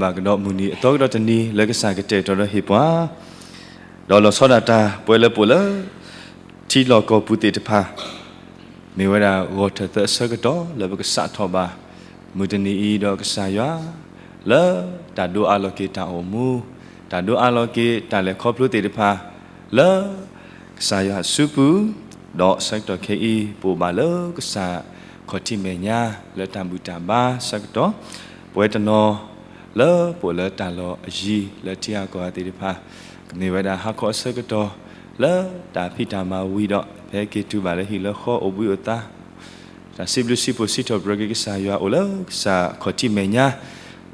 ဘၣ်ကဒီးမုၢ်နံၤအသီကဒီးတနံၤလၢကစၢ်ကတဲာ်ကတီၤဒီးဟ့ၣ်ပှၤ, ဒီးလီၤဆီဒၣ်တၢ်ပှဲၤလၢပအိၣ်လၢ ထံလီၢ်ကီၢ်ပူၤသ့ၣ်တဖၣ် မ့ၢ်ဝဲဒၣ်ဂီၤထၢၣ်သၢအဆၢကတီၢ်လၢပကစးထီၣ်ဘၣ် မုၢ်တနံၤအံၤဒီးကစၢ်ယွၤ လၢတၢ်ဒိးအးလီၤက့ၤတၢ်အိၣ်မူ, တၢ်ဒိးအးလီၤက့ၤတၢ်လဲၤခီဖျိသ့ၣ်တဖၣ် လၢ ကစၢ်ယွၤအစုပူၤ, ဒီးဆၢကတီၢ်ခဲအံၤ ပအိၣ်ဘၣ်လၢကစၢ်ခီၣ်ထံးမဲာ်ညါ လၢတၢ်ဘူၣ်တၢ်ဘါဆၢကတီၢ်, ပဝဲတနီၤ လၢပအိၣ်လၢတၢ်လီၢ်အယံၤ လၢထံဂၤကီၢ်ဂၤသ့ၣ်တဖၣ် ကမ့ၢ်ဝဲဒၣ်ဟါခီအဆၢကတီၢ် လၢတၢ်ဖံးတၢ်မၤဝံၤဒီး ဖဲက့ၤတုၤဘၣ်လၢဟံၣ်လၢဃီအိၣ်ဘှံးအိၣ်သါ တၢ်စံးဘျုးစံးဖှိၣ်စံးထီၣ်ပတြၢၤက့ၤကစၢ်ယွၤအိၣ်လၢကစၢ်ခီၣ်ထံးမဲာ်ညါ,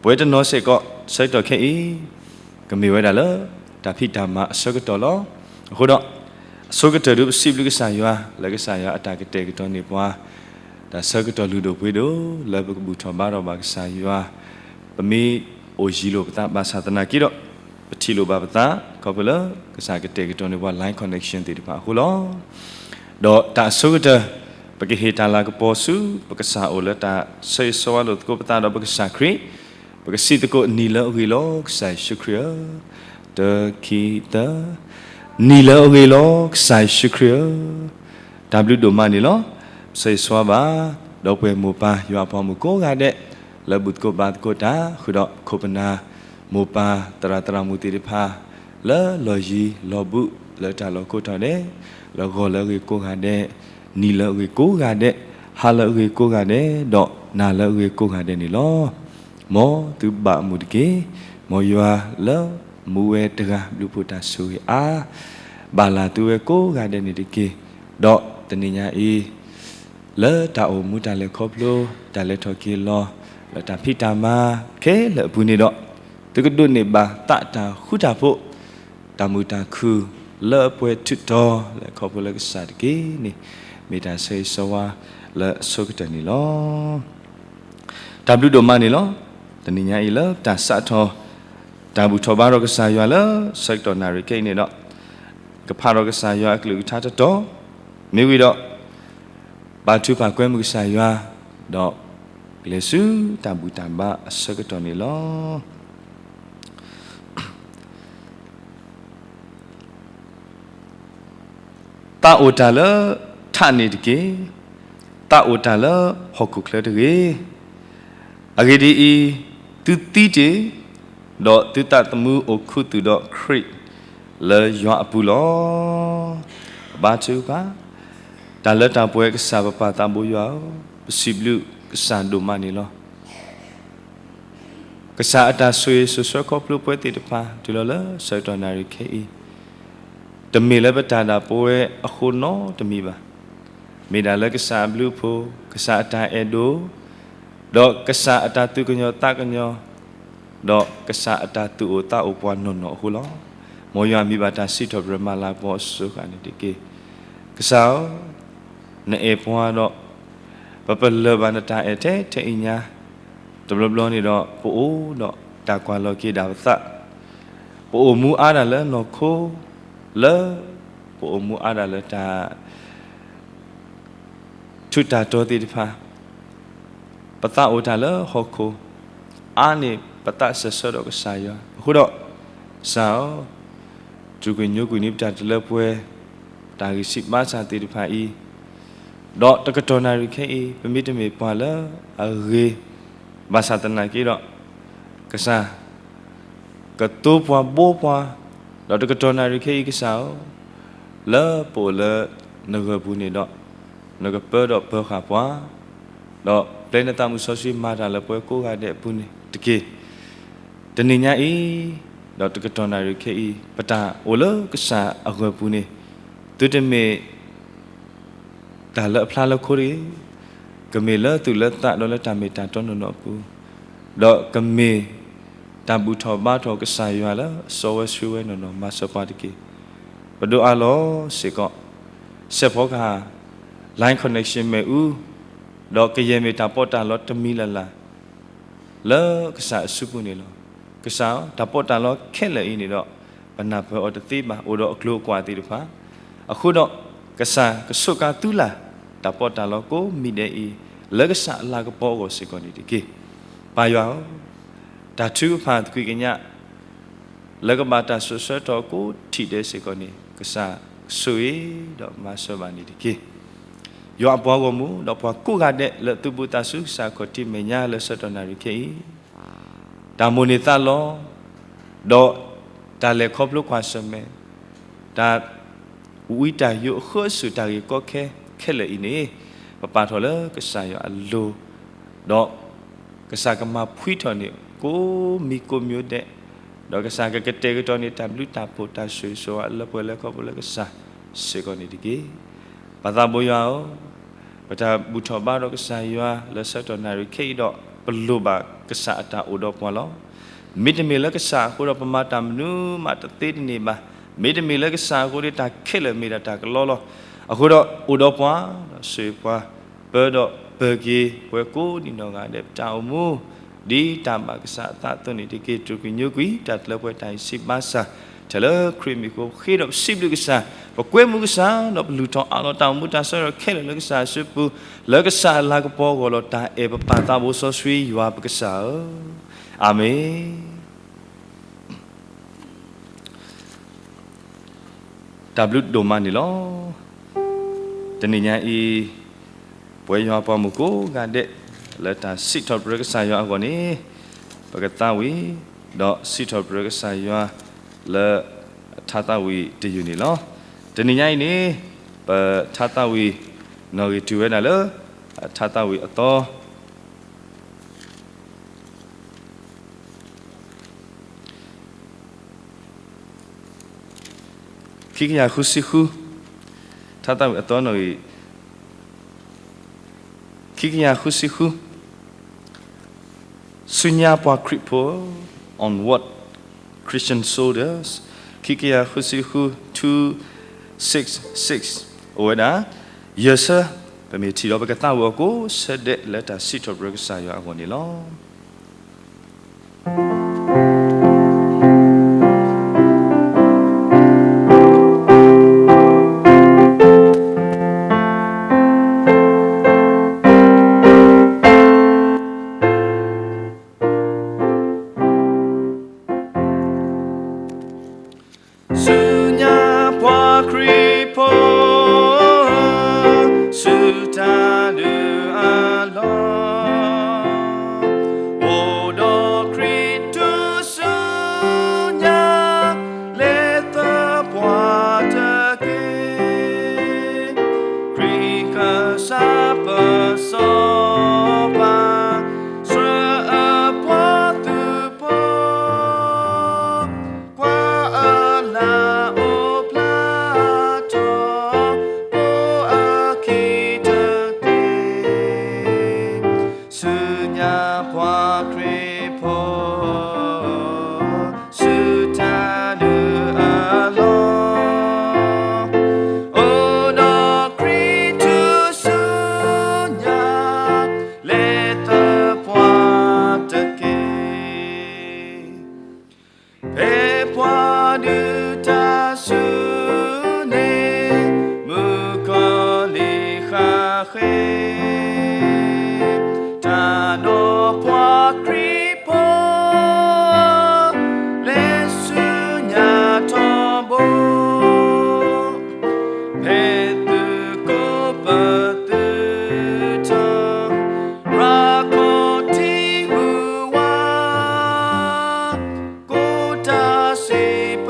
ပဝဲတနီၤစ့ၢ်ကီး ဆၢကတီၢ်ခဲအံၤ ကမ့ၢ်ဝဲဒၣ်လၢ တၢ်ဖံးတၢ်မၤအဆၢကတီၢ်လီၤ. အဃိဒီး အဆိကတၢၢ်ဒုးပစံးဘျုးကစၢ်ယွၤ လၢကစၢ်ယွၤအတၢ်ကတဲာ်ကတီၤန့ၢ်ပှၤ တၢ်ဆၢကတီၢ်လုၢ်ဒိၣ်ပှ့ၤဒိၣ် လၢပကဘူၣ်ထီၣ်ဘါထီၣ်ဘၣ်ကစၢ်ယွၤ, ပမ့ၢ်အိၣ်ယံၤလိာ်ပသးဘၣ်ဆၣ်သနာ်က့ဒီး ပထံၣ်လိာ်ဘၣ်ပသး ခီဖျိလၢကစၢ်ကတဲာ်ကတီၤန့ၢ်ပှၤ line connection သ့ၣ်တဖၣ်အဃိလီၤ. ဒီးတၢ်အဆိကတၢၢ် ပကဟ့ၣ်တၢ်လၤကပီၤဆူ ပကစၢ်အိၣ်လၢတၢ်ဆၢဂ့ၤဆၢဝါလိာ်သကိးပသးဒီးပကစၢ်ခရံာ်, ပကစံးသကိးနံၤလၢအဂ့ၤလီၤ ကစၢ်ယ့ၣ်ၡူးခရံာ်ဧၢ, တၢ ခံ သၢ, နံၤလၢအဂ့ၤလီၤ ကစၢ်ယ့ၣ်ၡူးခရံာ်ဧၢ, တၢ်ဘျုးဒိၣ်မးန့ၣ်လီၤ. ဆၢဂ့ၤဆၢဝါဘၣ် ဒီပုၢ်ဝဲၢ်မိၢ်ပၢ်ယွၤအပှၤမုၣ်ကိးဂၤဒဲး လၢဘူၣ်သကိးဘါသကိးတၢ် ဃုာ်ဒီးခိၣ်ပနၢ် မိၢ်ပၢ်သရၣ်သရၣ်မုၣ်သ့ၣ်တဖၣ် လၢလီၢ်ယံၤလီၢ်ဘူး လၢတၢ်လီၢ်ကိးထီၣ်ဒဲး, လၢဂီၤလၢအဂ့ၤကိးဂၤဒဲး, နံၤလၢအဂ့ၤကိးဂၤဒဲး, ဟါလၢအဂ့ၤကိးဂၤဒဲး, ဒီးနၤလၢအဂ့ၤကိးဂၤဒဲးန့ၣ်လီၤ. မ်သုဘၣ်အမုာ်တက့ၢ်. မ်ယွၤလၢမူဝဲတဂၤဘျုးဖှိၣ်တၢ်ဆိၣ်ဂ့ၤအါ ဘၣ်လၢသုဝဲကိးဂၤဒဲးန့ၣ်တက့ၢ်. ဒီးတနံၤညါအံၤ လၢတၢ်အိၣ်မူတၢ်လဲၤခီဖျိ တၢ်လဲၤထီၣ်က့ၤလီၤ လၢတၢ်ဖံးတၢ်မၤခဲလၢာ်အပူၤန့ၣ်ဒီး သုကဒိးန့ၢ်ဘၣ်သးတၢ်ဃူတၢ်ဖိး တၢ်မုာ်တၢ်ခုၣ်လၢအပှဲၤထုးတီၤ လဲၤခီဖျိလၢကစၢ်တက့ၢ်န့ၣ် မ့ၢ်တၢ်ဆၢဂ့ၤဆၢဝါလၢအဆိကတၢၢ်န့ၣ်လီၤ. တၢ်ဘျုးဒိၣ်မးန့ၣ်လီၤ. တနံၤညါအံၤလၢတၢ်စးထီၣ် တၢ်ဘူၣ်ထီၣ်ဘါထီၣ်ကစၢ်ယွၤလၢဆၢကတီၢ်နၣ်ရံၣ်ခဲအံၤန့ၣ်ဒီး ကဖးထီၣ်ကစၢ်ယွၤအကလုၢ်ကထါတတီၤ မ့ၢ်ဝံၤဒီး ပာ်ထုပာ်ကွဲမုာ်ကစၢ်ယွၤ ဒီးကလဲၤဆူတၢ်ဘူၣ်တၢ်ဘါအဆၢကတီၢ်န့ၣ်လီၤ. သးအိၣ်တၢ်လၢထးန့ၣ်တက့ၢ်. သးအိၣ်တၢ်လၢဟီၣ်ခိၣ်ချၢတဂ့ၤ. အဂ့ၢ်ဒ်အံၤ, သုသံတ့ၢ်, ဒီးသုသးသမူအိၣ်ခူသူၣ်ဒီးခရံာ်လၢယွၤအပူၤလီၤ. ဘါထုကဖၣ်, တၢ်လၢတၢ်ပှဲၤကစၢ်ပပၢ်သးဘိယွၤဧၢ, ပစံးဘျုးကစၢ်ဒိၣ်မးန့ၣ်လီၤ. ကစၢ်အတၢ်ဆိၣ်ဂ့ၤဆိၣ်ဆှၢခီဖျိပဝဲသ့ၣ်တဖၣ် တုၤလီၤလၢဆၢကတီၢ်နၣ်ရံၣ်ခဲအံၤ, တမ့ၢ်လၢပတၢ်ဒၣ်ပဝဲအဃိနီတမံၤဘၣ်. မ့ၢ်ဒၣ်လၢကစၢ်အဘျုးအဖှိၣ်, ကစၢ်အတၢ်အဲၣ်ဒိၣ်, ဒီးကစၢ်အတၢ်သူၣ်ကညီၤသးကညီၤ, ဒီးကစၢ်အတၢ်သူၣ်အိၣ်သးအိၣ်ပှၤနီၢ်နီၢ်အဃိလီၤ. မ်ယွၤမံၤဘၣ်တၢ်စံးထီၣ်ပတြၢၤမၤလၤကပီၤအစိၤဃၣ်န့ၣ်တက့ၢ်. ကစၢ်ဧၢ, နအဲၣ်ပှၤဒီး ပပလၢၢ်ဘၣ်နတၢ်အဲၣ်ထဲထဲအံၤညါ, တဘျီဘျီန့ၣ်ဒီး ပအိၣ်ဒီးတၢ်ကွၢ်လီၤက့ၤဒၣ်ပသး, ပအိၣ်မူအါဒၣ်လၢနီၢ်ခိ, လၢပအိၣ်မူအါဒၣ်လၢတၢ် ထူးတၢ်တီၤသ့ၣ်တဖၣ်, ပသးအိၣ်တၢ်လၢဟီၣ်ခိၣ်, အါန့ၢ်ပသးစၢၤဆၢဒီးကစၢ်ယွၤ. အဃိဒီး, ကစၢ်ဧၢ, တြူာ်ကွံာ်ညိကွံာ်န့ၢ်ပတၢ်တလၢပှဲၤ, တၢ်ဂံၢ်စၢ်ဘါစၢ်သ့ၣ်တဖၣ်အံၤ, ဒီးတကတီၢ်နၣ်ရံၣ်ခဲအံၤ ပမ့တမ့ၢ်ပှၤလၢအဂ့ၤ, ဘၣ်ဆၣ်သနာ်က့ဒီး, ကစၢ် ကသိပှၤဘိပှၤ, ဒီးတကတီၢ်နၣ်ရံၣ်ခဲအံၤကစၢ်ဧၢ, လၢပအိၣ်လၢနဂၢၢ်ပူၤန့ၣ်ဒီး, နကပၢဒီးပၢၤဃာ်ပှၤ, ဒီးပျဲနသးမုၢ်စီဆှံမၤတၢ်လၢပှၤကိးဂၤဒဲးအပူၤန့ၣ်တက့ၢ်. တနံၤညါအံၤ, ဒီးတကတီၢ်နၣ်ရံၣ်ခဲအံၤ ပတၢ်အိၣ်လၢကစၢ်အဂၢၢ်ပူၤန့ၣ်, သုတမ့ၢ် တၢ်လၢအဖျါလၢခိတဂ့ၤ, ကမ့ၢ်လၢသူၣ်လၢသးဒီးလၢတၢ်မ့ၢ်တၢ်တီနီၢ်နီၢ်အပူၤ, ဒီးကမ့ၢ်တၢ်ဘူၣ်ထီၣ်ဘါထီၣ်ကစၢ်ယွၤလၢစီဝဲဆှံဝဲနီၢ်နီၢ်မၤစၢၤပှၤတက့ၢ်. ပဒိးအါလီၤစ့ၢ်ကီး, စဲးဖီကဟၣ် line connection မ့ၣ်အူ, ဒီးကယဲၢ်မ့ၢ်တၢ်ပီးတၢ်လီတမံၤလၢ်လၢ် လၢကစၢ်အစုပူၤန့ၣ်လီၤ. ကစၢ်ဧၢ, တၢ်ပီးတၢ်လီခဲလၢာ်အံၤန့ၣ်ဒီး, ပနၢ်ပၢၢ်အီၤတသ့ဘၣ်, အိၣ်ဒီးအကျိၤအကွာ်သ့ၣ်တဖၣ်, အဃိဒီး, ကစၢ်ကဆိးကါသုလၢ်, တၢ်ပီးတၢ်လီကိးမံၤဒဲးအံၤ, လၢကစၢ်အလၤကပီၤအဂီၢ်စ့ၢ်ကီးန့ၣ်တက့ၢ်. ပၢ်ယွၤဧၢ, တၢ်ထုကဖၣ်သကွံာ်ကညး လၢကဘၣ်တၢ်စိာ်ဆှၢထီၣ်ကိးထံၣ်ဒဲးစ့ၢ်ကီးန့ၣ် ကစၢ်ဆိၣ်ဂ့ၤဒီးမၤစၢၤဘၣ်န့ၣ်တက့ၢ်. ယွၤအပှၤဂီၢ်မုၢ် ဒီးပှၤကိးဂၤဒဲးလၢအသုးဘူးသးဆူကစၢ်ခီၣ်ထံးမဲာ်ညါလၢဆၢကတီၢ်နၣ်ရံၣ်ခဲအံၤ တၢ်မိၣ်န့ၢ်သးလီ ဒီးတၢ်လဲၤခီဖျိကွၢ်ဆၢၣ်မဲာ် တၢ် ဝံတၢ်ယိးအဃၢအစူၢ်တၢ်ဂ့ၢ်ကီခဲခဲလၢာ်အံၤန့ၣ် ပပာ်ထီၣ်လၢကစၢ်ယွၤအလိၤ, ဒီးကစၢ်ကမၤဖှံထီၣ်န့ၢ် ကိးမံၤကိးမံၤဒဲး, ဒီးကစၢ်ကကတဲာ်ကတီၤန့ၢ်တၢ်ဘျုးတၢ်ဖှိၣ်တၢ်ဆိၣ်ဂ့ၤဆိၣ်ဝါလၢပှၤလၢခီဖျိလၢကစၢ်စ့ၢ်ကီးန့ၣ်တက့ၢ်. ပၢ်သးဘိယွၤဧၢ, ပတၢ်ဘူၣ်ထီၣ်ဘါထီၣ်ကစၢ်ယွၤလၢဆၢကတီၢ်နၣ်ရံၣ်ခဲအံၤဒီး ပလိၣ်ဘၣ်ကစၢ်အတၢ်အိၣ်ဒီးပှၤလီၤ. မ့တမ့ၢ်လၢကစၢ်အဃိဒီးပမၤတၢ်မနုၤမးတသ့တန့ၢ်ဘၣ်. မ့တမ့ၢ်လၢကစၢ်အဃိဒီးတၢ်ခဲလၢာ်မ့ၢ်ဒၣ်တၢ်ကလီလီၤ. အဃိဒီးအိၣ်ဒီးပှၤ ဒီးဆိၣ်ဂ့ၤပှၤ ပၢဒီးပၢၤက့ၤပှၤကိးဒံးနီၢ်ဂၤဒဲး ပတၢ်အိၣ်မူ ဒ်တၢ်ဘၣ်ကစၢ်အသးအသိးန့ၣ်တက့ၢ်. တြူာ်ကွံာ်ညိကွံာ် တၢ်တလၢပှဲၤတၢ်အံၤစံးဘၣ်ဆၣ် ထဲလၢခရံာ်မံၤအဃိ ဃ့ဒီးပစံးဘျုးကစၢ်, ပကွဲမုာ်ကစၢ် ဒီးပလုၢ်ထီၣ်အးလီၤတၢ်အိၣ်မူတၢ်ဆၢကတီၢ်ခဲလၢာ်လၢကစၢ်အစုပူၤ လၢကစၢ်အလၤကပီၤအဂီၢ်လီၤ. တၢ်အဲၣ်ပပၢ်သးဘိစီဆှံယွၤပကစၢ်ဧၢ, အၤမ့ၣ်. တၢ်ဘျုးဒိၣ်မးန့ၣ်လီၤ. တနံၤညါအံၤ ပဝဲယွၤပှၤမုၣ်ကိးဂၤဒဲး လၢတၢ်စံးထီၣ်ပတြၢၤကစၢ်ယွၤအဂီၢ်န့ၣ် ပကသးဝံၣ် ဒီးစံးထီၣ်ပတြၢၤကစၢ်ယွၤလၢ ထါသးဝံၣ်တယုၢ်န့ၣ်လီၤ. တနံၤညါအံၤန့ၣ် ပထါသးဝံၣ် နီၣ်ဂံၢ်တုၤဝဲဒၣ်လၢ ထါသးဝံၣ်အသီ ခံကယၤဃုဆံဃု, ထါသးဝံၣ်အသီနီၣ်ဂံၢ် ခံကယၤဃုဆံဃု, ဆူညါပှၤခရံာ်ဖိ, Onward Christian Soldiers, ခံကယၤဃုဆံဃု, two six six, အိၣ်ဝဲဒၣ် ယဲၢ်ဆၢ, ပမ့ၢ်ထံၣ်ဒီးပကသးဝံၣ်အီၤကိးဆၢဒဲးလၢတၢ်စံးထီၣ်ပတြၢၤကစၢ်ယွၤအဂီၢ်န့ၣ်လီၤ. ဆူညါပှၤခရံာ်ဖိ ဆူတၢ်ဒုးအလီၢ်, အိၣ်ဒီးခရံာ်တုၤဆူညါ လဲၤသပှၢ်တက့ၢ်. ခရံာ်ကစၢ်ပစီပၤ ဆှၢအပှၤသုးဖိ ကွၢ်အလၤအိၣ်ဖျါထီၣ် ကိးအခံတက့ၢ်. ဆူညါပှၤခရံာ်ဖိ ဆူတၢ်ဒုးအလီၢ်, အိၣ်ဒီးခရံာ်တုၤဆူညါ လဲၤသပှၢ်တက့ၢ်. ဖဲပှၤဒုးတၢ်ဆူၣ်န့ၣ် မုၣ်ကီၤလံၢ်ဃၣ်ဃ့ တၢ်ဒီးပှၤခရံာ်ဖိ လဲၤဆူညါထီဘိ ဖဲသုးကိးပသူထီၣ် ရၤခီၣ်ထံးဟူးဝး ကိးတၢ်စံးပ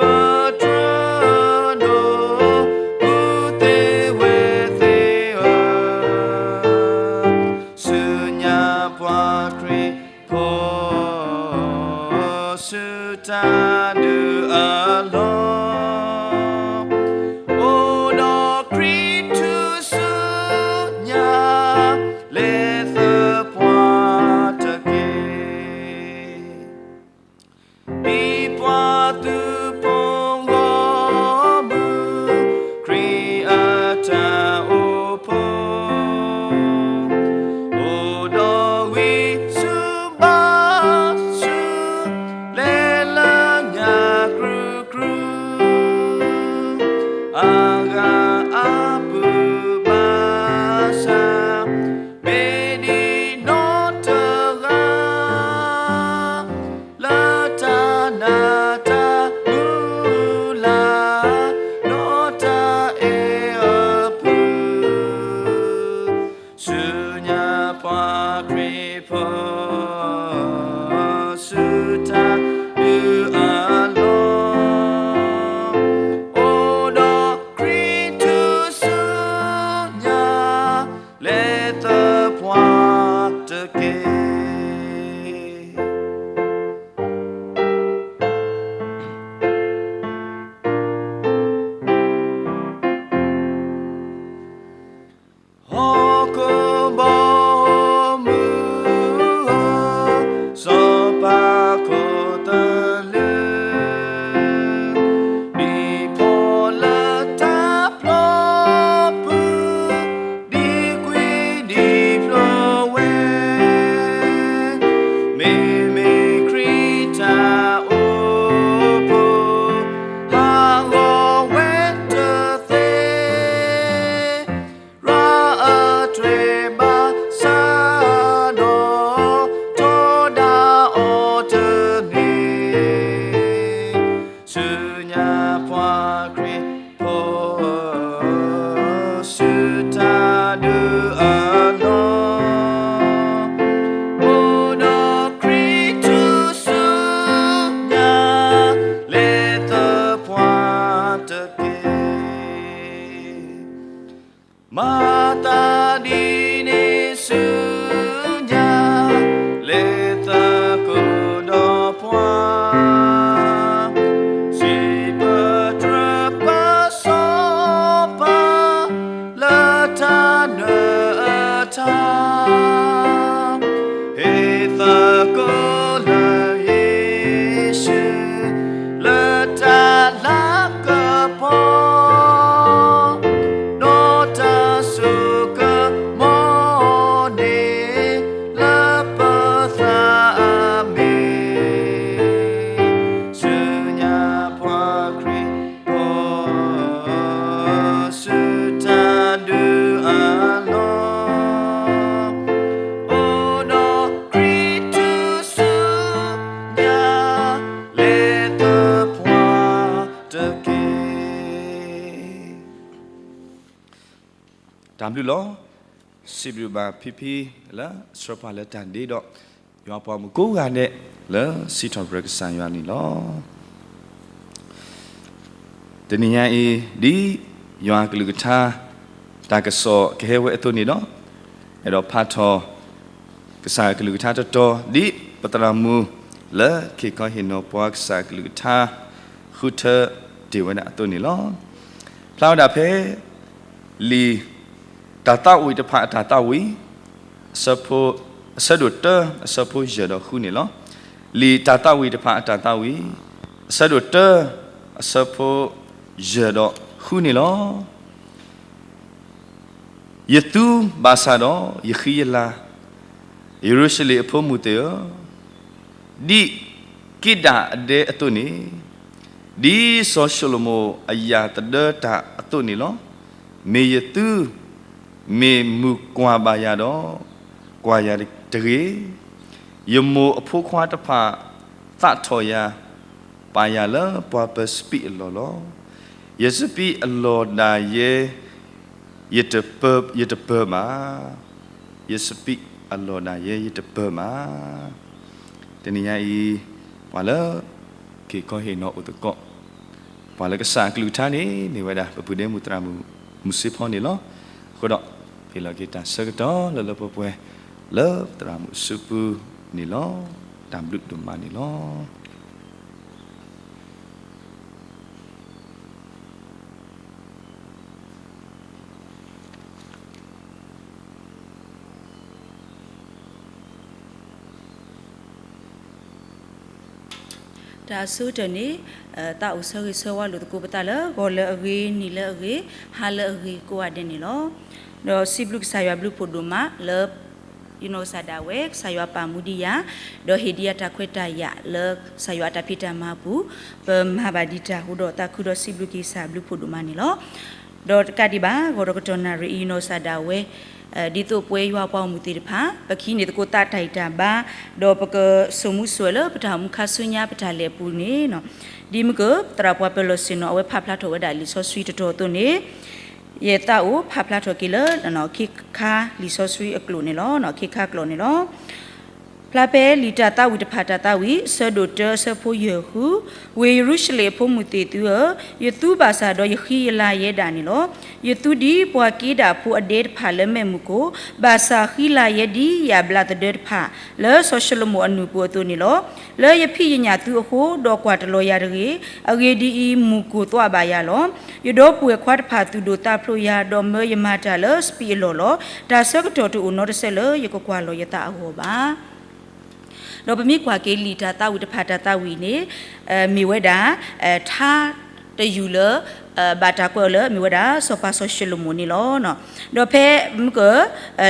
ဆူညါပှၤခရံာ်ဖိ ဆူတၢ်ဒုးအလီၢ်, အိၣ်ဒီးခရံာ်ထူၣ်စုညါ လၢသပှၢ်တက့ၢ်. မၤသးဒ်န့ၣ်ဆူညါ လၢသကိးဒီးပှၤ, စံးပတြၢၤပစီၤပၤ လၢတၢ်နၢၤအတၢ်, ဟ့ၣ်သကိးလၢယ့ၣ်ၡူး လၢတၢ်လၤကပီၤ, ဒီးတၢ်စိကမီၤန့ၣ် လၢပသးအမ့ၢ် ဆူညါပှၤခရံာ်ဖိ ဆူတၢ်ဒုးအလီၢ်, အိၣ်ဒီးခရံာ်ထူၣ်စုညါ လၢသပှၢ်တက့ၢ်. တၢ်ဘျုးလီၤ. စံးဘျုးဘၣ်ဖံဖံလၢအဆှၢပှၤလၢတၢ်ဒ့ဒီး ယွၤပှၤမုၣ်ကိးဂၤဒဲးလၢစံးထီၣ်ပတြၢၤကစၢ်ယွၤန့ၣ်လီၤ. တနံၤညါအံၤ ဒ်ယွၤကလုၢ်ကထါ တၢ်ကစီၣ်ကဟဲဝဲအသိးန့ၣ်ဒီး အဲၣ်ဒိးဖးထီၣ် ကစၢ်ကလုၢ်ကထါတတီၤ ဒ်ပသရၣ်မုၣ်လၢက့ၤခီဟ့ၣ်နီၤပှၤကစၢ်ကလုၢ်ကထါ ဃုထၢတ့ၢ်ဝဲဒၣ်အသိးန့ၣ်လီၤ. ဖျါဝဲဒၣ်ဖဲ လံာ်တၢ်သးဝံၣ်တဖၣ်အတၢ်သးဝံၣ် အဆၢဖိ အဆၢဒိၣ်တၢ အဆၢဖိယဲၢ်ဒီးဃုန့ၣ်လီၤ. လံာ်တၢ်သးဝံၣ်တဖၣ်အတၢ်သးဝံၣ် အဆၢဒိၣ်တၢ အဆၢဖိယဲၢ်ဒီးဃုန့ၣ်လီၤ. ယသူဘၣ်ဆၣ်ဒီးယဃံယလၤ, ယရူၤၡလ့ၣ်အဖိမုၣ်သ့ၣ်ဧၢ, ဒ်က့ဒၣ်အဒဲအသိးန့ၣ်, ဒ်စီၤၡလိၤမိၣ်အယၣ်သဒၢတၢ်အသိးန့ၣ်လီၤ. မ့ၢ်ယသူ မ့ၢ်မုၢ်ကွၢ်ဘၣ်ယၤဒီး ကွၢ်ယၤတဂ့ၤ. ယမိၢ်အဖိခွါတဖၣ်သးထီၣ်ယၤ, ပာ်ယၤလၢပှၤပၢၤစပံးအလီၢ်လီၤ. ယစပံးအလီၢ်ဒၣ်ယဲ ယတပၢ, ယတပၢဘၣ်. ယစပံးအလီၢ်ဒၣ်ယဲ ယတပၢဘၣ်. တနံၤညါအံၤ ပှၤလၢက့ၤခီဟ့ၣ်နီၤအိၣ်သကိး ပှၤလၢကစၢ်အကလုၢ်ကထါန့ၣ် မ့ၢ်ဝဲဒၣ် ပပုၢ်ဒ့မုၣ်သရၣ်မုၣ် မုၢ်စ့ဖီန့ၣ်လီၤ. အဃိဒီး ဟ့ၣ်လီၤက့ၤတၢ်ဆၢကတီၢ်လၢလၢပှဲၤပှဲၤ လၢသရၣ်မုၣ်အစုပူၤန့ၣ်လီၤ. တၢ်ဘျုးဒိၣ်မးန့ၣ်လီၤ. တၢ်အဆိကတၢၢ်န့ၣ် သးအိၣ်ဆၢဂ့ၤဆၢဝါလိာ်သကိးပသးလၢ ဂီၤလၢအဂ့ၤ, နံၤလၢအဂ့ၤ, ဟါလၢအဂ့ၤကိးဂၤဒဲးန့ၣ်လီၤ. ဒီးစံးဘျုးကစၢ်ယွၤဘျုးဖှိၣ်ဒိၣ်မးလၢ ယနီၢ်ကစၢ်ဒၣ်ဝဲ ကစၢ်ယွၤပာ်မူဒံးယၤ, ဒီးဟ့ၣ်ဒံးယၤတၢ်ခွဲးတၢ်ယာ်လၢကစၢ်ယွၤအတၢ်ဖံးတၢ်မၤအပူၤ, ပမၤဘၣ်ဒံးတၢ်အဃိဒီး သးခုဒီးစံးဘျုးက့ၤကစၢ်ဘျုးဖှိၣ်ဒိၣ်မးန့ၣ်လီၤ. ဒီးတကးဒံးဘၣ် ဂီၤဒီးကတီၢ်နၣ်ရံၣ်အံၤ ယနီၢ်ကစၢ်ဒၣ်ဝဲ ဒ်သိးပဝဲယွၤပှၤဂီၢ်မုၢ်သ့ၣ်တဖၣ် ပကဟံးန့ၢ်သကိးသးတၢ်ဂံၢ်တၢ်ဘါ, ဒီးပကစိာ်မူစိာ်ဝဲလၢပတၢ်အိၣ်မူခါဆူညါပတၢ်လဲၤအပူၤန့ၣ်, ဒ်မ့ၢ်က သရၣ်ပှၤပၢၤလီၢ်ဆ့ၣ်နီၤ အဝဲဖးဖျါထီၣ်ဝဲဒၣ်လံာ်စီဆှံတတီၤအသိးန့ၣ်, ယသးအိၣ်ဖးဖျါထီၣ်က့ၤလၢ ခ့ခါလံာ်စီဆှံအကျိာ်န့ၣ်လီၤ. ခ့ခါကျိာ်န့ၣ်လီၤ. ဖျါဖဲလံာ်တၢ်သးဝံၣ်တဖၣ်တၢ်သးဝံၣ် အဆၢဒိၣ်တၢ အဆၢဖိယဲၢ်ဃု, ဝ့ၢ်ယရူၤၡလ့ၣ်အဖိမုၣ်သ့ၣ်သုဧၢ, ယသူဘၣ်ဆၣ်ဒီးယဃံယလၤယဲဒၣ်န့ၣ်လီၤ. ယသူဒ်ပှၤက့ဒၣ်ဖိအဒဲတဖၣ်လၢမ့ၣ်မုၢ်ခိၣ်, ဘၣ်ဆၣ်ဃံလၤယဲဒ်ယၣ်ဘျးသဒၢတဖၣ် လၢစီၤၡလိၤမိၣ်အနုာ်ပူၤအသိးန့ၣ်လီၤ. လၢယဖံးယညၣ်သုအဃိ, ဒီးကွၢ်တလီၤယၤတဂ့ၤ. အဂ့ၢ်ဒ်အံၤ, မုၢ်ကိၢ်သွးဘၣ်ယၤလီၤ. ယဒီပုၢ်ဝဲၢ်ခွါတဖၣ်သူၣ်ဒိၣ်သးဖျိးယၤ, ဒီးမၢယမၤတၢ်လၢစပံးအလီၢ်လီၤ. တၢ်ဆၢကတီၢ်တအိၣ်နီတဆၢလၢယကကွၢ်လီၤယသးအဂီၢ်ဘၣ်. ဒီးပမ့ၢ်ကွၢ်က့ၤလံာ်တၢ်သးဝံၣ်တဖၣ်တၢ်သးဝံၣ်န့ၣ်, မ့ၢ်ဝဲဒၣ် ထါတယုၢ်လၢ ဘၣ်တၢ်ကွဲးအီၤလၢအမ့ၢ်ဝဲဒၣ် စီၤပၤစီၤၡလိၤမိၣ်န့ၣ်လီၤ. ဒီးဖဲမုၢ်က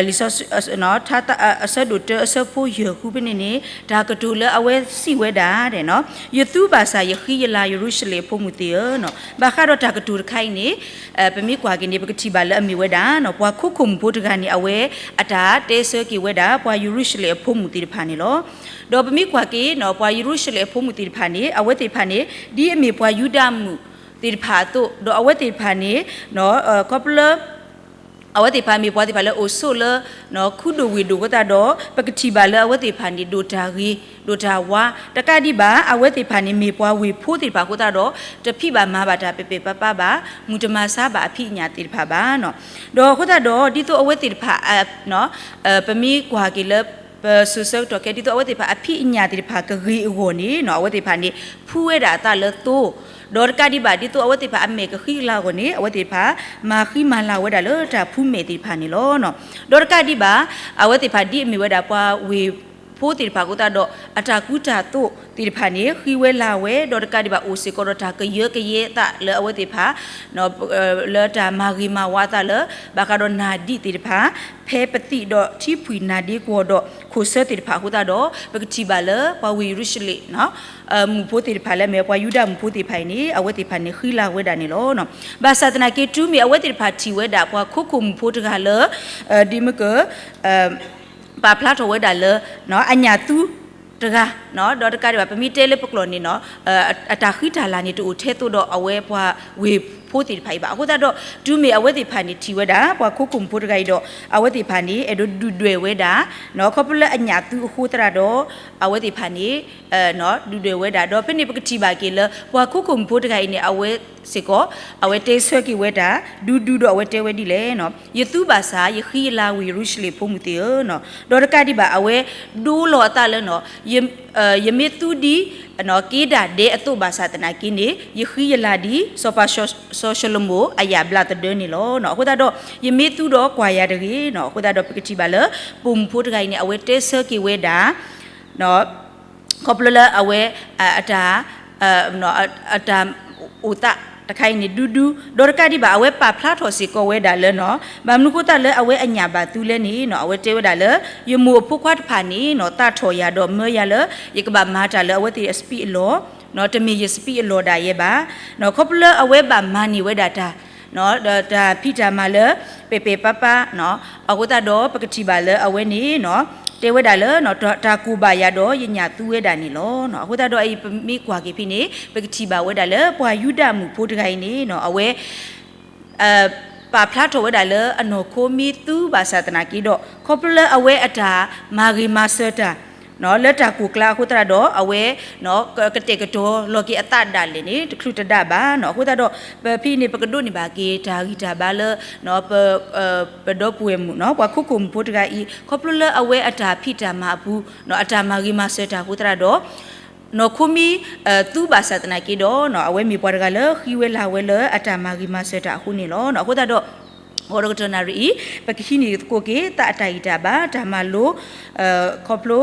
လံာ်စီဆှံ ထါ အဆၢဒိၣ်တၢ အဆၢဖိယဲၢ်ဃုဖဲန့ၣ်န့ၣ် တၢ်ကတိၤလၢအဝဲစံးဝဲဒၣ် ယသူဘၣ်ဆၣ်ယဃံယလၤယရူၤၡလ့ၣ်အဖိမုၣ်သ့ၣ်ဧၢ, ဘၣ်ဃးဒီးတၢ်ကတိၤတခါအံၤန့ၣ် ပမ့ၢ်ကွၢ်က့ၤန့ၣ် ပကထံၣ်ဘၣ်လၢအမ့ၢ်ဝဲဒၣ် ပှၤခိခိၣ်မုၣ်ဖိတဂၤန့ၣ် အဝဲအတၢ်တဲဆၢက့ၤဝဲဒၣ် ပှၤယရူၤၡလ့ၣ်အဖိမုၣ်သ့ၣ်တဖၣ်န့ၣ်လီၤ. ဒီးပမ့ၢ်ကွၢ်က့ၤ ပှၤယရူၤၡလ့ၣ်အဖိမုၣ်သ့ၣ်တဖၣ်န့ၣ် အဝဲသ့ၣ်တဖၣ်န့ၣ် ဒ်အမ့ၢ်ပှၤယူဒၤမုၣ်သ့ၣ်တဖၣ်အသိး ဒီးအဝဲသ့ၣ်တဖၣ်န့ၣ် ခီဖျိလၢ အဝဲသ့ၣ်တဖၣ်မ့ၢ်ပှၤသ့ၣ်တဖၣ်လၢအိၣ်ဆိးလၢ ခူဒိၣ်ဝ့ၢ်ဒိၣ်အဃိသတးဒီး ပကထံၣ်ဘၣ်လၢအဝဲသ့ၣ်တဖၣ်န့ၣ် ဒိၣ်တၢ်ဂ့ၤ ဒိၣ်တၢ်ဝါ တကးဒံးဘၣ် အဝဲသ့ၣ်တဖၣ်န့ၣ် မ့ၢ်ပှၤဝ့ၢ်ဖိသ့ၣ်တဖၣ်အဃိသတးဒီး တဖံးဘၣ်မၤဘၣ်တၢ်ပဲာ်ပဲာ်ပါပါဘၣ်, မုၢ်တမၤဆါဘၣ်အဖံးအညၣ်သ့ၣ်တဖၣ်ဘၣ်. ဒီးအဃိသတးဒီး ဒ်သိးအဝဲသ့ၣ်တဖၣ် ပမ့ၢ်ကွၢ်က့ၤလၢ ပစိၤဆၢကတီၢ်ခဲ ဒ်သိးအဝဲသ့ၣ်တဖၣ်အဖံးအညၣ်သ့ၣ်တဖၣ်ကဂ့ၤအဂီၢ်န့ၣ် အဝဲသ့ၣ်တဖၣ်န့ၣ် ဖှူဝဲဒၣ်အသးလၢသိ, ဒီးတကးဒံးဘၣ် ဒ်သိးအဝဲသ့ၣ်တဖၣ်အမဲာ်ကဃံကလၤအဂီၢ်န့ၣ် အဝဲသ့ၣ်တဖၣ် မၤဃံမၤလၤဝဲဒၣ်လၢတၢ်ဖှူမဲာ်သ့ၣ်တဖၣ်န့ၣ်လီၤ. ဒီးတကးဒံးဘၣ် အဝဲသ့ၣ်တဖၣ်ဒ်အမ့ၢ်ဝဲဒၣ်ပှၤဝ့ၢ်ဖိသ့ၣ်တဖၣ်အဃိသတးဒီး အတၢ်ကူတၢ်သိးသ့ၣ်တဖၣ်န့ၣ် ဃံဝဲလၤဝဲ ဒီးတကးဒံးဘၣ်အိၣ်စ့ၢ်ကီးဒီးတၢ်ကယၢကယဲအသးလၢအဝဲသ့ၣ်တဖၣ် လၢတၢ်မၤဂ့ၤမၤဝါအသးလၢ ဘၣ်ဃးဒီးနၢ်ဒံးသ့ၣ်တဖၣ် ဖဲပသံးဒီးထံဖှံၣ်နၢ်ဒ့ကွီၢ်ဒီးခိၣ်ဆၢသ့ၣ်တဖၣ်အဃိသတးဒီး ပကထံၣ်ဘၣ်လၢပှၤဝ့ၢ်ယရူၤၡလ့ၣ် မုၣ်ဖိသ့ၣ်တဖၣ်လၢအမ့ၢ်ပှၤယူဒၤမုၣ်ဖိသ့ၣ်တဖၣ်အံၤန့ၣ် အဝဲသ့ၣ်တဖၣ်န့ၣ်ဃံလၤဝဲဒၣ်န့ၣ်လီၤ. ဘၣ်ဆၣ်သနာ်က့ တုၤမ့ၢ်အဝဲသ့ၣ်တဖၣ်ထံၣ်ဝဲဒၣ်ပှၤခိခိၣ်မုၣ်ဖိတဂၤလၢ ဒ်မ့ၢ်က ပာ်ဖျါထီၣ်ဝဲဒၣ်လၢ အညၣ်သူတဂၤ ဒီးတကးဒံးဘၣ် ပမ့ၢ်တဲလၢပကျိာ်န့ၣ် အတၢ်ဃံတၢ်လၤန့ၣ် တအိၣ်ထဲသိးဒီးအဝဲပှၤဝ့ၢ်ဖိသ့ၣ်တဖၣ်အံၤဘၣ်. အဃိသတးဒီး တုၤမ့ၢ်အဝဲသ့ၣ်တဖၣ်န့ၣ်ထံၣ်ဝဲဒၣ် ပှၤခိခိၣ်မုၣ်ဖိတဂၤအံၤဒီး အဝဲသ့ၣ်တဖၣ်န့ၣ် အဲၣ်ဒိးဒုၣ်ဒွဲၣ်ဝဲဒၣ် ခီဖျိလၢအညၣ်သူအဃိသတးဒီး အဝဲသ့ၣ်တဖၣ်န့ၣ် ဒုၣ်ဒွဲၣ်ဝဲဒၣ် ဒီးဖဲန့ၣ်ပကထံၣ်ဘၣ်က့ၤလၢ ပှၤခိခိၣ်မုၣ်ဖိတဂၤအံၤန့ၣ် အဝဲစ့ၢ်ကီး အဝဲတဲဆၢက့ၤဝဲဒၣ် ဒူဒူဒီးအဝဲတဲဝဲဒ်လဲၣ် ယသူဘၣ်ဆၣ် ယဃံယလၤဝ့ၢ်ယရူၤၡလ့ၣ်ဖိမုၣ်သ့ၣ်ဧၢ, ဒီးတကးဒံးဘၣ် အဝဲဒိလီၤအသးလၢ ယမ့ၢ်သူဒ် က့ဒၣ်ဒဲအသိးဘၣ်ဆၣ်သနာ်က့န့ၣ် ယဃံယလၤဒ် စီၤပၤစီၤၡလိၤမိၣ်အယၣ်ဘျးသဒၢန့ၣ်လီၤ. အဃိသတးဒီး ယမ့ၢ်သူဒီးကွၢ်ယၤတဂ့ၤ, အဃိသတးဒီးပကထံၣ်ဘၣ်လၢ ပိာ်မုၣ်ဖိတဂၤအံၤန့ၣ် အဝဲတဲဆၢက့ၤဝဲဒၣ် ခီဖျိလၢအဝဲ အတၢ် အတၢ်အိၣ်သးတခါအံၤန့ၣ် ဒူဒူ ဒီးတကးဒံးဘၣ် အဝဲပာ်ဖျါထီၣ်စ့ၢ်ကီးဝဲဒၣ်လၢ ဘၣ်မနုၤအဃိသတးလၢအဝဲအညၣ်ဘၣ်သူလဲၣ်န့ၣ် အဝဲတဲဝဲဒၣ်လၢ ယမိၢ်အဖိခွါတဖၣ်န့ၣ် သးထီၣ်ယၤဒီးမၢယၤလၢ ယကဘၣ်မၤတၢ်လၢအဝဲသ့ၣ်အစပံးအလီၢ်, တမ့ၢ်ယစပံးအလီၢ်ဒၣ်ယဲဘၣ်. ခီဖျိလၢအဝဲဘၣ်မၤန့ၢ်ဝဲဒၣ်တၢ် တၢ်ဖံးတၢ်မၤလၢ ပဲာ်ပဲာ်ပါပါ အဃိသတးဒီး ပကထံၣ်ဘၣ်လၢအဝဲန့ၣ် တဲဝဲဒၣ်လၢ တၢ်ကိၢ်ဘၣ်ယၤဒီးယညၣ်သူဝဲဒၣ်န့ၣ်လီၤ. အဃိသတးဒီးအံၤ ပမ့ၢ်ကွၢ်က့ၤဖဲန့ၣ် ပကထံၣ်ဘၣ်ဝဲဒၣ်လၢ ပှၤယူဒၤမုၣ်ဖိတဂၤအံၤန့ၣ် အဝဲ ပာ်ဖျါထီၣ်ဝဲဒၣ်လၢအနီၢ်ခိမ့ၢ်သူဘၣ်ဆၣ်သနာ်က့ဒီး ခီဖျိလၢအဝဲအတၢ်မၤဂ့ၤမၤစၢၤတၢ် လၢတၢ်ကိၢ်ကျါအဃိသတးဒီး အဝဲ ကတဲာ်ကတီၤလီၤက့ၤအသးဒၣ်လဲာ်န့ၣ် တချုးတဒၣ်ဘၣ်. အဃိသတးဒီး ပဖဲအံၤန့ၣ် ပကဒိးန့ၢ်ဘၣ်က့ၤတၢ်ဂံၢ်တၢ်ဘါလၢ ပ ပဒီပုၢ်ဝဲၢ်မုၣ် ပှၤခိခိၣ်မုၣ်ဖိတဂၤအံၤ ခီဖျိလၢအဝဲအတၢ်ဖံးတၢ်မၤအပူၤ အတၢ်မၤဂ့ၤမၤစၢၤတၢ်အဃိသတးဒီး နီၢ်ခိမ့ၢ် သူဘၣ်ဆၣ်သနာ်က့ဒီး အဝဲမ့ၢ်ပှၤတဂၤလၢဃံဝဲလၤဝဲလၢအတၢ်မၤဂ့ၤမၤစၢၤတၢ်အဃိန့ၣ်လီၤ. အဃိသတးဒီး ဂီၤဒီးကတီၢ်နၣ်ရံၣ်အံၤ ပကဟံးန့ၢ်သကိးက့ၤ သးအတၢ်ဂံၢ်တၢ်ဘါ တၢ်မၤလိ ခီဖျိ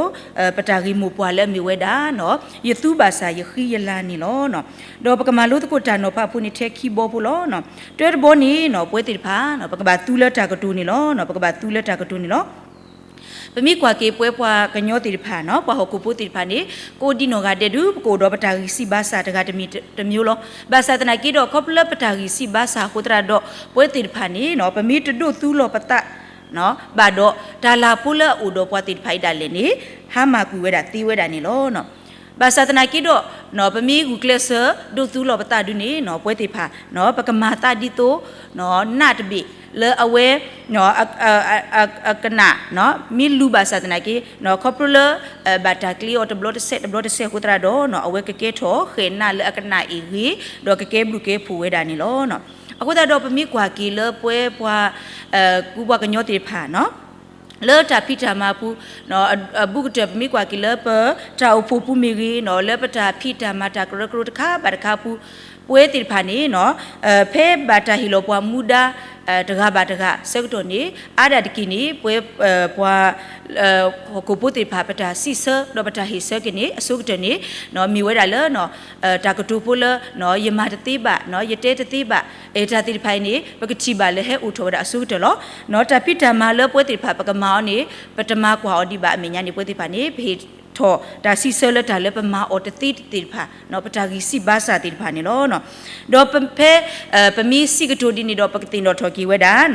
ပတၢ်ဂ့ၢ်မိၢ်ပှၢ်လၢအမ့ၢ်ဝဲဒၣ် ယသူဘၣ်ဆၣ်ယဃံယလၤန့ၣ်လီၤ. ဒီးပကမၤလိသကိးတၢ်နီၤဖးဖိန့ၣ် ထဲခံဘီဖိလီၤ. တၢတဘီန့ၣ် ပဝဲသ့ၣ်တဖၣ် ပကဘၣ်သူလၢတၢ်ကတိၤန့ၣ်လီၤ. ပကဘၣ်သူလၢတၢ်ကတိၤန့ၣ်လီၤ. ပမ့ၢ်ကွၢ်က့ၤပဝဲပှၤကညီသ့ၣ်တဖၣ် ပှၤဟီၣ်ခိၣ်ဖိသ့ၣ်တဖၣ်န့ၣ် ကိးဒံနီၢ်ဂၤဒဲးဒုး ပကအိၣ်ဒီးပတၢ်ဂံၢ်စၢ်ဘါစၢ်တဂၤတမံၤတမံၤလီၤ. ဘၣ်ဆၣ်သနာ်က့ဒီး ခီဖျိလၢပတၢ်ဂံၢ်စၢ်ဘါစၢ်အဃိသတးဒီး ပဝဲသ့ၣ်တဖၣ်န့ၣ် ပမ့ၢ်တဒိးသူလီၤပသး ဘၣ်ဒီး တၢ်လၤဖိလၢအအိၣ်ဒီးပှၤသ့ၣ်တဖၣ်အံၤဒၣ်လဲာ်န့ၣ် ဟါမၢ်ကွံာ်ဝဲဒၣ်သ့ဝဲဒၣ်န့ၣ်လီၤ. ဘၣ်ဆၣ်သနာ်က့ဒီး ပမ့ၢ်ဂုာ်ကျဲးစၢးဒိးသူလီၤပသးဒုးန့ၣ် ပဝဲသ့ၣ်တဖၣ် ပကမၤသးဒ်သိး နးတဘ့ၣ်လၢအဝဲ အကနၣ် မ့ၢ်လူၤဘၣ်ဆၣ်သနာ်က့ ခီဖျိလၢ ဘၣ်တၢ်ကျ့အီၤတဘျီတစဲးတဘျီတစဲးအဃိသတးဒီး အဝဲကကဲထီၣ်ဃဲၤနးလၢအကနၣ်အ့ၣ်ဂ့ၤ ဒီးကကဲဘျုးကဲဖှိၣ်ဝဲဒၣ်န့ၣ်လီၤ. အဃိသတးဒီးပမ့ၢ်ကွၢ်က့ၤလၢပဝဲပှၤ ကူပှၤကညီသ့ၣ်တဖၣ် လၢတၢ်ဖံးတၢ်မၤပူၤ အဘူးကတၢၢ်ပမ့ၢ်ကွၢ်က့ၤလၢပတၢ်အိၣ်ဖှိၣ်ပူၤမ့ၢ်ဂ့ၤ လၢပတၢ်ဖံးတၢ်မၤတၢ်ကရၢကရိတခါဘၣ်တခါပူၤ ပဝဲသ့ၣ်တဖၣ်န့ၣ် ဖဲဘၣ်တၢ်ဟ့ၣ်လီၤပှၤမူဒါ တဂၤဘၣ်တဂၤဆၢကတီၢ်န့ၣ် အါဒၣ်တက့ၢ်န့ၣ် ပဝဲပှၤ ဟီၣ်ခိၣ်ဖိသ့ၣ်တဖၣ် ပတၢ်စံးဆၢ ဒီးပတၢ်ဟ့ၣ်ဆၢက့ၤန့ၣ် အဆိကတၢၢ်န့ၣ် မ့ၢ်ဝဲဒၣ်လၢ တၢ်ကတိၤဖိလၢ ယမၤတသ့ဘၣ်, ယတဲတသ့ဘၣ်, တၢ်သ့ၣ်တဖၣ်အံၤန့ၣ် ပကထံၣ်ဘၣ်လၢဟဲအိၣ်ထီၣ်ဝဲဒၣ်အဆိကတၢၢ်လီၤ. တၢ်ဖံးတၢ်မၤလၢပဝဲသ့ၣ်တဖၣ် ပကမၤအီၤန့ၣ် ပတမၤကွၢ်အီၤဒံးဘၣ်. အမဲာ်ညါန့ၣ် ပဝဲသ့ၣ်တဖၣ်န့ၣ် ပဟ့ၣ်ထီၣ်တၢ်စံးဆၢလၢတၢ်လၢပမၤအီၤတသ့သ့ၣ်တဖၣ်, ပတၢ်ဂံၢ်စၢ်ဘါစၢ်သ့ၣ်တဖၣ်န့ၣ်လီၤ. ဒီးဖဲ ပမ့ၢ်စံးကတိၤဒ်န့ၣ်ဒီး ပကသ့ၣ်နီၣ်ထီၣ်က့ၤဝဲဒၣ်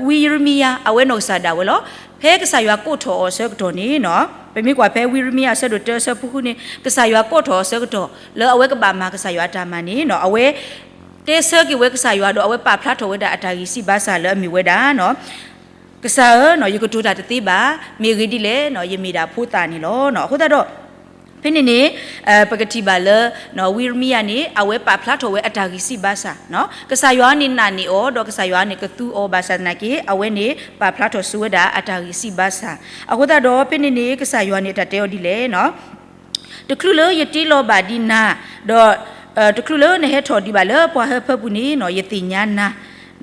ဝံယံးရမံယၤ အဝဲနီၢ်ကစၢ်ဒၣ်ဝဲလီၤ. ဖဲကစၢ်ယွၤကိးထီၣ်အီၤအဆၢကတီၢ်န့ၣ် ပမ့ၢ်ကွၢ်ဖဲဝံယံးရမံယၤအဆၢဒိၣ်တၢအဆၢဖိဃုန့ၣ် ကစၢ်ယွၤကိးထီၣ်အီၤအဆၢကတီၢ် လၢအဝဲကဘၣ်မၤကစၢ်ယွၤအတၢ်မၤန့ၣ် အဝဲ တဲဆၢက့ၤဝဲကစၢ်ယွၤဒီး အဝဲပာ်ဖျါထီၣ်ဝဲဒၣ်အတၢ်ဂံၢ်စၢ်ဘါစၢ်လၢအမ့ၢ်ဝဲဒၣ် ကစၢ်ဧၢ, ယကတိၤတၢ်တသ့ဘၣ်. မ့ၢ်အဂ့ၢ်ဒ်လဲၣ်, ယမ့ၢ်ဒၣ်ဖိသၣ်န့ၣ်လီၤ. အဃိသတးဒီး ဖဲန့ၣ်န့ၣ် ပကထံၣ်ဘၣ်လၢ ဝံယံးရမံယၤန့ၣ် အဝဲပာ်ဖျါထီၣ်ဝဲအတၢ်ဂံၢ်စၢ်ဘါစၢ်, ကစၢ်ယွၤန့ၣ်နာ်န့ၢ်အီၤ ဒီးကစၢ်ယွၤန့ၣ်ကသူအီၤ ဘၣ်ဆၣ်သနာ်က့ အဝဲန့ၣ်ပာ်ဖျါထီၣ်ဆိဝဲဒၣ်အတၢ်ဂံၢ်စၢ်ဘါစၢ်. အဃိသတးဒီး ဖဲန့ၣ်န့ၣ် ကစၢ်ယွၤန့ၣ် အတၢ်တဲအီၤဒ်လဲၣ် တချုးလၢယတ့လီၤဘၣ်ဒံးနၤ, ဒီး တချုးလၢနဟဲထီၣ်ဒံးဘၣ်လၢပှၤဟၢဖၢပူၤန့ၣ် ယသ့ၣ်ညါန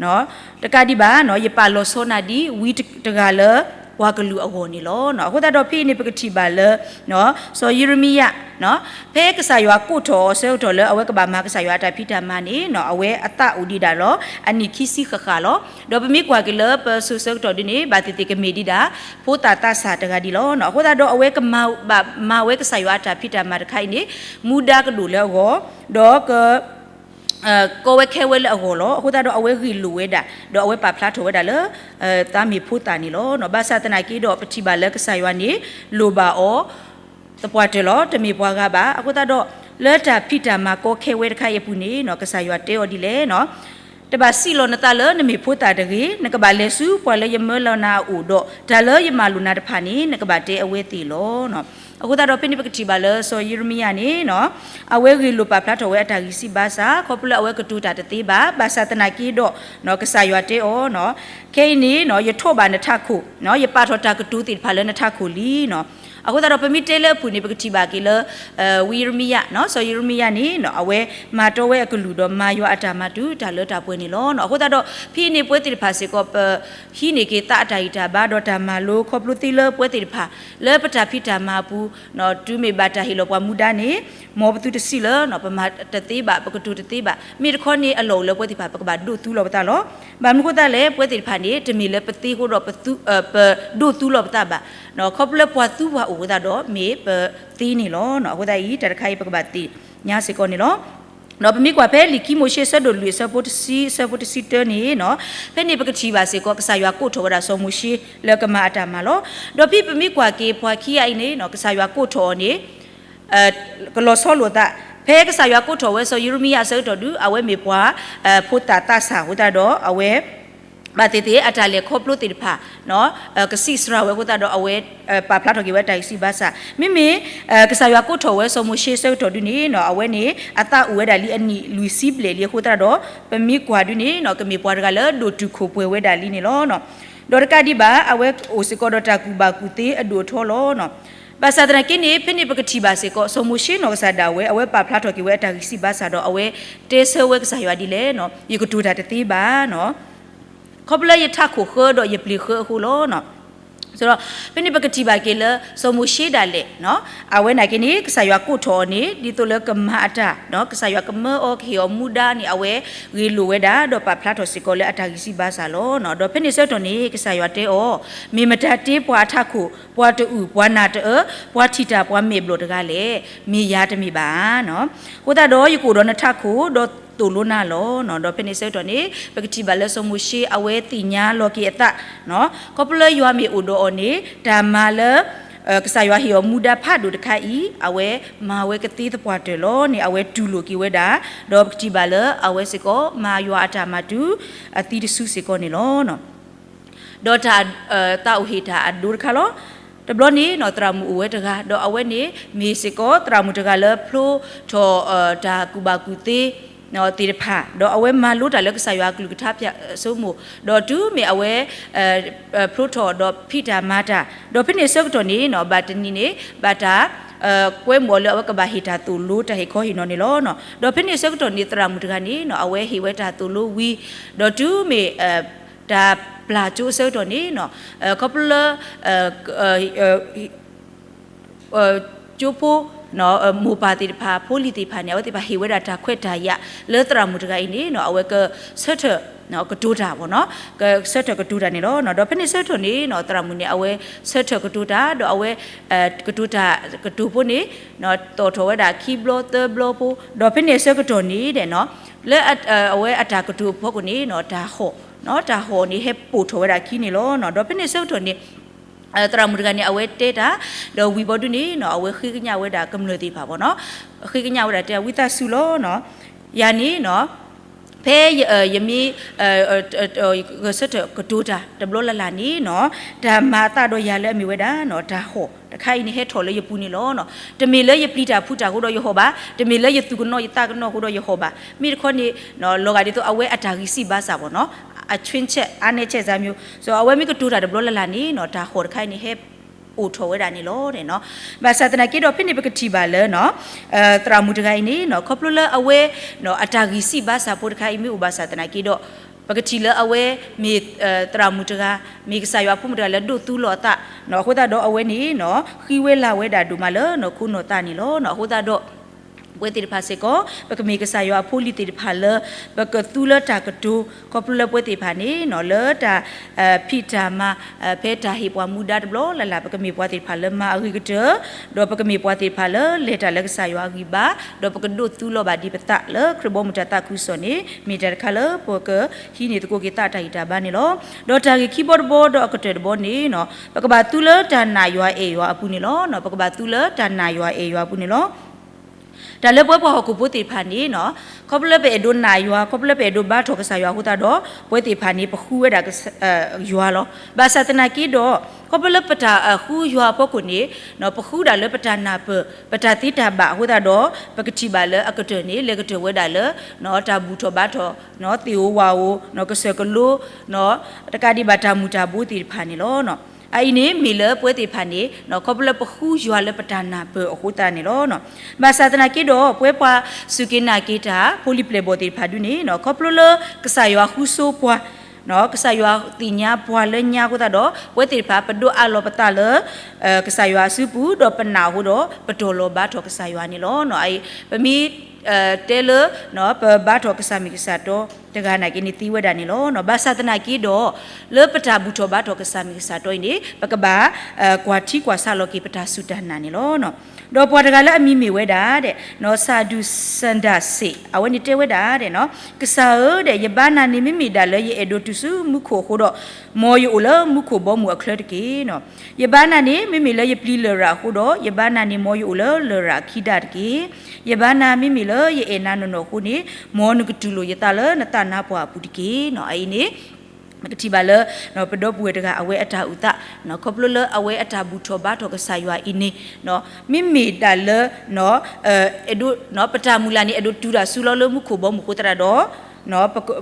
ၤ, တကးဒံးဘၣ် ယပာ်လီၤဆီနၤဒ်ဝံတဂၤလၢ ပှၤကလုာ်အဂီၢ်န့ၣ်လီၤ. အဃိသတးဒီး ဖဲအံၤန့ၣ် ပကထံၣ်ဘၣ်လၢ စီၤယံးရမံယၤ ဖဲကစၢ်ယွၤကိးထီၣ်အီၤအဆၢကတီၢ်လၢအဝဲကဘၣ်မၤကစၢ်ယွၤအတၢ်ဖံးတၢ်မၤန့ၣ် အဝဲအသးအိၣ်ဒံးဒၣ်လီၤ အနံၣ်ခံဆံဃၣ်ဃၣ်လီၤ. ဒီးပမ့ၢ်ကွၢ်က့ၤလၢပစိၤဆၢကတီၢ်ဒ်န့ၣ် ဘၣ်သ့ၣ်သ့ၣ်ကမ့ၢ်ဒံးဒၣ် ဖိသၣ်သးစၢ်တဂၤဒ်လီၤ. အဃိသတးဒီး အဝဲကဘၣ်မၤဝဲကစၢ်ယွၤအတၢ်ဖံးတၢ်မၤတခါအံၤန့ၣ် မူဒါကဒိၣ်လၢအဂီၢ်, ဒီးက ကီဝဲခဲဝဲလၢအဂီၢ်လီၤ. အဃိသတးဒီး အဝဲဂ့ၢ်လိာ်ဝဲဒၣ် ဒီးအဝဲပာ်ဖျါထီၣ်ဝဲဒၣ်လၢ သးမ့ၢ်ဖိသၣ်န့ၣ်လီၤ. ဘၣ်ဆၣ်သနာ်က့ဒီး ပထံၣ်ဘၣ်လၢကစၢ်ယွၤန့ၣ် လိၣ်ဘၣ်အီၤ သပှၢ်တၢၢ်လီၤ, တမ့ၢ်ပှၤဂၤဘၣ်. အဃိသတးဒီး လၢတၢ်ဖံးတၢ်မၤကီခဲဝဲတခါအံၤအပူၤန့ၣ် ကစၢ်ယွၤတဲအီၤဒ်လဲၣ် တဘၣ်စံးလီၤနသးလၢနမ့ၢ်ဖိသၣ်တဂ့ၤ, နကဘၣ်လဲၤဆူပှၤလၢယမၢလီၤနၤအအိၣ်ဒီး တၢ်လၢယမၤလိာ်နၤတဖၣ်န့ၣ် နကဘၣ်တဲအဝဲသ့ၣ်လီၤ. အဃိသတးဒီး ဖဲန့ၣ်ပကထံၣ်ဘၣ်လၢစီၤယံးရမံယၤန့ၣ် အဝဲဂ့ၢ်လိာ်ပာ်ဖျါထီၣ်ဝဲအတၢ်ဂံၢ်စၢ်ဘါစၢ် ခီဖျိလၢအဝဲကတိၤတၢ်တသ့ဘၣ်. ဘၣ်ဆၣ်သနာ်က့ဒီး ကစၢ်ယွၤတဲအီၤ ခဲအံၤန့ၣ် ယထီၣ်ဘၣ်နထးခိၣ်, ယပာ်ထီၣ်တၢ်ကတိၤသ့ၣ်တဖၣ်လၢနထးခိၣ်လံ. အဃိသတးဒီး ပမ့ၢ်တဲလၢအပူၤန့ၣ် ပကထံၣ်ဘၣ်က့ၤလၢ ဝံယံးရမံယၤ, စီၤယံးရမံယၤန့ၣ် အဝဲမၤတီဝဲအကလုၢ်ဒီးမၤယွၤအတၢ်မၤတုၤတၢ်လၢတၢ်ပှဲၤန့ၣ်လီၤ. အဃိသတးဒီး ဖဲအံၤန့ၣ် ပဝဲသ့ၣ်တဖၣ်စ့ၢ်ကီး ပဟံးန့ၢ်က့ၤသးအတၢ်ဂံၢ်တၢ်ဘါဒီးတၢ်မၤလိ ခီဖျိသ့လၢပဝဲသ့ၣ်တဖၣ် လၢပတၢ်ဖံးတၢ်မၤအပူၤ တုၤမ့ၢ်ဘၣ်တၢ်ဟ့ၣ်လီၤပှၤမူဒါန့ၣ် မ်ပသုတစံးလၢ ပမၤတသ့ဘၣ် ပကတိၤတသ့ဘၣ်. မ့ၢ်တခီန့ၣ် အလီၢ်အိၣ်လၢပဝဲသ့ၣ်တဖၣ် ပကဘၣ်ဒိးသူလီၤပသးလီၤ. ဘၣ်မနုၤအဃိသတးလဲၣ် ပဝဲသ့ၣ်တဖၣ်န့ၣ် တမ့ၢ်လၢပသ့အဃိဒီး ပဒိးသူလီၤပသးဘၣ်. ခီဖျိလၢပှၤသူပှၤအိၣ်အဃိသတးဒီး မ့ၢ်ပသ့န့ၣ်လီၤ. အဃိသတးအံၤ တၢ်တခါအံၤ ပကဘၣ်သ့ၣ်ညါစ့ၢ်ကီးန့ၣ်လီၤ. ဒီးပမ့ၢ်ကွၢ်ဖဲလံာ်ခံမိၤၡ့ အဆၢဒိၣ်လွံၢ် အဆၢဖိတဆံ အဆၢဖိတဆံတၢန့ၣ် ဖဲန့ၣ်ပကထံၣ်ဘၣ်စ့ၢ်ကီး ကစၢ်ယွၤကိးထီၣ်ဝဲဒၣ်စီၤမိၤၡ့လၢကမၤအတၢ်မၤလီၤ. ဒီးဖဲပမ့ၢ်ကွၢ်က့ၤပှၤခံဂၤအံၤန့ၣ် ကစၢ်ယွၤကိးထီၣ်အီၤန့ၣ် ကလီၤဆီလိာ်သး, ဖဲကစၢ်ယွၤကိးထီၣ်ဝဲစီၤယံးရမံယၤအဆၢကတီၢ်ဒုး အဝဲမ့ၢ်ပှၤ ဖိသၣ်သးစၢ်အဃိသတးဒီး အဝဲ ဘၣ်သ့ၣ်သ့ၣ်အတၢ်လဲၤခီဖျိသ့ၣ်တဖၣ် ကစံးစှၤဝဲအဃိသတးဒီး အဝဲ ပာ်ဖျါထီၣ်က့ၤဝဲအတၢ်ဂံၢ်စၢ်ဘါစၢ်. မ့မ့ၢ် ကစၢ်ယွၤကိးထီၣ်ဝဲစီၤမိၤၡ့အဆၢကတီၢ်ဒုးန့ၣ် အဝဲန့ၣ် အသးအိၣ်ဝဲဒၣ်လံအနံၣ်လွံၢ်ဆံဘျဲၣ်လံအဃိသတးဒီး ပမ့ၢ်ကွၢ်ဒုးန့ၣ် ကမ့ၢ်ပှၤတဂၤလၢဒိၣ်တုာ်ခိၣ်ပှဲၤဝဲဒၣ်လံန့ၣ်လီၤ. ဒီးတကးဒံးဘၣ် အဝဲအိၣ်စ့ၢ်ကီးဒီးတၢ်ကူၣ်ဘၣ်ကူၣ်သ့အဒိၣ်အထီလီၤ. ဘၣ်ဆၣ်သနာ်က့န့ၣ် ဖဲန့ၣ်ပကထံၣ်ဘၣ်စ့ၢ်ကီး စီၤမိၤၡ့နီၢ်ကစၢ်ဒၣ်ဝဲ အဝဲပာ်ဖျါထီၣ်က့ၤဝဲအတၢ်ဂံၢ်စၢ်ဘါစၢ်ဒီး အဝဲတဲဆၢဝဲကစၢ်ယွၤဒ်လဲၣ်, ယကတိၤတၢ်တသ့ဘၣ် ခီဖျိလၢယထးခိၣ်ဃၢဒီးယပျ့ၤဃၢအဃိလီၤ. ဒီးဖဲန့ၣ်ပကထံၣ်ဘၣ်က့ၤလၢ စီၤမိၤၡ့ဒၣ်လဲာ် အဝဲနာ်က့န့ၣ် ကစၢ်ယွၤကိးထီၣ်အီၤန့ၣ် ဒ်သိးလၢကမၤအတၢ် ကစၢ်ယွၤကမၢအီၤကဟ့ၣ်အီၤမူဒါန့ၣ် အဝဲဂ့ၢ်လိာ်ဝဲဒၣ် ဒီးပာ်ဖျါထီၣ်စ့ၢ်ကီးလၢအတၢ်ဂံၢ်စၢ်ဘါစၢ်လီၤ. ဒီးဖဲန့ၣ်ဆၢကတီၢ်န့ၣ် ကစၢ်ယွၤတဲအီၤ, မ့ၢ်မတၤတ့ပှၤအထးခိၣ်, ပှၤတအုၣ်ပှၤနၢ်တအၢ, ပှၤထံၣ်တၢ်ပှၤမဲာ်ဘျီၣ်တဂၤလဲၣ်. မ့ၢ်ယၤတမ့ၢ်ဘၣ်ဧါ. အဃိသတးဒီးယကအိၣ်ဒီးနထးခိၣ် ဒီးသိၣ်လိနၤလီၤ. ဒီးဖဲန့ၣ်ဆၢကတီၢ်န့ၣ် ပကထံၣ်ဘၣ်လၢစီၤမိၤၡ့အဝဲသ့ၣ်ညါလီၤက့ၤအသး ခီဖျိလၢယွၤမ့ၢ်အိၣ်ဒီးအီၤန့ၣ် တၢ်မၤလၢ ကစၢ်ယွၤဟ့ၣ်အီၤမူဒါဖးဒိၣ်တခါအံၤ အဝဲမၤဝဲကသ့သပှၢ်တၢၢ်လီၤန့ၣ် အဝဲတူၢ်လိာ်က့ၤဝဲဒၣ်, ဒီးပကထံၣ်ဘၣ်လၢအဝဲစ့ၢ်ကီး မၤယွၤအတၢ်မၤတုၤ အသံတစုစ့ၢ်ကီးန့ၣ်လီၤ. ဒီးတၢ် သးအိၣ်ဟ့ၣ်တၢ်အဒိတခါလီၤ. တဘျီန့ၣ် သရၣ်မုၣ်အိၣ်ဝဲတဂၤ ဒီးအဝဲန့ၣ် မ့ၢ်စ့ၢ်ကီးသရၣ်မုၣ်တဂၤလၢဖျိထီၣ် တၢ်ကူၣ်ဘၣ်ကူၣ်သ့ သ့ၣ်တဖၣ် ဒီးအဝဲမၤလိတၢ်လၢကစၢ်ယွၤအကလုၢ်ကထါဖၠးစိမိၤ ဒီးတုၤမ့ၢ်အဝဲ ဖျိထီၣ်ဒီးဖံးတၢ်မၤတၢ် ဒီးဖဲန့ၣ်ဆၢကတီၢ်န့ၣ် ဘၣ်တနံၤန့ၣ် ဘၣ်တၢ် ကွဲမုာ်အီၤလၢအဝဲကဘၣ်ဟ့ၣ်တၢ်သိၣ်လိတၢ်ဟ့ၣ်ခီဟ့ၣ်နီၤန့ၣ်လီၤ. ဒီးဖဲန့ၣ်အဆၢကတီၢ်န့ၣ် သရၣ်မုၣ်တဂၤန့ၣ်နီၤ အဝဲဟ့ၣ်ဝဲတၢ်သိၣ်လိဝံၤ ဒီးတုၤမ့ၢ် တၢ်ပျၢ်ကၠိအဆၢကတီၢ်န့ၣ်နီၤ ခီဖျိလၢ ကၠိဖိ မိၢ်ပၢ်သ့ၣ်တဖၣ် ဖိလံၤသ့ၣ်တဖၣ်န့ၣ် အဝဲသ့ၣ်တဖၣ်ဟ့ၣ်ဝဲဒၣ်တၢ်ခွဲးတၢ်ယာ်လၢသရၣ်မုၣ်တဂၤအံၤန့ၣ်နီၤ အဝဲကဆၢထၢၣ် ကတိၤတၢ်ဘၣ်နီၤ ကဆၢထၢၣ်ကတိၤတၢ်န့ၣ်လီၤ. ဒီးဖဲန့ၣ်ဆၢကတီၢ်န့ၣ်နီၤ သရၣ်မုၣ်န့ၣ် အဝဲဆၢထၢၣ်ကတိၤတၢ် ဒီးအဝဲ ကတိၤတၢ်ကတိၤဖိန့ၣ် သီၣ်ထီၣ်ဝဲဒၣ်ခံဘျီသၢဘျီဖိ ဒီးဖဲန့ၣ်အဆၢကတီၢ်န့ၣ်ဒီးနီၤ လၢအဝဲအတၢ်ကတိၤအဖီခိၣ်န့ၣ်နီၤ တၢ်ဟီၣ် တၢ်ဟီၣ်န့ၣ်ဟဲပိာ်ထီၣ်ဝဲဒၣ်ခံန့ၣ်လီၤ. ဒီးဖဲန့ၣ်အဆၢကတီၢ်န့ၣ် သရၣ်မုၣ်တဂၤန့ၣ် အဝဲတဲတၢ် ဒီးဝံၤဘီဒုန့ၣ်နီၤ အဝဲဃ့ကညးဝဲဒၣ်ကမျၢၢ်သ့ၣ်တဖၣ်ဘၣ်နီၤ ဃ့ကညးဝဲဒၣ်တဲ ဝံသးစူၤလီၤနီၤ ယၤန့ၣ်နီၤ ဖဲယမ့ၢ် ဂဲၤဆၢထၢၣ်ကတိၤတၢ်တဘျီလၢ်လၢ်န့ၣ်နီၤ တၢ်မၤအသးဒီးယၤလၢအမ့ၢ်ဝဲဒၣ်နီၤ တၢ်ဟီၣ်တခါအံၤန့ၣ်ဟဲထီၣ်လၢယပူၤန့ၣ်လီၤ. တမ့ၢ်လၢယပျံၤတၢ်ဖုးတၢ်အဃိဒီးယဟီၣ်ဘၣ်, တမ့ၢ်လၢယသူၣ်ကနီၤယသးကနီၤအဃိဒီးယဟီၣ်ဘၣ်. မ့ၢ်တခီန့ၣ် လီၤဂာ်ဒ်သိးအဝဲအတၢ်ဂံၢ်စၢ်ဘါစၢ်ဘၣ်နီၤ အချွင်းချက် အါနဲချက်စားမျိုး အဝဲမ့ၢ်ကတိၤတၢ်တဘျီလၢ်လၢ်န့ၣ်နီၤ တၢ်ဟီၣ်တခါအံၤန့ၣ်ဟဲအိၣ်ထီၣ်ဝဲဒၣ်န့ၣ်လီၤ. ဘၣ်ဆၣ်သနာ်က့ဒီး ဖဲန့ၣ်ပကထံၣ်ဘၣ်လၢ သရၣ်မုၣ်တဂၤအံၤန့ၣ် ခီဖျိလၢအဝဲ အတၢ်ဂံၢ်စၢ်ဘါစၢ်ဖိတခါအံၤမ့ၢ်အိၣ်ဘၣ်ဆၣ်သနာ်က့ဒီး ပကထံၣ်လၢအဝဲမ့ၢ် သရၣ်မုၣ်တဂၤ မ့ၢ်ကစၢ်ယွၤအဖိမုၣ်တဂၤလၢဒိးသူလီၤအသး အဃိသတးဒီးအဝဲန့ၣ် ဃ့ဝဲလၤဝဲဒၣ်ဒိၣ်မးလၢခိၣ်နူာ်သးန့ၣ်လီၤ. အဃိသတးဒီး ပဝဲသ့ၣ်တဖၣ်စ့ၢ်ကီး ပကမ့ၢ်ကစၢ်ယွၤအဖိလံၤသ့ၣ်တဖၣ်လၢ ပကသူလၢတၢ်ကတိၤ ခီဖျိလၢပဝဲသ့ၣ်တဖၣ်န့ၣ် လၢတၢ်ဖံးတၢ်မၤ ဖဲတၢ်ဟ့ၣ်ပှၤမူဒါတဘျီလၢ်လၢ် ပကမ့ၢ်ပှၤသ့ၣ်တဖၣ်လၢမၤအဂ့ၤကတၢၢ် ဒီးပကမ့ၢ်ပှၤသ့ၣ်တဖၣ်လၢလဲၤတၢ်လၢကစၢ်ယွၤအဂံၢ်ဘါ ဒီးပကဒိးသူလီၤဘၣ်ဒံးပသးလၢခရံာ်ဘီမုၢ်တၢ်သးခုကစီၣ်န့ၣ် မ့ၢ်တၢ်တခါလၢပကဟံးန့ၢ်သကိးက့ၤသးတၢ်ဂံၢ်တၢ်ဘါန့ၣ်လီၤ. ဒီးတၢ်ဂ့ၢ်ခံဘီတဘီဒီးအကတၢၢ်တဘီန့ၣ် ပကဘၣ်သူလၢတၢ်နာ်ယွၤအဲၣ်ယွၤအပူၤန့ၣ်လီၤ. ပကဘၣ်သူလၢတၢ်နာ်ယွၤအဲၣ်ယွၤအပူၤန့ၣ်လီၤ. တၢ်လၢပဝဲပှၤဟီၣ်ခိၣ်ဖိသ့ၣ်တဖၣ်န့ၣ် ခီဖျိလၢပအဲၣ်ဒိးနာ်ယွၤ ခီဖျိလၢပအဲၣ်ဒိးဘါထီၣ်ကစၢ်ယွၤအဃိသတးဒီး ပဝဲသ့ၣ်တဖၣ်န့ၣ် ပဃုဝဲဒၣ် ယွၤလီၤ. ဘၣ်ဆၣ်သနာ်က့ဒီး ခီဖျိလၢပတၢ်ဃုယွၤအဖီခိၣ်န့ၣ် ပဃုဒၣ်လၢပတၢ်နၢ်ပၢၢ် ပတၢ်သ့တၢ်ဘၣ်အဃိသတးဒီး ပကထံၣ်ဘၣ်လၢအကတၢၢ်န့ၣ် လဲၤကတၢၢ်ဝဲဒၣ်လၢ တၢ်ဘူၣ်ထီၣ်ဘါထီၣ် သ့ၣ်ဧိၤဝၣ်ဧိၤ ကစၢၢ်ကလိ တကးဒံးဘၣ်တၢ်မုၢ်တၢ်ဘိသ့ၣ်တဖၣ်န့ၣ်လီၤ. အအံၤန့ၣ်မ့ၢ်လၢပဝဲသ့ၣ်တဖၣ်န့ၣ် ခီဖျိလၢပဃုယွၤလၢပတၢ်နၢ်ပၢၢ်အဃိသတးန့ၣ်လီၤ. ဘၣ်ဆၣ်သနာ်က့ဒီး ပဝဲပှၤစူၢ်က့ၤနာ်က့ၤတၢ် ဖိလံၤပျဲၢ်ဘီၣ်သ့ၣ်တဖၣ်ဒုန့ၣ် ခီဖျိလၢကစၢ်ယွၤဃုဆိပှၤ ကစၢ်ယွၤသ့ၣ်ညါပှၤလၢညါအဃိသတးဒီး ပဝဲသ့ၣ်တဖၣ် ပဒိးအးလီၤပသးလၢ ကစၢ်ယွၤအစုပူၤ ဒီးပနာ်အဃိဒီး ပတီၢ်လီၤဘါထီၣ်ကစၢ်ယွၤန့ၣ်လီၤ. အအံၤ ပမ့ၢ် တဲလၢ ပဘါထီၣ်ကစၢ်မ့ၢ်ကစၢ်တီတဂၤနာ်က့န့ၣ်သ့ဝဲဒၣ်န့ၣ်လီၤ. ဘၣ်ဆၣ်သနာ်က့ဒီး လၢပတၢ်ဘူၣ်ထီၣ်ဘါထီၣ်ကစၢ်မ့ၢ်ကစၢ်တီအံၤန့ၣ် ပကဘၣ် ကွၢ်ထံကွၢ်ဆးလီၤက့ၤပတၢ်စူၢ်တၢ်နာ်န့ၣ်လီၤ. ဒီးပှၤတဂၤလၢအမံၤမ့ၢ်ဝဲဒၣ် ဒီး Sadhu Sundar Singh အဝဲန့ၣ်တဲဝဲဒၣ် ကစၢ်ဧၢ ဒီး ယဘါနၤန့ၣ် မ့မ့ၢ်ဒၣ်လၢယအဲၣ်ဒိးတုၤဆူမူခိၣ်အဃိဒီး မ်ယအိၣ်လၢမူခိၣ်ဘီမုၢ်အချၢတက့ၢ်. ယဘါနၤန့ၣ် မ့မ့ၢ်လၢယပျံၤလရာ်အဃိဒီး ယဘါနၤန့ၣ် မ်ယအိၣ်လၢလရာ်အခံဒၣ်တက့ၢ်. ယဘါနၤမ့မ့ၢ်လၢယအဲၣ်နၤနီၢ်နီၢ်အဃိန့ၣ် မ်နကတူၢ်လိာ်ယသးလၢနသးနါပှၢ်အပူၤတက့ၢ်. အအံၤန့ၣ် ပကထံၣ်ဘၣ်လၢ ပဒီပုၢ်ဝဲၢ်တဂၤအဝဲအတၢ်အိၣ်သး ခီဖျိလၢအဝဲအတၢ်ဘူၣ်ထီၣ်ဘါထီၣ်ကစၢ်ယွၤအံၤန့ၣ် မ့မ့ၢ်ဒၣ်လၢ အဲၣ်ဒိး ပတၢ်မုၢ်လၢ်န့ၣ် အဲၣ်ဒိးတုၤတၢ်ဆူလီၤလၢမူခိၣ်ဘီမုၢ်အဃိသတးဒီး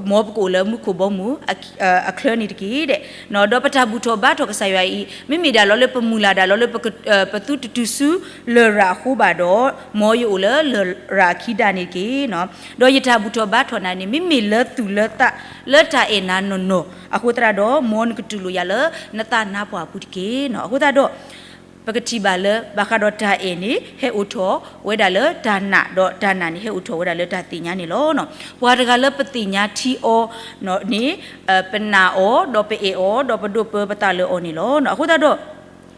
မ်ပကအိၣ်လၢမူခိၣ်ဘီမုၢ် အချၢန့ၣ်တက့ၢ်. ဒီးပတၢ်ဘူၣ်ထီၣ်ဘါထီၣ်ကစၢ်ယွၤအံၤ မ့မ့ၢ်ဒၣ်လီၤလၢပမုၢ်လၢ်ဒၣ်လီၤလၢ ပသုတတုၤဆူလရာ်အဃိဘၣ်ဒီး မ်ယအိၣ်လၢလရာ်အခံဒၣ်န့ၣ်တက့ၢ်. ဒီးယတၢ်ဘူၣ်ထီၣ်ဘါထီၣ်နၤန့ၣ် မ့မ့ၢ်လၢသူၣ်လၢသး လၢတၢ်အဲၣ်နၤနီၢ်နီၢ်အဃိသတးဒီး မ်နကတူၢ်လိာ်ယၤလၢနသးနါပှၢ်အပူၤတက့ၢ်. အဃိသတးဒီး ပကထံၣ်ဘၣ်လၢ ဘၣ်ဃးဒီးတၢ်အဲၣ်န့ၣ် ဟဲအိၣ်ထီၣ်ဝဲဒၣ်လၢတၢ်နာ် ဒီးတၢ်နာ်န့ၣ် ဟဲအိၣ်ထီၣ်ဝဲဒၣ်လၢတၢ်သ့ၣ်ညါန့ၣ်လီၤ. ပှၤတဂၤလၢပသ့ၣ်ညါထံအီၤန့ၣ် ပနာ်အီၤ ဒီးပအဲၣ်အီၤ ဒီးပဒိးပၢပသးလၢအီၤန့ၣ်လီၤ. အဃိသတးဒီး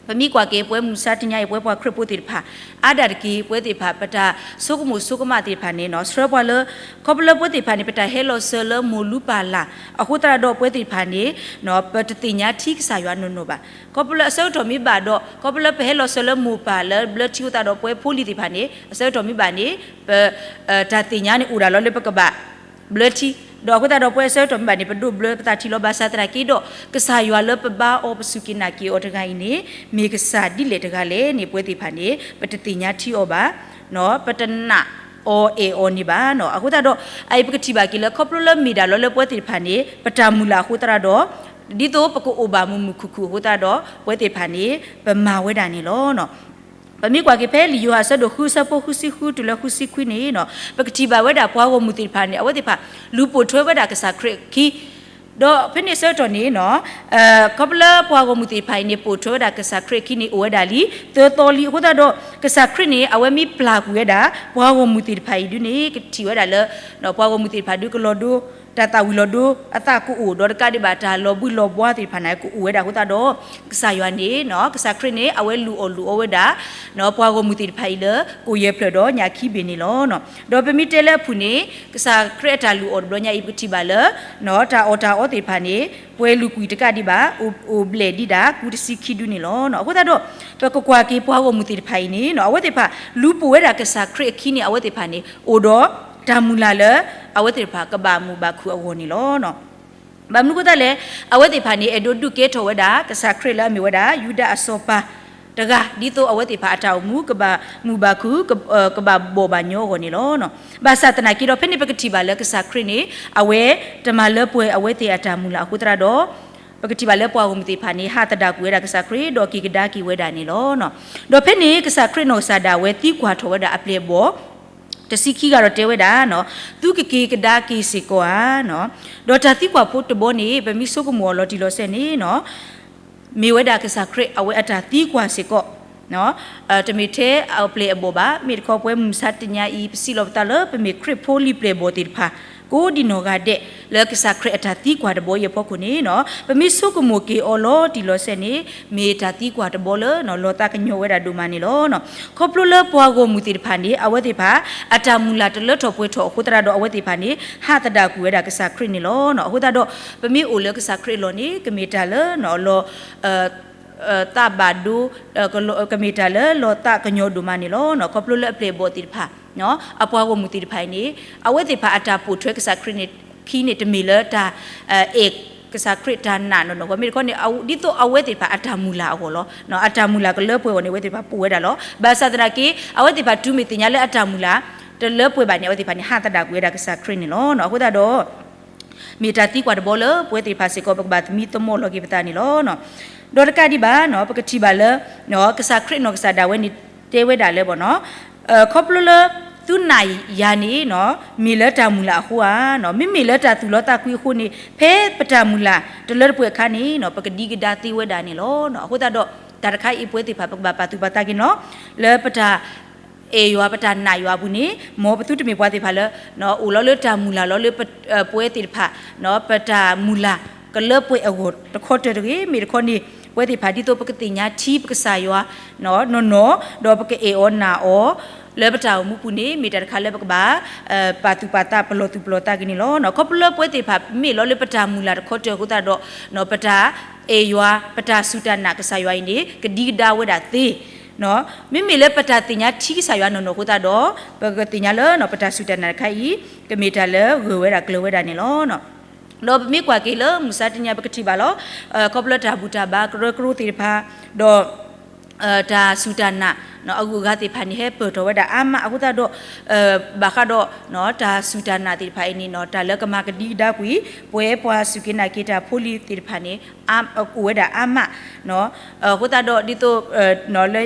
ပမ့ၢ်ကွၢ်က့ၤ ပဝဲမုၢ်ဆါတနံၤအံၤ ပဝဲပှၤခရံာ်ဖိသ့ၣ်တဖၣ် အါဒၣ်တက့ၢ် ပဝဲသ့ၣ်တဖၣ် ပတၢ်ဆိကမိၣ်ဆိကမးသ့ၣ်တဖၣ်န့ၣ် ဆှၢပှၤလၢ ခီဖျိလၢပဝဲသ့ၣ်တဖၣ်န့ၣ် ပတၢ်ဟဲလီၤစၢၤလၢမိၢ်လူပၢ်လၢ် အဃိသတးဒီး ပဝဲသ့ၣ်တဖၣ်န့ၣ် ပတသ့ၣ်ညါထံကစၢ်ယွၤနီၢ်နီၢ်ဘၣ်. ခီဖျိလၢအဆၢကတီၢ်မ့ၢ်ဘၣ်ဒီး ခီဖျိလၢပဟဲလီၤစၢၤလၢမိၢ်ပၢ်လၢဘျၢထံအဃိသတးဒီး ပဝဲဖိလံၤသ့ၣ်တဖၣ်န့ၣ် အဆၢကတီၢ်မ့ၢ်ဘၣ်န့ၣ် ပ တၢ်သ့ၣ်ညါန့ၣ်အိၣ်ဒၣ်လီၤလၢပကဘၣ်ဘျၢထံ, ဒီးအဃိသတးဒီးပဝဲအဆၢကတီၢ်မ့ၢ်ဘၣ်န့ၣ် ပဒိးဘျၢပသးထံလီၤ. ဘၣ်ဆၣ်သနာ်က့ဒီး ကစၢ်ယွၤလၢပဘါအီၤ ပစူၢ်က့ၤနာ်က့ၤအီၤတဂၤအံၤန့ၣ် မ့ၢ်ကစၢ်ဒ်လဲၣ်တဂၤလဲၣ်န့ၣ် ပဝဲသ့ၣ်တဖၣ်န့ၣ် ပတသ့ၣ်ညါထံအီၤဘၣ်, ပတနာ်အီၤအဲၣ်အီၤန့ၣ်ဘၣ်. အဃိသတးဒီး အအံၤပကထံၣ်ဘၣ်က့ၤလၢ ခီဖျိလၢမ့ၢ်ဒၣ်လီၤလၢပဝဲသ့ၣ်တဖၣ်န့ၣ် ပတၢ်မုၢ်လၢ်အဃိသတးဒီး ဒ်သိးပကအိၣ်ဘၣ်မုာ်မုာ်ခုၣ်ခုၣ်အဃိသတးဒီး ပဝဲသ့ၣ်တဖၣ်န့ၣ် ပမၤဝဲဒၣ်န့ၣ်လီၤ. ပမ့ၢ်ကွၢ်က့ၤဖဲလံာ်ယိၤဟၣ်အဆၢဒိၣ်ဃုအဆၢဖိဃုဆံဃုတုၤလၢဃုဆံခွံန့ၣ်နီၤ ပကထံၣ်ဘၣ်ဝဲဒၣ်ပှၤဂီၢ်မုၢ်သ့ၣ်တဖၣ်န့ၣ် အဝဲသ့ၣ်တဖၣ် လူၤပိာ်ထွဲဝဲဒၣ်ကစၢ်ခရံာ်အခံ ဒီးဖဲန့ၣ်ဆၢကတီၢ်န့ၣ်နီၤ ခီဖျိလၢပှၤဂီၢ်မုၢ်သ့ၣ်တဖၣ်အံၤန့ၣ် ပိာ်ထွဲဝဲဒၣ်ကစၢ်ခရံာ်အခံန့ၣ် အိၣ်ဝဲဒၣ်လံ သၢသီလံ အဃိသတးဒီး ကစၢ်ခရံာ်န့ၣ် အဝဲမ့ၢ်ပျၢ်ကွံာ်ဝဲဒၣ် ပှၤဂီၢ်မုၢ်သ့ၣ်တဖၣ်အံၤဒုန့ၣ် ကထံၣ်ဝဲဒၣ်လၢ ပှၤဂီၢ်မုၢ်သ့ၣ်တဖၣ်ဒုကလီၤဒိ တၢ်သၣ်ဝံၤလီၤဒိ အသးကအိၣ် ဒီးတကးဒံးဘၣ်တၢ်လီၤဘှံးလီၤဘှါသ့ၣ်တဖၣ်န့ၣ် ကအိၣ်ဝဲဒၣ်အဃိသတးဒီး ကစၢ်ယွၤန့ၣ်နီၤ ကစၢ်ခရံာ်န့ၣ် အဝဲလူၤအီၣ်လူၤအီဝဲဒၣ် ပှၤဂီၢ်မုၢ်သ့ၣ်တဖၣ်အံၤလၢ ကိၣ်ယဲၢ်ဖျၢၣ်ဒီးညၣ်ခံဘ့ၣ်န့ၣ်လီၤ. ဒီးပမ့ၢ်တဲလၢအဖုၣ်န့ၣ် ကစၢ်ခရံာ်အတၢ်လူၤအီၣ်တဘျီညါအံၤ ပကထံၣ်ဘၣ်လၢ တၢ်အီၣ်တၢ်အီသ့ၣ်တဖၣ်န့ၣ် ပှဲၤလူၤကွံာ်တကးဒံးဘၣ် အိၣ်ဘျဲၣ်ဒံးဒၣ် ကူတဆံခံဒုန့ၣ်လီၤ. အဃိသတးဒီး ပကကွၢ်က့ၤပှၤဂီၢ်မုၢ်သ့ၣ်တဖၣ်အံၤန့ၣ်နီၤ အဝဲသ့ၣ်တဖၣ် လူၤပိာ်ဝဲဒၣ်ကစၢ်ခရံာ်အခံန့ၣ် အဝဲသ့ၣ်တဖၣ်န့ၣ် အိၣ်ဒီးတၢ်မုၢ်လၢ်လၢ အဝဲသ့ၣ်တဖၣ်ကဘၣ်မုာ်ဘၣ်ခုၣ်အဂီၢ်န့ၣ်လီၤ. ဘၣ်မနုၤအဃိသတးလဲၣ်, အဝဲသ့ၣ်တဖၣ်န့ၣ် အဲၣ်ဒိးဒုးကဲထီၣ်ဝဲဒၣ် ကစၢ်ခရံာ်လၢအမ့ၢ်ဝဲဒၣ် ယူဒၤအစီၤပၤတဂၤ ဒ်သိးအဝဲသ့ၣ်တဖၣ်အတၢ်အိၣ်မူ ကဘၣ်မုာ်ဘၣ်ခုၣ် ကဘၣ်ဘီၣ်ဘၣ်ညီအဂီၢ်န့ၣ်လီၤ. ဘၣ်ဆၣ်သနာ်က့ဒီး ဖဲန့ၣ်ပကထံၣ်ဘၣ်လၢကစၢ်ခရံာ်န့ၣ် အဝဲတမၤလၢပှဲၤအဝဲသ့ၣ်အတၢ်မုၢ်လၢ်အဃိသတးဒီး ပကထံၣ်ဘၣ်လၢပှၤဂီၢ်မုၢ်သ့ၣ်တဖၣ်န့ၣ် ဟးသဒၣ်ကွံာ်ဝဲဒၣ်ကစၢ်ခရံာ် ဒီးက့ၤကဒါက့ၤဝဲဒၣ်န့ၣ်လီၤ. ဒီးဖဲန့ၣ် ကစၢ်ခရံာ်နီၢ်ကစၢ်ဒၣ်ဝဲသံကွၢ်ထီၣ်ဝဲဒၣ်အပျဲၢ်အဘီၣ် တဆံခံဂၤဒီးတဲဝဲဒၣ်, သုကက့ၤကဒါက့ၤစ့ၢ်ကီးဧါ. ဒီးတၢ်သံကွၢ်ဖိတဘီန့ၣ် ပမ့ၢ်ဆိကမိၣ်အီၤလီၤတံၢ်လီၤဆဲးန့ၣ် မ့ၢ်ဝဲဒၣ်ကစၢ်ခရံာ်အဝဲအတၢ်သံကွၢ်စ့ၢ်ကီး, တမ့ၢ်ထဲအပျဲၢ်အဘီၣ်ဘၣ်. မ့ၢ်တခီပဝဲမုၢ်မဆါတနံၤအံၤ ပစံးလီၤပသးလၢပမ့ၢ်ခရံာ်ဖိလံၤပျဲၢ်ဘီၣ်သ့ၣ်တဖၣ် ကိးဒံနီၢ်ဂၤဒဲး လၢကစၢ်ခရံာ်အတၢ်သံကွၢ်တဘီအံၤအဖီခိၣ်န့ၣ် ပမ့ၢ်ဆိကမိၣ်က့ၤအီၤလီၤတံၢ်လီၤဆဲးန့ၣ် မ့ၢ်တၢ်သံကွၢ်တဘီလၢ လီၤသးကညီၤဝဲဒၣ်ဒိၣ်မးန့ၣ်လီၤ. ခီဖျိလၢပှၤဂီၢ်မုၢ်သ့ၣ်တဖၣ်န့ၣ် အဝဲသ့ၣ်တဖၣ် အတၢ်မုၢ်လၢ်တလၢထီၣ်ပှဲၤထီၣ်အဃိသတးဒီး အဝဲသ့ၣ်တဖၣ်န့ၣ် ဟးသဒၣ်ကွံာ်ဝဲဒၣ်ကစၢ်ခရံာ်န့ၣ်လီၤ. အဃိသတးဒီး ပမ့ၢ်အိၣ်လၢကစၢ်ခရံာ်အလီၢ်န့ၣ် ကမ့ၢ်တၢ်လၢ လီၤ သးဘၣ်ဒိ ကမ့ၢ်တၢ်လၢလီၤသးကညီၤဒိၣ်မးန့ၣ်လီၤ. ခီဖျိလၢအပျဲၢ်အဘီၣ်သ့ၣ်တဖၣ် အပှၤဂီၢ်မုၢ်သ့ၣ်တဖၣ်အံၤန့ၣ် အဝဲသ့ၣ်တဖၣ်အတၢ်ပိာ်ထွဲကစၢ်ခရံာ်န့ၣ် ခံန့ၣ်တမ့ၢ်လၢတၢ် အဲၣ်ကစၢ်ခရံာ်တၢ်နာ်နီၢ်နီၢ်အဂီၢ် မ့ၢ်တခီန့ၣ် ဒ်သိးအဝဲသ့ၣ်တဖၣ်အတၢ်မုၢ်လၢ်အဂီၢ်လီၤ. အတၢ်မုၢ်လၢ်ကလၢပှဲၤအဂီၢ်န့ၣ် အဝဲသ့ၣ်တဖၣ်ပိာ်ဝဲဒၣ်လီၤ. ဘၣ်ဆၣ်သနာ်က့ အဝဲသ့ၣ်တဖၣ်တုၤမ့ၢ်သ့ၣ်ညါလၢအတၢ်မုၢ်လၢ် တလၢပှဲၤဘၣ်န့ၣ် အဝဲသ့ၣ်တဖၣ်န့ၣ် ဟးသဒၣ်ကွံာ်ဝဲဒၣ်ကစၢ်ခရံာ်န့ၣ်လီၤ. အဃိသတးဒီး မ့ၢ်တၢ်သံကွၢ်တဘီလၢ ပဝဲသ့ၣ်တဖၣ်စ့ၢ်ကီး ပကဘၣ်သမံသမိးလီၤက့ၤပသးန့ၣ်လီၤ. ဒီးတကးဒံးဘၣ် ပကထံၣ်ဘၣ်လၢ ကစၢ်ခရံာ်နီၢ်ကစၢ်ဒၣ်ဝဲန့ၣ် တဲဝဲဒၣ်လၢ ခီဖျိလၢ သုနာ်ယၤန့ၣ် မ့ၢ်လၢတၢ်မုၢ်လၢ်အဃိဧါ. မ့မ့ၢ်လၢတၢ်သူၣ်လီၤသးကွံအဃိန့ၣ် ဖဲပတၢ်မုၢ်လၢ်တလၢတပှဲၤအခါန့ၣ် ပကဒံကဒါသ့ဝဲဒၣ်န့ၣ်လီၤ. အဃိသတးဒီး တၢ်တခါအံၤပဝဲသ့ၣ်တဖၣ် ပကဘၣ်ပာ်သူၣ်ပာ်သးက့ၤန့ၣ်လီၤ. လၢပတၢ် အဲၣ်ယွၤ ပတၢ်နာ်ယွၤအပူၤန့ၣ် မ်ပသုတမ့ၢ်ပှၤသ့ၣ်တဖၣ်လၢ အိၣ်လီၤလၢတၢ်မုၢ်လၢ်လီၤလၢ ပဝဲသ့ၣ်တဖၣ် ပတၢ်မုၢ်လၢ်ကလၢပှဲၤအဂီၢ်တခီတၢၢ်တဂ့ၤ. မ့ၢ်တခီန့ၣ် ပဝဲသ့ၣ်တဖၣ်ဒ်သိးပကသ့ၣ်ညါထံပကစၢ်ယွၤ နီၢ်နီၢ် ဒီးပကအဲၣ်အီၤနာ်အီၤ လၢပတၢ်အိၣ်မူပူၤန့ၣ် မ့ၢ်တၢ်တခါလၢပကဘၣ် ပာ်သူၣ်ပာ်သး ပလီၢ်သူၣ်ပလီၢ်သးက့ၤန့ၣ်လီၤ. ခီဖျိလၢပဝဲသ့ၣ်တဖၣ် မ့ၢ်လီၤလၢပတၢ်မုၢ်လၢ်တခီတၢၢ်အဃိသတးဒီး ပတၢ်အဲၣ်ယွၤ ပတၢ်စူၢ်တၢ်နာ်ကစၢ်ယွၤအံၤန့ၣ် ကဒံကဒါဝဲဒၣ်သ့ မ့မ့ၢ်လၢပတၢ်သ့ၣ်ညါထံကစၢ်ယွၤနီၢ်နီၢ်အဃိသတးဒီး ပကသ့ၣ်ညါလၢ ပတၢ်စူၢ်တၢ်နာ်တခါအံၤ ကမ့ၢ်တၢ်လၢဂၢၢ်ဝဲဒၣ်ကျၢၤဝဲဒၣ်န့ၣ်လီၤ. ဒီးပမ့ၢ်ကွၢ်က့ၤလၢမုၢ်မဆါတနံၤ ပကထံၣ်ဘၣ်လီၤ. ခီဖျိလၢတၢ်ဘူၣ်တၢ်ဘါကရၢကရိသ့ၣ်တဖၣ် ဒီး တၢ်စူၢ်တၢ်နာ် အဂုၤအဂၤသ့ၣ်တဖၣ်န့ၣ် ဟဲပၢၢ်ထီၣ်ဝဲဒၣ်အါမးအဃိသတးဒီး ဘၣ်ဃးဒီး တၢ်စူၢ်တၢ်နာ်သ့ၣ်တဖၣ်အံၤန့ၣ် တၢ်လၢကမၤကဒံကဒါကွံာ် ပဝဲပှၤစူၢ်က့ၤနာ်က့ၤတၢ်ဖိလံၤသ့ၣ်တဖၣ်န့ၣ် အိၣ်ဝဲဒၣ်အါမး အဃိသတးဒီး ဒ်သိး လၢ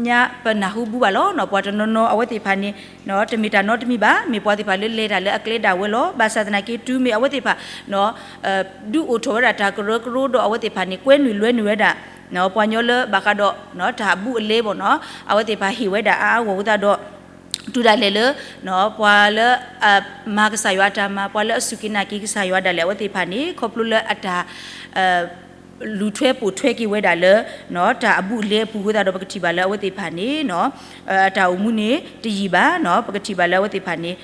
ညါပနၢ်ဟူဘၣ်လီၤ ပှၤတနီၤနီၤအဝဲသ့ၣ်တဖၣ်န့ၣ် တမ့ၢ်တၢ်နီတမံၤဘၣ် မ့ၢ်ပှၤသ့ၣ်တဖၣ်လၢလဲၤတၢ်လၢအကျဲဒၣ်ဝဲလီၤ. ဘၣ်ဆၣ်သနာ်က့ တုၤမ့ၢ်အဝဲသ့ၣ်တဖၣ် ဒုးအိၣ်ထီၣ်ဝဲဒၣ်တၢ်ကရၢကရိဒီးအဝဲသ့ၣ်တဖၣ်န့ၣ် ကွဲနုာ်လွဲနုာ်ဝဲဒၣ် ပှၤကညီလၢဘၣ်ဃးဒီး တၢ်အဘူးအလဲဘၣ်နီၤ အဝဲသ့ၣ်တဖၣ်ဟ့ၣ်ဝဲဒၣ်အါအါဂီၢ်ဂီၢ်အဃိသတးဒီး တုၤဒၣ်လဲာ်လၢ ပှၤလၢ မၤကစၢ်ယွၤအတၢ်မၤ ပှၤလၢအစူၢ်က့ၤနာ်က့ၤကစၢ်ယွၤဒၣ်လဲာ် အဝဲသ့ၣ်တဖၣ်န့ၣ် ခီဖျိလၢအတၢ် လူၤထွဲပိာ်ထွဲက့ၤဝဲဒၣ်လၢ တၢ်အဘူးအလဲအပူၤအဃိသတးဒီး ပကထံၣ်ဘၣ်လၢအဝဲသ့ၣ်တဖၣ်န့ၣ် အတၢ်အိၣ်မူန့ၣ်တယံာ်ဘၣ် ပကထံၣ်ဘၣ်လၢအဝဲသ့ၣ်တဖၣ်န့ၣ်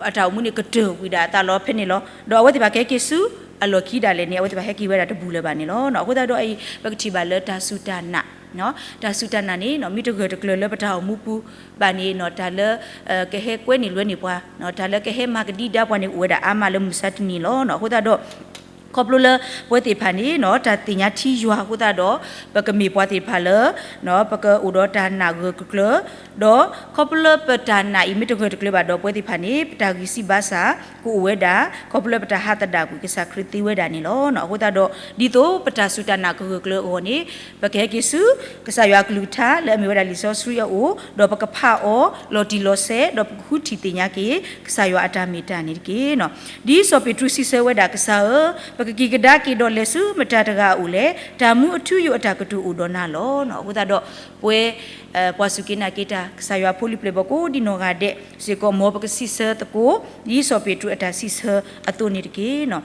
အတၢ်အိၣ်မူန့ၣ်ကတၢၢ်ကွံာ်ဒၣ်အသးလီၤဖဲန့ၣ်လီၤ. ဒီးအဝဲသ့ၣ်တဖၣ်ကဟဲက့ၤဆူအလီၢ်ခံဒၣ်လဲာ်န့ၣ် အဝဲသ့ၣ်တဖၣ်ဟဲက့ၤဝဲဒၣ်တဘူၣ်လၢၤဘၣ်န့ၣ်လီၤ. အဃိသတးဒီးအံၤ ပကထံၣ်ဘၣ်လၢတၢ်စူၢ်တၢ်နာ် တၢ်စူၢ်တၢ်နာ်န့ၣ် မ့ၢ်တဂၢၢ်တကျၢၤလၢပတၢ်အိၣ်မူပူၤဘၣ်န့ၣ် တၢ်လၢ ကဟဲကွဲနုာ်လွဲနုာ်ပှၤ တၢ်လၢကဟဲမၤကဒံကဒါပှၤန့ၣ် အိၣ်ဝဲဒၣ်အါမးလၢမုၢ်မဆါတနံၤလီၤ. အဃိသတးဒီး ခီဖျိလၢပဝဲသ့ၣ်တဖၣ်န့ၣ် တၢ်သ့ၣ်ညါထံယွၤအဃိသတးဒီး ပကမ့ၢ်ပှၤသ့ၣ်တဖၣ်လၢ ပကအိၣ်ဒီးတၢ်နာ်ဂၢၢ်တကျၢၤ, ဒီးခီဖျိလၢပတၢ်နာ်အံၤမ့ၢ်တဂၢၢ်တကျၢၤဘၣ်ဒီး ပဝဲသ့ၣ်တဖၣ်န့ၣ် ပတၢ်ဂံၢ်စၢ်ဘါစၢ်ကအိၣ်ဝဲဒၣ် ခီဖျိလၢပတၢ်ဟးသဒၣ်ကွံာ်ကစၢ်ခရံာ်သ့ဝဲဒၣ်န့ၣ်လီၤ. အဃိသတးဒီး ဒ်သိးပတၢ်စူၢ်တၢ်နာ်ကဂၢၢ်ကျၢၤအဂီၢ်န့ၣ် ပကဟဲက့ၤဆူ ကစၢ်ယွၤအကလုၢ်ကထါလၢအမ့ၢ်ဝဲဒၣ်လံာ်စီဆှံအအိၣ်, ဒီးပကဖးအီၤလီၤတံၢ်လီၤဆဲး, ဒီးပကဃုထံၣ်သ့ၣ်ညါက့ၤ ကစၢ်ယွၤအတၢ်မ့ၢ်တၢ်န့ၣ်တက့ၢ်. ဒ်စီၤပ့းတရူးစံးဆၢဝဲဒၣ်, ကစၢ်ဧၢ, ပကက့ၤကဒါက့ၤဒီးလဲၤဆူမတၤတဂၤအအိၣ်လဲၣ်. တၢ်မူအထူအယိာ်အတၢ်ကတိၤအိၣ်ဒီးနၤလီၤ. အဃိသတးဒီး ပဝဲ ပှၤစူၢ်က့ၤနာ်က့ၤတၢ် ကစၢ်ယွၤဖိလံၤပျဲၢ်ဘၣ်ကိးဒံနီၢ်ဂၤဒဲးစ့ၢ်ကီး မ်ပကစံးဆၢသကိး ဒ်စီၤပ့းတရူးအတၢ်စံးဆၢအသိးန့ၣ်တက့ၢ်.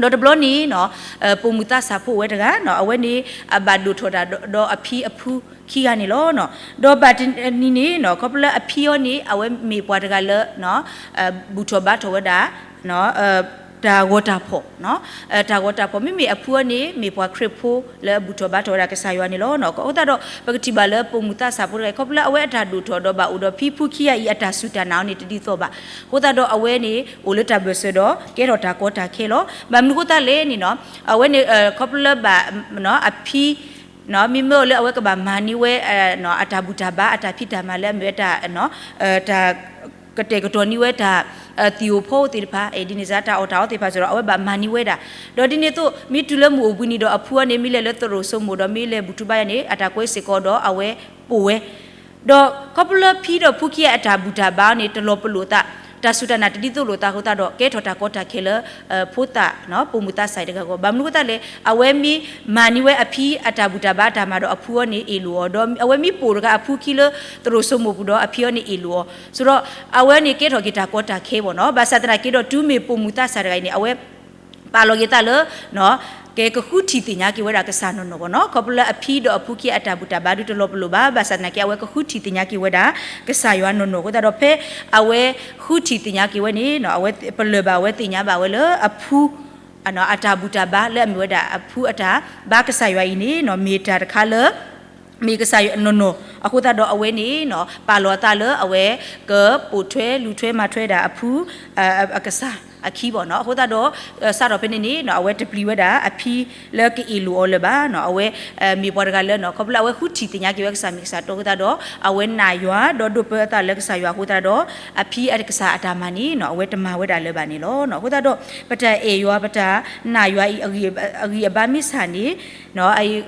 ဒီးတဘျီန့ၣ် ပိာ်မုၣ်သးစၢ်ဖိအိၣ်ဝဲတဂၤ, အဝဲန့ၣ် အဘၣ်ဒိၣ်ထီၣ်တၢ်ဒီးအဖံအဖုခံဂၤန့ၣ်လီၤ. ဒီးဘၣ်တနံၤန့ၣ် ခီဖျိလၢအဖံအံၤန့ၣ် အဝဲမ့ၢ်ပှၤတဂၤလၢ ဘူၣ်ထီၣ်ဘါထီၣ်ဝဲဒၣ် တၢ်ဂီၤတၢ်ဖီၣ်, တၢ်ဂီၤတၢ်ဖီၣ်, မ့မ့ၢ်အဖုအံၤန့ၣ် မ့ၢ်ပှၤခရံာ်ဖိလၢအဘူၣ်ထီၣ်ဘါထီၣ်ဝဲဒၣ်ကစၢ်ယွၤန့ၣ်လီၤ. အဃိသတးဒီး ပကထံၣ်ဘၣ်လၢပိာ်မုၣ်သးစၢ်ဖိတဂၤအံၤ ခီဖျိလၢအဝဲအတၢ်ဒိၣ်ထီၣ်ဒီးဘၣ်အိၣ်ဒီးဖံဖုခံဂၤအံၤအတၢ်စူၢ်တၢ်နာ်အီၤန့ၣ်တဒ်သိးဘၣ်. အဃိသတးဒီးအဝဲန့ၣ် အိၣ်လၢတၢ်ဘၢၣ်စၢၤဒီး ကဲထီၣ်တၢ်ကီတၢ်ခဲလီၤ. ဘၣ်မနုၤအဃိသတးလဲၣ်န့ၣ် အဝဲန့ၣ် ခီဖျိလၢဘၣ် အဖံ မ့မ့ၢ်လၢအဝဲကဘၣ်မၤန့ၢ်ဝဲ အတၢ်ဘူၣ်တၢ်ဘါ အတၢ်ဖံးတၢ်မၤလၢအမ့ၢ်ဝဲတၢ် တၢ်ကတဲာ်ကတီၤန့ၢ်ဝဲတၢ် သံၣ်ဧိၤဖီဧိၤသ့ၣ်တဖၣ် ဒ်န့ၣ်စ့ၢ် တၢ်အီၣ်တၢ်အီသ့ၣ်တဖၣ်စ့ၢ်ဒီး အဝဲဘၣ်မၤန့ၢ်ဝဲဒၣ်. ဒီးဒ်န့ၣ်အသိး မ့ၢ်တုၤလၢမုၢ်အိၣ်ဘှံးနံၤဒီးအဖုအံၤန့ၣ် မ့ၢ်လဲၤလၢသရိာ်စိမိၢ်ဒီး မ့ၢ်လဲၤဘူၣ်ထီၣ်ဘါယွၤန့ၣ် အတၢ်ကွဲစ့ၢ်ကီးဒီးအဝဲပိာ်ဝဲ ဒီးခီဖျိလၢဖံဒီးဖုခံဂၤအတၢ်ဘူၣ်တၢ်ဘါန့ၣ် တလီၤပလိာ်သး, တၢ်စူၢ်တၢ်နာ်တဒ်သိးလိာ်သးအဃိသတးဒီး ကဲထီၣ်တၢ်ကီတၢ်ခဲလၢ ဖိသၣ် ပိာ်မုၣ်သးစၢ်တဂၤအဂီၢ်. ဘၣ်မနုၤအဃိသတးလဲၣ်, အဝဲမ့ၢ်မၤန့ၢ်ဝဲအဖံအတၢ်ဘူၣ်တၢ်ဘါအတၢ်မၤဒီးအဖုအံၤန့ၣ်အ့ၣ်လိာ်အီၤ, ဒီးအဝဲမ့ၢ်ပိာ်တဂၤအဖုခံလၢသရိာ်စိမိၢ်ပူၤဒီးအဖံအံၤန့ၣ်အ့ၣ်လိာ်အီၤ, ဆိုတော့ အဝဲန့ၣ်ကဲထီၣ်က့ၤတၢ်ကီတၢ်ခဲဘၣ်နီၤ. ဘၣ်ဆၣ်သနာ်က့ဒီး တုၤမ့ၢ်ပိာ်မုၣ်သးစၢ်တဂၤအံၤန့ၣ် အဝဲ ပာ်လီၤက့ၤသးလၢ ကဲကဃုထံၣ်သ့ၣ်ညါက့ၤဝဲဒၣ်ကစၢ်နီၢ်နီၢ်ဘၣ်နီၤ. ခီဖျိလၢအဖံဒီးအဖုခံအတၢ်ဘူၣ်တၢ်ဘါဒုးတလီၤပလိာ်ဘၣ်, ဘၣ်ဆၣ်သနာ်က့ အဝဲကဃုထံၣ်သ့ၣ်ညါက့ၤဝဲဒၣ် ကစၢ်ယွၤနီၢ်နီၢ်အဃိသတးဒီး ဖဲအဝဲဃုထံၣ်သ့ၣ်ညါက့ၤဝဲန့ၣ် အဝဲပလၢၢ်ဘၣ်ဝဲသ့ၣ်ညါဘၣ်ဝဲလၢအဖု အတၢ်ဘူၣ်တၢ်ဘါလၢအမ့ၢ်ဝဲဒၣ်အဖုအတၢ်ဘါကစၢ်ယွၤအံၤန့ၣ် မ့ၢ်တၢ်တခါလၢ မ့ၢ်ကစၢ်ယွၤနီၢ်နီၢ်အဃိသတးဒီး အဝဲန့ၣ် ပာ်လီၤအသးလၢအဝဲကပိာ်ထွဲလူၤထွဲမၤထွဲဒၣ်အဖု အကစၢ်အခံဘၣ်နီၤ. အဃိသတးဒီး စးထီၣ်ဖဲန့ၣ်န့ၣ် အဝဲတပျံၤဝဲဒၣ်အဖံလၢကအ့ၣ်လိာ်အီၤလၢၤဘၣ်နီၤ. အဝဲမ့ၢ်ပှၤတဂၤလၢ ခီဖျိလၢအဝဲဃုထံၣ်သ့ၣ်ညါက့ၤဝဲကစၢ်မ့ၢ်ကစၢ်တီအဃိသတးဒီး အဝဲနာ်ယွၤ ဒီးဒိးပၢအသးလၢကစၢ်ယွၤအဃိသတးဒီး အဖံအကစၢ်အတၢ်မၤန့ၣ် အဝဲတမၤဝဲဒၣ်လၢၤဘၣ်န့ၣ်လီၤ. အဃိသတးဒီး ပတၢ်အဲၣ်ယွၤ ပတၢ်နာ်ယွၤအံၤ အဂံၢ်အဘါမ့ၢ်ဆၣ်န့ၣ်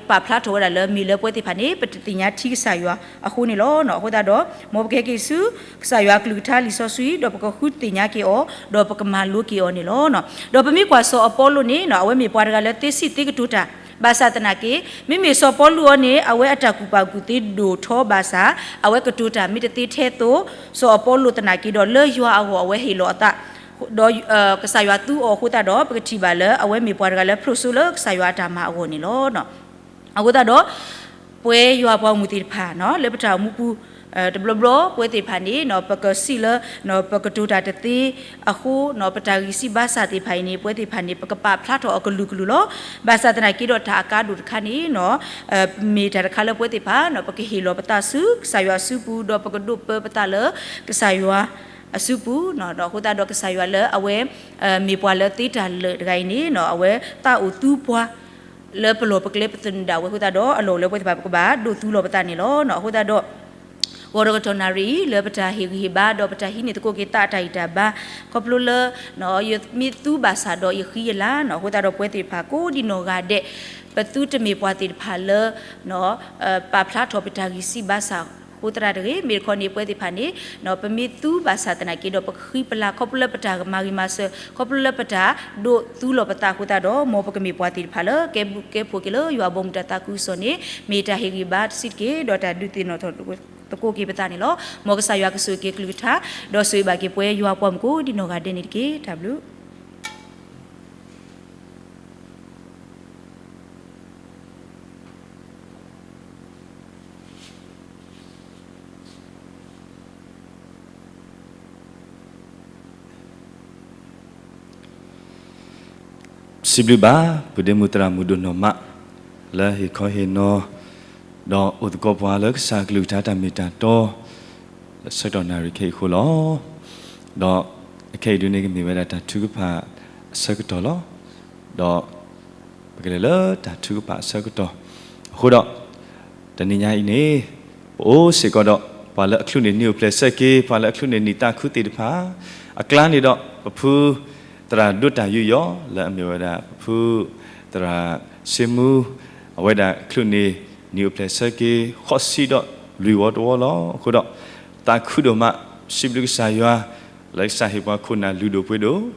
အပာ်ဖျါထီၣ်ဝဲဒၣ်လၢမ့ၢ်လၢပဝဲသ့ၣ်တဖၣ်န့ၣ် ပတသ့ၣ်ညါထံကစၢ်ယွၤအဃိန့ၣ်လီၤ. အဃိသတးဒီး မ်ပကဟဲက့ၤဆူ ကစၢ်ယွၤအကလုၢ်ကထါလံာ်စီဆှံ ဒီးပကဃုသ့ၣ်ညါက့ၤအီၤ ဒီးပကမၤလိက့ၤအီၤန့ၣ်လီၤ. ဒီးပမ့ၢ်ကွၢ်စီၤအပီလိၣ်န့ၣ် အဝဲမ့ၢ်ပှၤတဂၤလၢသ့စံၣ်သ့ကတိၤတၢ် ဘၣ်ဆၣ်သနာ်က့ မ့မ့ၢ်စီၤပီလူးအံၤန့ၣ် အဝဲအတၢ်ကူၣ်ဘၣ်ကူၣ်သ့ဒိၣ်ထီၣ်ဘၣ်ဆၣ် အဝဲကတိၤတၢ်မ့ၢ်တသ့ထဲသိး စီၤအပီလိၣ်သနာ်က့ဒီး လၢယွၤအဂီၢ်အဝဲဟ့ၣ်လီၤအသး ဒီးကစၢ်ယွၤသူအီၤအဃိသတးဒီး ပကထံၣ်ဘၣ်လၢအဝဲမ့ၢ်ပှၤတဂၤလၢဖျိးစိလၢကစၢ်ယွၤအတၢ်မၤအဂီၢ်န့ၣ်လီၤ. အဃိသတးဒီး ပဝဲယွၤပှၤဂီၢ်မုၢ်သ့ၣ်တဖၣ် လၢပတၢ်အိၣ်မူပူၤ တဘျီဘျီ ပဝဲသ့ၣ်တဖၣ်န့ၣ် ပကစံးလၢ ပကတိၤတၢ်တသ့အဃိ ပတၢ်ဂံၢ်စၢ်ဘါစၢ်သ့ၣ်တဖၣ်အံၤန့ၣ် ပဝဲသ့ၣ်တဖၣ်န့ၣ် ပကပာ်ဖျါထီၣ်အီၤကလုာ်ကလုာ်လီၤ. ဘၣ်ဆၣ်သနာ်က့ဒီး တၢ်အကါဒိၣ်တခါန့ၣ် မ့ၢ်တၢ်တခါလၢပဝဲသ့ၣ်တဖၣ် ပကဟ့ၣ်လီၤပသးဆူကစၢ်ယွၤအစုပူၤ ဒီးပကဒိးပၢပသးလၢကစၢ်ယွၤအစုပူၤ ဒီးအဃိသတးဒီးကစၢ်ယွၤလၢအဝဲ မ့ၢ်ပှၤလၢသ့တၢ်လၢာ်တဂၤအံၤန့ၣ် အဝဲသးအိၣ်သူပှၤ လၢပလီၢ်ပကျဲပသနူးဒၣ်ဝဲအဃိသတးဒီး အလီၢ်အိၣ်လၢပဝဲသ့ၣ်တဖၣ်ပကဘၣ်ဒိးသူလီၤပသးန့ၣ်လီၤ. အဃိသတးဒီး ဂီၤတကတီၢ်နၣ်ရံၣ် လၢပတၢ်ဟ့ၣ်ဂံၢ်ဟ့ၣ်ဘါ ဒီးပတၢ်ဟံးန့ၢ်သကိးက့ၤသးအတၢ်ဂံၢ်တၢ်ဘါ ခီဖျိလၢ ယမ့ၢ်သူဘၣ်ဆၣ်ဒီးယဃံယလၤနီၤ အဃိသတးဒီးပဝဲသ့ၣ်တဖၣ်ကိးဒံနီၢ်ဂၤဒဲး ပသုတမ့ၢ်ပှၤသ့ၣ်တဖၣ်လၢ ပာ်ဖျါထီၣ်ပတၢ်ဂံၢ်စၢ်ဘါစၢ်အဃိသတးတဂ့ၤ. မ့ၢ်တခီန့ၣ် ပဝဲသ့ၣ်တဖၣ်န့ၣ် ပမ့ၢ်သူဘၣ်ဆၣ်သနာ်က့ဒီး ပကဃံပလၤ ခီဖျိလၢပတၢ်မၤဂံၢ်မၤစၢၤ ခီဖျိလၢပတၢ်ဒိးသူလီၤပသးအဃိသတးဒီး မ်ပကမ့ၢ်ပှၤသ့ၣ်တဖၣ်လၢ ကဲဘျုးကဲဖှိၣ်က့ၤလၢယွၤဘီမုၢ်တၢ်သးခုကစီၣ်န့ၣ် မ့ၢ်တၢ်ဟ့ၣ်ဂံၢ်ဘါတဆံးတက့ၢ် ဒီးတၢ်ဒုးသ့ၣ်နီၣ်ထီၣ်သကိးက့ၤပသးန့ၣ်လီၤ. မ်ကစၢ်ယွၤကဆိၣ်ဂ့ၤက့ၤကလုၢ်ကထါ ဒီးဆိၣ်ဂ့ၤဘၣ်က့ၤပဝဲယွၤပှၤမုၢ်ကိးဒံနီၢ်ဂၤဒဲးန့ၣ်တက့ၢ်. တၢ်ဘျုး စံးဘျုးဘၣ် ပုၢ်ဒ့မုၣ်သရၣ်မုၣ်ဒိၣ်နီၢ်မး လၢဟ့ၣ်ခီဟ့ၣ်နီၤ ဒီးအိၣ်သကိးပှၤလၢကစၢ်အကလုၢ်ကထါတၢ်မ့ၢ်တၢ်တီ လၢဆၢကတီၢ်နၣ်ရံၣ်ခဲအံၤအဃိလီၤ. ဒီးအခဲအံၤဒုးန့ၣ်ကမ့ၢ်ဝဲဒၣ်တၢ်ထုကဖၣ်အဆၢကတီၢ်လီၤ. ဒီးပကလဲၤလၢတၢ်ထုကဖၣ်အဆၢကတီၢ်. အဃိဒီး တနံၤညါအံၤန့ၣ် ပအိၣ်စ့ၢ်ကီးဒီး ပှၤလၢအချုးန့ၢ်နံၣ်အိၣ်ဖျဲၣ်ဆၢက့ၤ, ပှၤလၢအချုးန့ၢ်နံၣ်သးခုသ့ၣ်တဖၣ် အကျါန့ၣ်ဒီး ပဖုသရၣ်ဒိၣ်တၢ်ယူးယီၣ် လၢအမ့ၢ်ဝဲဒၣ်ပဖုသရၣ်စ့မူ အဝဲဒၣ်ချုးန့ၢ်နံၣ်အိၣ်ဖျဲၣ်ဆၢက့ၤ ဃိးဆံဒီးလွံၢ်ဝီတဝီလီၤ. အဃိဒီး သးခုဒိၣ်မး စံးဘျုးကစၢ်ယွၤ လၢကစၢ်ဟ့ၣ်ပှၤခိၣ်နၢ်လုၢ်ဒိၣ်ပှ့ၤဒိၣ်,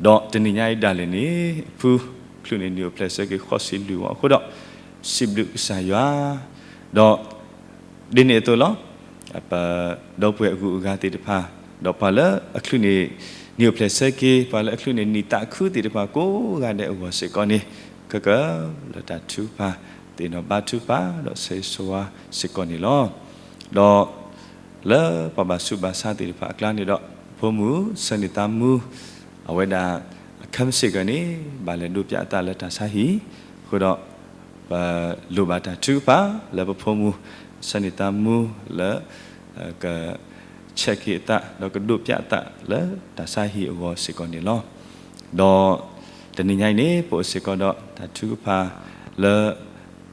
ဒီးတနံၤညါအံၤဒၣ်လဲာ်န့ၣ် ဖုချုးန့ၢ်နံၣ်အိၣ်ဖျဲၣ်ဆၢက့ၤ ဃိးဆံလွံၢ်ဝီအဃိဒီး စံးဘျုးကစၢ်ယွၤ, ဒီး ဒ်န့ၣ်အသိးလီၤ. ပဒီပုၢ်ဝဲၢ်အဂုၤအဂၤသ့ၣ်တဖၣ်, ဒီးပှၤလၢအချုးန့ၢ်နံၣ်အိၣ်ဖျဲၣ်ဆၢက့ၤ, ပှၤလၢအချုးန့ၢ်နံၣ်သးခုသ့ၣ်တဖၣ်ကိးဂၤဒဲးအဂီၢ်စ့ၢ်ကီးန့ၣ်, ခဲကၢလၢတၢ်ထုကဖၣ် သ့ၣ်နီၣ်ဘါထုကဖၣ် ဒီးဆၢဂ့ၤဆၢဝါစ့ၢ်ကီးန့ၣ်လီၤ. ဒီးလၢပှၤဘၣ်ဆူးဘၣ်ဆါသ့ၣ်တဖၣ်အကျါန့ၣ်ဒီး ဖိမုၣ်ဆၢန့ၢ်သးမူ အဝဲဒၣ်အခၢၣ်စ့ၢ်ကီးန့ၣ် ဘၣ်လဲၤဒိးပျးအသးလၢတၢ်ဆါဟံၣ်, အဃိဒီး ပလိၣ်ဘၣ်တၢ်ထုကဖၣ်လၢပဖိမုၣ်ဆၢန့ၢ်သးမူလၢ ကဆဲးက့ၤအသး ဒီးကဒိးပျးအသးလၢတၢ်ဆါဟံၣ်အဂီၢ်စ့ၢ်ကီးန့ၣ်လီၤ. ဒီးတနံၤညါအံၤန့ၣ် ပအိၣ်စ့ၢ်ကီးဒီးတၢ်ထုကဖၣ်လၢ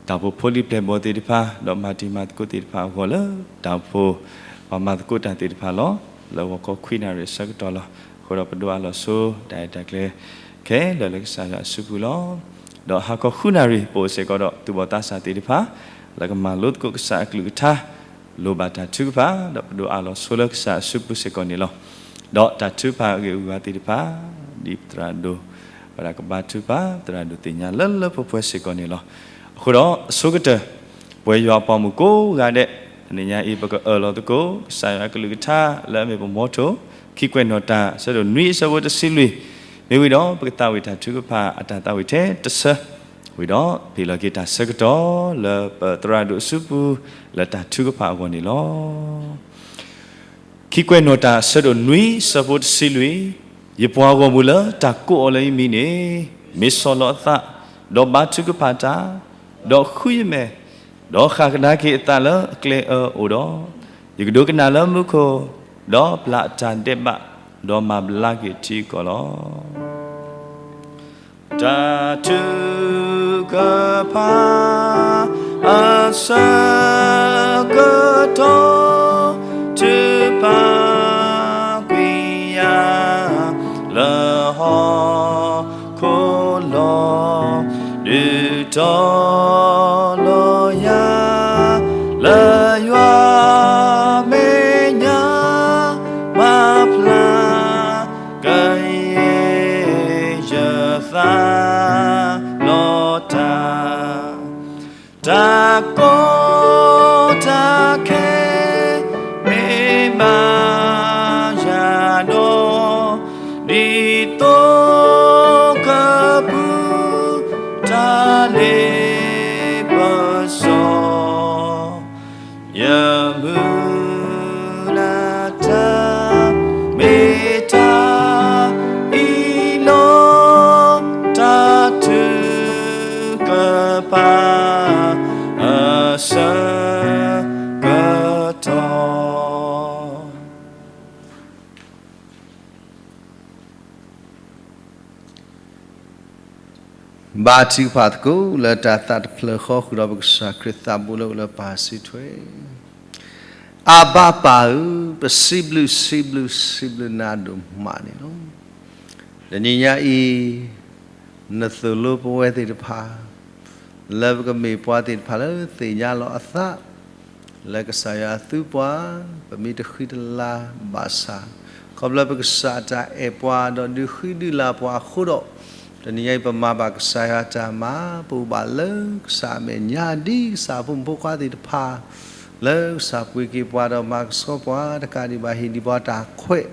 တၢ်အိၣ်ဖှိၣ်ဖိလံၤပျဲၢ်ဘီၣ်သ့ၣ်တဖၣ် ဒီးမၤတံၤမၤသကိးသ့ၣ်တဖၣ်အဂီၢ်လၢတၢ်အိၣ်ဖှိၣ် ပှၤမၤသကိးတၢ်သ့ၣ်တဖၣ်လီၤ. လၢဂီၤခီခွံနၣ်ရံၣ်အဆၢကတီၢ်လီၤ. အဃိဒီးပဒိးအးလီၤဆိ တၢ်အဲၣ်တၢ်ကျဲ ခဲလၢာ်လၢကစၢ်ယွၤအစုပူၤလီၤ. ဒီးဟါခီဃုနၣ်ရံၣ် ပအိၣ်စ့ၢ်ကီးဒီးသူၣ်ဘီၣ်သးစၢ်သ့ၣ်တဖၣ် လၢကမၤလိသကိးကစၢ်အကလုၢ်ကထါ လိၣ်ဘၣ်တၢ်ထုကဖၣ် ဒီးပဒိးအးလီၤဆိလၢကစၢ်အစုပူၤစ့ၢ်ကီးန့ၣ်လီၤ. ဒီးတၢ်ထုကဖၣ်အဂ့ၢ်အဂၤသ့ၣ်တဖၣ် ဒ်ပသရၣ်ဒိၣ် ဝဲဒၣ်ကဘါထုကဖၣ် သရၣ်ဒိၣ်သ့ၣ်ညါလၢလၢပှဲၤပှဲၤစ့ၢ်ကီးန့ၣ်လီၤ. အဃိဒီးအဆိကတၢၢ် ပဝဲယွၤအပှၤမုၣ်ကိးဂၤဒဲး တနံၤညါအံၤ ပကအၢၣ်လီၤသကိး ကစၢ်ယွၤအကလုၢ်ကထါလၢအမ့ၢ်ပမီထိၣ် ခံကွဲးနီၣ်တၢ် အဆၢဒိၣ်နွံအဆၢဖိတဆံလွံၢ်, မ့ၢ်ဝံၤဒီး ပကသးဝံၣ်တၢ်ထုကဖၣ်အတၢ်သးဝံၣ်ထဲတဆၢ, ဝံၤဒီး ပဟ့ၣ်လီၤက့ၤတၢ်ဆၢကတီၢ်လၢပသရၣ်ဒိၣ်အစုပူၤ လၢတၢ်ထုကဖၣ်အဂီၢ်န့ၣ်လီၤ. ခံကွဲးနီၣ်တၢ်အဆၢဒိၣ်နွံအဆၢဖိတဆံလွံၢ်, ယပှၤဂီၢ်မုၢ်လၢတၢ်ကိးအီၤလၢယမံၤန့ၣ် မ့ၢ်ဆီၣ်လီၤအသး, ဒီးဘါထုကဖၣ်တၢ်, ဒီးဃုယမဲာ်, ဒီးဃၣ်ကဒါက့ၤအသးလၢအကျဲအၢအိၣ်ဒီး, ယကဒိကနၣ်လၢမူခိၣ်, ဒီးပျၢ်အတၢ်ဒဲးဘး, ဒီးမၤဘျါက့ၤထံကီၢ်လီၤ. တၢ်ထုကဖၣ်အဆၢကတီၢ် ထုကဖၣ်ကွံာ်ယၤလၢဟီၣ်ခိၣ်လီၤ, ဒုးတီၤလီၤယၤ လၢယွၤမဲာ်ညါ မၤဖျါ ကယဲၢ်ယသးလီၤတၢ်, တၢ်ကီတၢ်ခဲ မ့ၢ်ဘၣ်ယၤဒီး, ဒ်သိးကပူၤ တၢ်လ့ပစီ ယမုၢ်လၢ်တၢ် မ့ၢ်တၢ်အံၤလီၤ, တၢ်ထုကဖၣ်အဆၢကတီၢ်. ဘါထုကဖၣ်သကိးလၢတၢ်သးတဖျၢၣ်ဃီ ဃုာ်ဒီးပကစၢ်ခရံာ်သးဘိလၢအိၣ်လၢပၢ်စံးထွဲ, အဘၤပၢ်ဧၢ, ပစံးဘျုးစံးဘျုးစံးဘျုးနၤဒိၣ်မးန့ၣ်လီၤ. တနံၤညါအံၤ နသိၣ်လိပဝဲသ့ၣ်တဖၣ် လၢပကမ့ၢ်ပှၤသ့ၣ်တဖၣ်လၢသ့ၣ်ညါလီၤအသး လၢကစၢ်ယွၤသူပှၤ ပမ့ၢ်တဃံတလၤဘၣ်ဆၣ်, ခီဖျိပကစၢ်အတၢ်အဲၣ်ပှၤ ဒီးဒုးဃံဒုးလၤပှၤအဃိဒီး, တနံၤညါအံၤပမၤဘၣ်ကစၢ်ယွၤတၢ်မၤ ပအိၣ်ဘၣ်လၢကစၢ်အမဲာ်ညါဒ်ကစၢ်အဖိမုၣ်ဖိခွါသ့ၣ်တဖၣ် လၢကစၢ်ပှ့ၤက့ၤပှၤဒီးမၤကဆှီပှၤတကးဒံးဘၣ် ဟ့ၣ်ဒံးပှၤတၢ်ခွဲး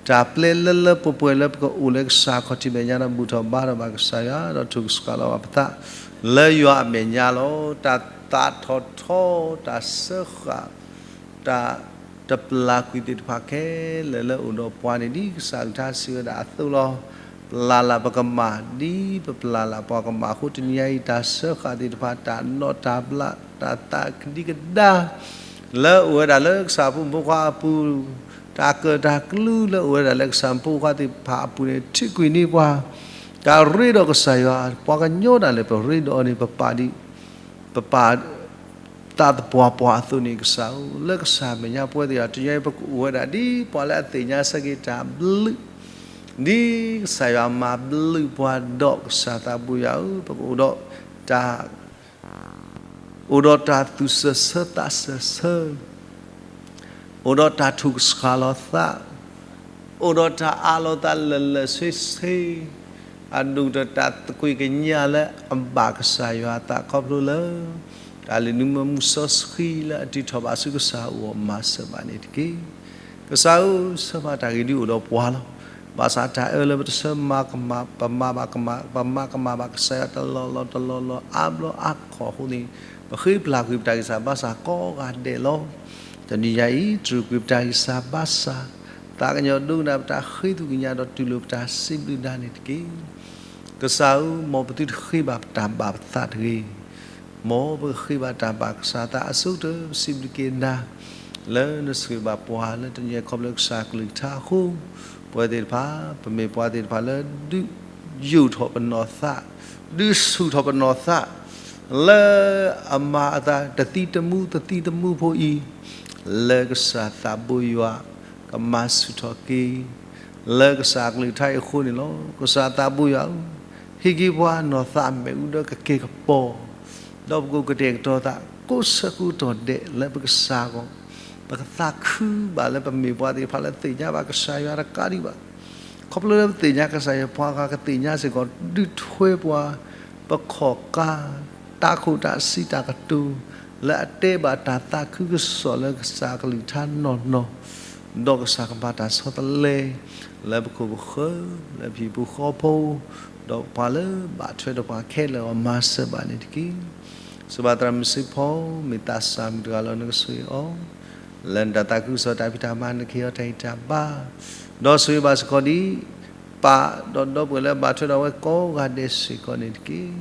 တၢ်ပျဲလၢလၢပှဲၤပှဲၤလၢပကအိၣ်လၢကစၢ်ခီၣ်ထံးမဲာ်ညါဒီး ဘူၣ်ထီၣ်ဘါထီၣ်ဘၣ်ကစၢ်ယွၤ ဒီးထုကဆှးလီၤဘၣ်ပသး လၢယွၤအမဲာ်ညါလီၤ. တၢ်သးထီၣ်ထီ တၢ်စၢဃာ် တၢ်တပျၢ်ကွံာ်သ့ၣ်တဖၣ်ခဲလၢာ်လၢအိၣ်ဒီးပှၤန့ၣ် ဒ်ကစၢ်အကလုၢ်ကထါစံးဝဲဒၣ်အသိးလီၤ. ပျၢ်လၢ်ပကမၣ် ဒ်ပပျၢ်လၢ်ပှၤကမၣ်အဃိ တနံၤညါအံၤ တၢ်စၢဃာ်သ့ၣ်တဖၣ် တၢ်နီၣ်တၢ်ဘျး တၢ်သးကဒံကဒါ လၢအိၣ်ဝဲဒၣ်လၢကစၢ်ဖိမုၣ်ဖိခွါအပူၤ, တၢ်ကၢၣ်တၢ်ကျူလၢအိၣ်ဝဲဒၣ်လၢကစၢ်ဖိမုၣ်ဖိခွါသ့ၣ်တဖၣ်အပူၤန့ၣ် ထုးကွံာ်န့ၢ်ပှၤ, တၢ်ရ့ဒီးကစၢ်ယွၤ ပှၤကညီဒၣ်လဲာ် ပရ့ဒီးအီၤန့ၣ် ပပာ်ဒ် ပပာ် သးသပှၢ်ပှၢ်အသိးန့ၣ် ကစၢ်ဧၢ, လၢကစၢ်မဲာ်ညါပဝဲသ့ၣ်တဖၣ် တနံၤအံၤပကအိၣ်ဝဲဒၣ်ဒ်ပှၤလၢအသ့ၣ်ညါဆၢက့ၤတၢ်ဘျုး, ဒ်ကစၢ်ယွၤမၤဘျုးပှၤဒီး ကစၢ်သးဘိယွၤဧၢ, ပကအိၣ်ဒီးတၢ် အိၣ်ဒီးတၢ်သူၣ်စၢၢ်ဆၢသးစၢၢ်ဆၢ, အိၣ်ဒီးတၢ်ထူၣ်ကဆှီလီၤသး, အိၣ်ဒီးတၢ်အးလီၤသးလၢာ်လၢာ်ဆ့ဆ့, အဒိၣ်ဒီးတၢ်သကွံာ်ကညးလၢအဘၣ်ကစၢ်ယွၤအသးခီဖျိလၢ တၢ်လုၢ်နုာ်မုာ်မုာ်စီဆှံလၢအတုၤထီၣ်ဘၣ်ဆူကစၢ်အအိၣ် မၤစၢၤဘၣ်န့ၣ်တက့ၢ်. ကစၢ်ဧၢ, ဆၢမၤတၢ်ဂ့ၤဒုးအိၣ်ဒီးပှၤလီၤ. ဘၣ်ဆၣ်တၢ်အၢလၢပတဆၢမၤကမၣ်, ပမၤဘၣ်ကမၣ်, ပမၤကမၣ်ဘၣ်ကစၢ်ယွၤတလီၢ်လီၢ်တလီၢ်လီၢ်အါဘျီအါခီၣ်အဃိန့ၣ်, ပဃ့ပျၢ်ကွံာ်ပတၢ်ဂံၢ်စၢ်ဘါစၢ်ကိးဂၤဒဲးလီၤ. တနံၤညါအံၤ တြူာ်ကွံာ်ပတၢ်ဂံၢ်စၢ်ဘါစၢ်, သးကညီၤဒိကနၣ်ပတၢ်ဃ့သူၣ်ကညးဒီးတူၢ်လိာ်ပတၢ်စံးဘျုးနၤန့ၣ်တက့ၢ်. ကစၢ်ဧၢ, မ်ပသုတဃ့ဘၣ်ပတၢ်ဘၣ်ပသးတဂ့ၤ မ်ပကဃ့ဘၣ်တၢ်ဘၣ်ကစၢ်သးအဆိကတၢၢ် ပစံးဘျုးက့ၤနၤ လၢနဆိၣ်ဂ့ၤဘၣ်ပှၤလၢတနံၤအံၤခီဖျိကစၢ်ကလုၢ်ကထါအဃိ, ပဝဲသ့ၣ်တဖၣ် ပမ့ၢ်ပှၤသ့ၣ်တဖၣ်လၢဒုးယိာ်ထီၣ်ပနီၢ်သး, ဒုးဆူၣ်ထီၣ်ပနီၢ်သး လၢအမၤအသးတသံတမူတသံတမူဖိအံၤ, လၢကစၢ်သးဘိယွၤ ကမၤဆူၣ်ထီၣ်က့ၤ လၢကစၢ်ကလုၢ်ကထါအံၤအဃိန့ၣ်လီၤ. ကစၢ်သးဘိယွၤဧၢ, ဟ့ၣ်က့ၤပှၤနီၢ်သးမ့ၣ်အူဒီးကက့ၤကပီၤ, ဒီးပကအိၣ်ကတဲာ်ကတီၤသး ကိးဆၢကိးတီၤဒဲးလၢပကစၢ်အဂီၢ်, ပကသးခုဘၣ်လၢပမ့ၢ်ပှၤသ့ၣ်တဖၣ်လၢသ့ၣ်ညါဘၣ်ကစၢ်ယွၤတကးဒံးဘၣ် ခီဖျိလၢပသ့ၣ်ညါကစၢ်ယွၤ ပှၤဂၤကသ့ၣ်ညါစ့ၢ်ကီး ဒုးထွဲပှၤ ပခီၣ်ကါ တၢ်ခိၣ်တၢ်စံးတၢ်ကတိၤ လၢအတဲဘၣ်တၢ်သးခုကစီၣ်လၢကစၢ်ကလုၢ်ကထါနီၢ်နီၢ်, ဒီးကစၢ်ကမၤတၢ်ဆီတလဲ လၢပခိၣ်ပဃၢၤ လၢပဟံၣ်ဖိဃီဖိ ဒီးပှၤလၢဘၣ်ထွဲဒီးပှၤခဲလၢာ်အဂီၢ် မၤစၢၤဘၣ်န့ၣ်တက့ၢ်. စံးဘၣ်သရၣ်မုၣ်စ့ဖီ မ့ၢ်သးစၢ်မုၣ်တဂၤလီၤ နကဆိၣ်ဂ့ၤအီၤ လၢနတၢ်သးခုကစီၣ်တၢ်ဖံးတၢ်မၤ နကဟ့ၣ်အီၤတၢ်ဂံၢ်တၢ်ဘါ, ဒီးဆိၣ်ဂ့ၤဘၣ်စ့ၢ်ကီးဒ် ပၢ်ဒီးဒီပုၢ်ဝဲၢ်လၢဘၣ်ထွဲဒီးအဝဲကိးဂၤဒဲးစ့ၢ်ကီးန့ၣ်တက့ၢ်.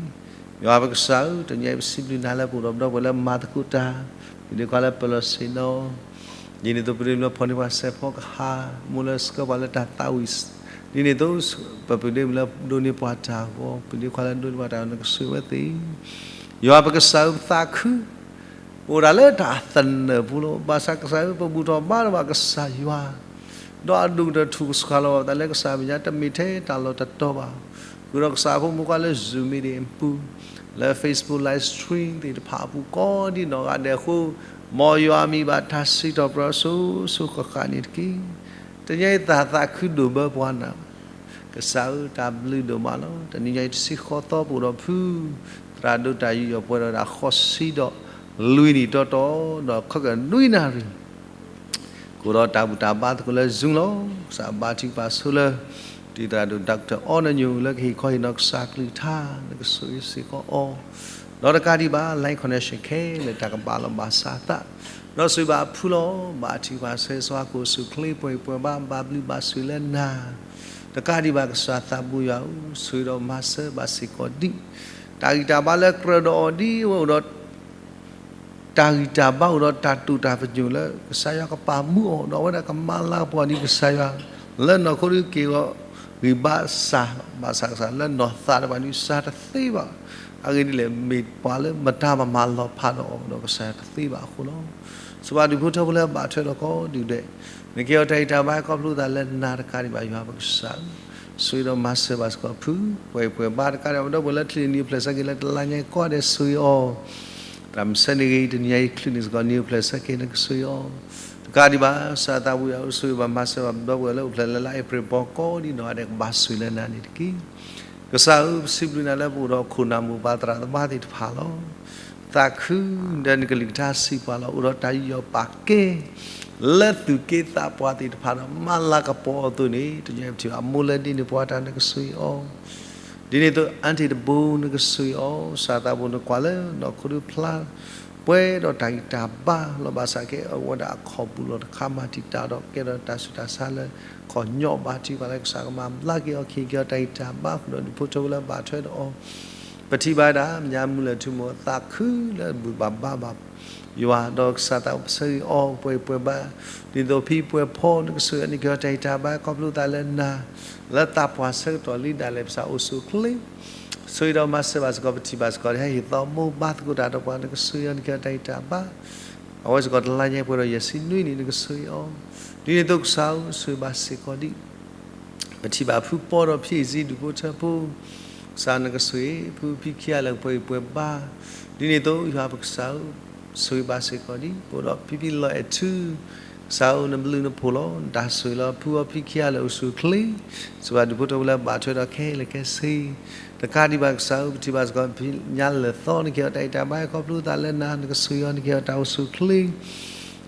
ယွၤပကစၢ်ဧၢ, တနံၤအံၤပစံးဘျုးနၤလၢ ပအိၣ်ဒီးပဒီပုၢ်ဝဲၢ်လၢမၤသကိးတၢ်, ပဒ့ခွါလၢပလီၢ်ဆ့ၣ်နီၤ, ဒ်န့ၣ်အသိး ပဒ့မုၣ်လၢဖီၣ်န့ၢ်ပှၤစဲးဖီကဟၣ်, မိၢ်လၢဆှၢပှၤလၢတၢ်သးဝံၣ်, ဒ်န့ၣ်အသိး ပပဒ့မုၣ်လၢဒိးန့ၢ်ပှၤတၢ်ဂီၤ, ပဒ့ခွါလၢဒိးန့ၢ်ပှၤတၢ်ဂီၤ နကဆိၣ်ဂ့ၤဝဲသ့ၣ် ယွၤပကစၢ်ဧၢ, ပသးခု ပအိၣ်ဒၣ်လၢတၢ်သနၢၣ်ပူၤလီၤ. ဘၣ်ဆၣ်ကစၢ်ဧၢ, ပဘူၣ်ထီၣ်ဘါထီၣ်ဘၣ်ကစၢ်ယွၤ, ဒီးအဒိၣ်ကတၢၢ်ထူၣ်ကဆှီလီၤဘၣ်ပသးလၢကစၢ်မဲာ်ညါ တမ့ၢ်ထဲတၢ်လီၢ်တတီၤဘၣ်. ဃုာ်ဒီးကစၢ်အဖိမုၣ်ခွါလၢ Zoom meeting အပူၤ, လၢ Facebook live stream သ့ၣ်တဖၣ်အပူၤ ကိးဒံနီၢ်ဂၤဒဲးအဃိ, မ်ယွၤမံၤဘၣ်တၢ်စံးထီၣ်ပတြၢၤအစိၤစိၤဃၣ်ဃၣ်န့ၣ်တက့ၢ်. တနံၤအံၤသးသးခုဒိၣ်ဘၢပှၤနၤ ကစၢ်ဧၢ, တၢ်ဘျုးဒိၣ်မးလီၤ. တနံၤညါအံၤတဆံဃိးသီ ပအိၣ်ဒီးဖုသရၣ်ဒိၣ်တၢ်ယူးယီၣ်ပှဲၤဒီးတၢ်ဃိးဆံဒီးလွံၢ်နံၣ်တီတီ, ဒီးခီၣ်ကနွံနၣ်ရံၣ်, ကအိၣ်ဒီးတၢ်ဘူၣ်တၢ်ဘါသကိးလၢ Zoom လီၤ. ကစၢ်ဘါထုကဖၣ်ဆိလၢ တံၤသရၣ်ဒိၣ် Doctor အီနညိၣ် လၢကဟ့ၣ်ခီဟ့ၣ်နီၤကစၢ်ကလုၢ်ကထါ နကဆိၣ်ဂ့ၤစ့ၢ်ကီးအီၤ, ဒီးတကးဒံးဘၣ် line connection ခဲလၢာ် တၢ်ကဘၣ်လီၤဘၣ်စးသး, ဒီးဆိၣ်ဂ့ၤဘၣ်အဖုလီၤ. ဘါထုကဖၣ်ဆၢ စှၤကိၣ်ဆူၣ်ချ့ ပှဲၤပှဲၤဘါ ဘၣ်ဘျုးဘၣ်ဆိၣ်လၢနၤ တကးဒံးဘၣ် ကစၢ်သးဘိယွၤဧၢ, ဆိၣ်ဂ့ၤဒီးမၤစၢၤဘၣ်စ့ၢ်ကီးဒံး တၢ်ဂံၢ်တၢ်ဘါလၢကြၢးဒီးအီၤဒ်အဝဲအိၣ်ဒီး တၢ်ဂံၢ်တၢ်ဘါအိၣ်ဒီးတၢ်တိာ်တၢ်ပညိၣ်လၢ ကစၢ်ယွၤကပာ်မူအီၤ ဒီးအဝဲဒၣ်ကမၤလၤကပီၤဒ်ကစၢ်ယွၤ လၢနီၢ်ခိဒုးက့ၤဂီၤဂံၢ်ဘါစၢ် ဘၣ်ဆၣ်ကစၢ်လၢနီၢ်သးတဖၣ်ဒုးစၢ်တသ့ဘၣ်. အဂ့ၢ်ဒ်လဲၣ် မ့ၢ်ပှၤလၢမတၤမမၤလီၤဖးဒီးအီၤဒီးကစၢ်ယွၤတသ့ဘၣ်အဃိလီၤ. စှၤဒူၣ်ဖိထၢဖိလၢဘၣ်ထွဲဒီးကိးဒူၣ်ဒဲး နကဟ့ၣ်အီၤတၢ်ဂံၢ်တၢ်ဘါခီဖျိသးလၢနၤတကးဒံးဘၣ် ယွၤပကစၢ်ဧၢ, ဆိၣ်ဂ့ၤဒီးမၤစၢၤဘၣ်စ့ၢ်ကီးဖု ပှဲၤပှဲၤဘါ တကးဒံးဘၣ် ပဒီပုၢ်ဝဲၢ်လၢချုးနံၤအိၣ်ဖျဲၣ်ဆၢက့ၤလၢတလါညါကိးဂၤဒဲး ဆိၣ်ဂ့ၤအီၤ သရၣ်မုၣ်ဆၢန့ၣ်ဂ့ၤ တနံၤညါအံၤချုးန့ၣ်စ့ၢ်ကီး နံၤအိၣ်ဖျဲၣ်ဆၢက့ၤ နကဆိၣ်ဂ့ၤအီၤ တကးဒံးဘၣ် ကစၢ်သးဘိယွၤဧၢ, ဆိၣ်ဂ့ၤဘၣ်မၤစၢၤဘၣ်ပဒီပုၢ်ဝဲၢ်လၢအိၣ်ဖျဲၣ်လၢလါအ့ဖြ့ၣ်ဘီကိးဒ်နီၢ်ဂၤဒဲး ကဘၣ်ဆိၣ်ဂ့ၤလၢနၤန့ၣ်တက့ၢ်. ကစၢ်ဧၢ, ပစံးဘျုးနၤလၢပအိၣ်ဒီးခိၣ်နၢ်မိၢ်ပၢ်သရၣ်သမါသ့ၣ်တဖၣ်လီၤ. သးခုဒီးနကလုၢ်ကထါစံးပှၤလီၤ. အိၣ်ဒီးတၢ်ယူးယီၣ်ပာ်ကဲ လၢသူၣ်က့သးပှၢ်သ့ၣ်တဖၣ်ဒီး မၤလၤကပီၤအီၤအသိးန့ၣ် တနံၤညါအံၤပထံၣ်ဘၣ်အမိၢ်လၢဒ်န့ၣ်ပှၤတၢ် နကဆိၣ်ဂ့ၤအီၤ ဒ်န့ၣ်အသိး အၣ်တံၣ်တဘိ နကဆိၣ်ဂ့ၤအီၤ, ကစၢ်သးဘိ နကွၢ်လၢနီၢ်ခိဒုးဖျါ ပှဲၤဒီးတၢ်ဂံၢ်တၢ်ဘါ လီၤဘၣ်ဆၣ်ကဲအဝဲဒၣ်အခီၣ်ပူၤလီၤ တခါမၤတံာ်တာ်ဒီး ကဲထီၣ်တၢ်ဆူးတၢ်ဆါလၢ ခီၣ်ညီၣ်ဘၣ်ထံၣ်ဘၣ်လၢကစၢ်ကမၤဘျါက့ၤအီၤ ကဟ့ၣ်က့ၤအီၤတၢ်ဂံၢ်တၢ်ဘါ ဃုာ်ဒီးဒူၣ်ဖိထၢဖိလၢဘၣ်ထွဲဒီးအီၤ ပထံၣ်ဘၣ်ဝဲဒၣ် မ့ၢ်ညါမုၢ်လၢၢ်ထူၣ်မူ သးခုလၢဘူၣ်ဘၣ်ဘါဘၣ် ယွၤဒီးကစၢ်သးပှၢ်ဆၢဂ့ၤအီၤ ပှဲၤပှဲၤဘၣ် ဒ်သိးဖံပှဲၤဖီ နကဆိၣ်အီၤ နကဟ့ၣ်အီၤတၢ်ဂံၢ်တၢ်ဘါ ခီဖျိသးလၢနၤ လၢသးပှၢ်ဆၢကတီၢ်လံဒၣ်လဲာ် ပစးအိၣ်ဆူၣ်အိၣ်ချ့ ဆိၣ်ဂ့ၤဒီးမၤစၢၤဘၣ်စ့ၢ်ကီး ပထံၣ်ဘၣ်စ့ၢ်ကီး ဟဲဟ့ၣ်သီမိၢ်ဘါသကိးတၢ်ဒီးပှၤ နကဆိၣ်အီၤ နကဟ့ၣ်အီၤတၢ်ဂံၢ်တၢ်ဘါ အဝဲစ့ၢ်ကီးတလါညါပှဲၤဒီးယဲၢ်ဆံနွံနံၣ် နကဆိၣ်ဂ့ၤအီၤ ဒ်န့ၣ်အသိးကစၢ်ဧၢ ဆိၣ်ဂ့ၤဘၣ်စ့ၢ်ကီးဒံး ပထံၣ်ဘၣ်ဖုပီဒီးဖံအ့ၣ်စံဒူၣ်ဖိထၢဖိ ကစၢ်နကဆိၣ်ဂ့ၤ ဖုဖံခံဂၤလၢာ်ပှဲၤဂံၢ်ပှဲၤဘါ ဒ်န့ၣ်အသိးယွၤပကစၢ်ဧၢ ဆိၣ်ဂ့ၤဘၣ်စ့ၢ်ကီးဒံး ပအိၣ်ဒီးဖံဖံလီၤအဲၣ်ထူ ကစၢ်ဧၢ နဘျုးနဖှိၣ်လီၤ နတၢ်ဆိၣ်ဂ့ၤလၢဖုအီဖံခံဂၤလၢာ်အိၣ်ဆူၣ်အိၣ်ချ့ ဆိၣ်ဂ့ၤဘၣ်ဒူၣ်ဖိထၢဖိလၢဘၣ်ထွဲဒီးခဲလၢာ်ခဲဆ့ တကးဒံးဘၣ်ကစၢ်ဧၢ ပထံၣ်ဘၣ်စ့ၢ်ကီး ဖံညါလၢာ်သီ နကဟ့ၣ်အီၤတၢ်ဂံၢ်တၢ်ဘါ ခီဖျိသးလၢနၤ နကဆိၣ်ဂ့ၤအီၤ နကဟ့ၣ်အီၤတၢ်အိၣ်ဆူၣ်အိၣ်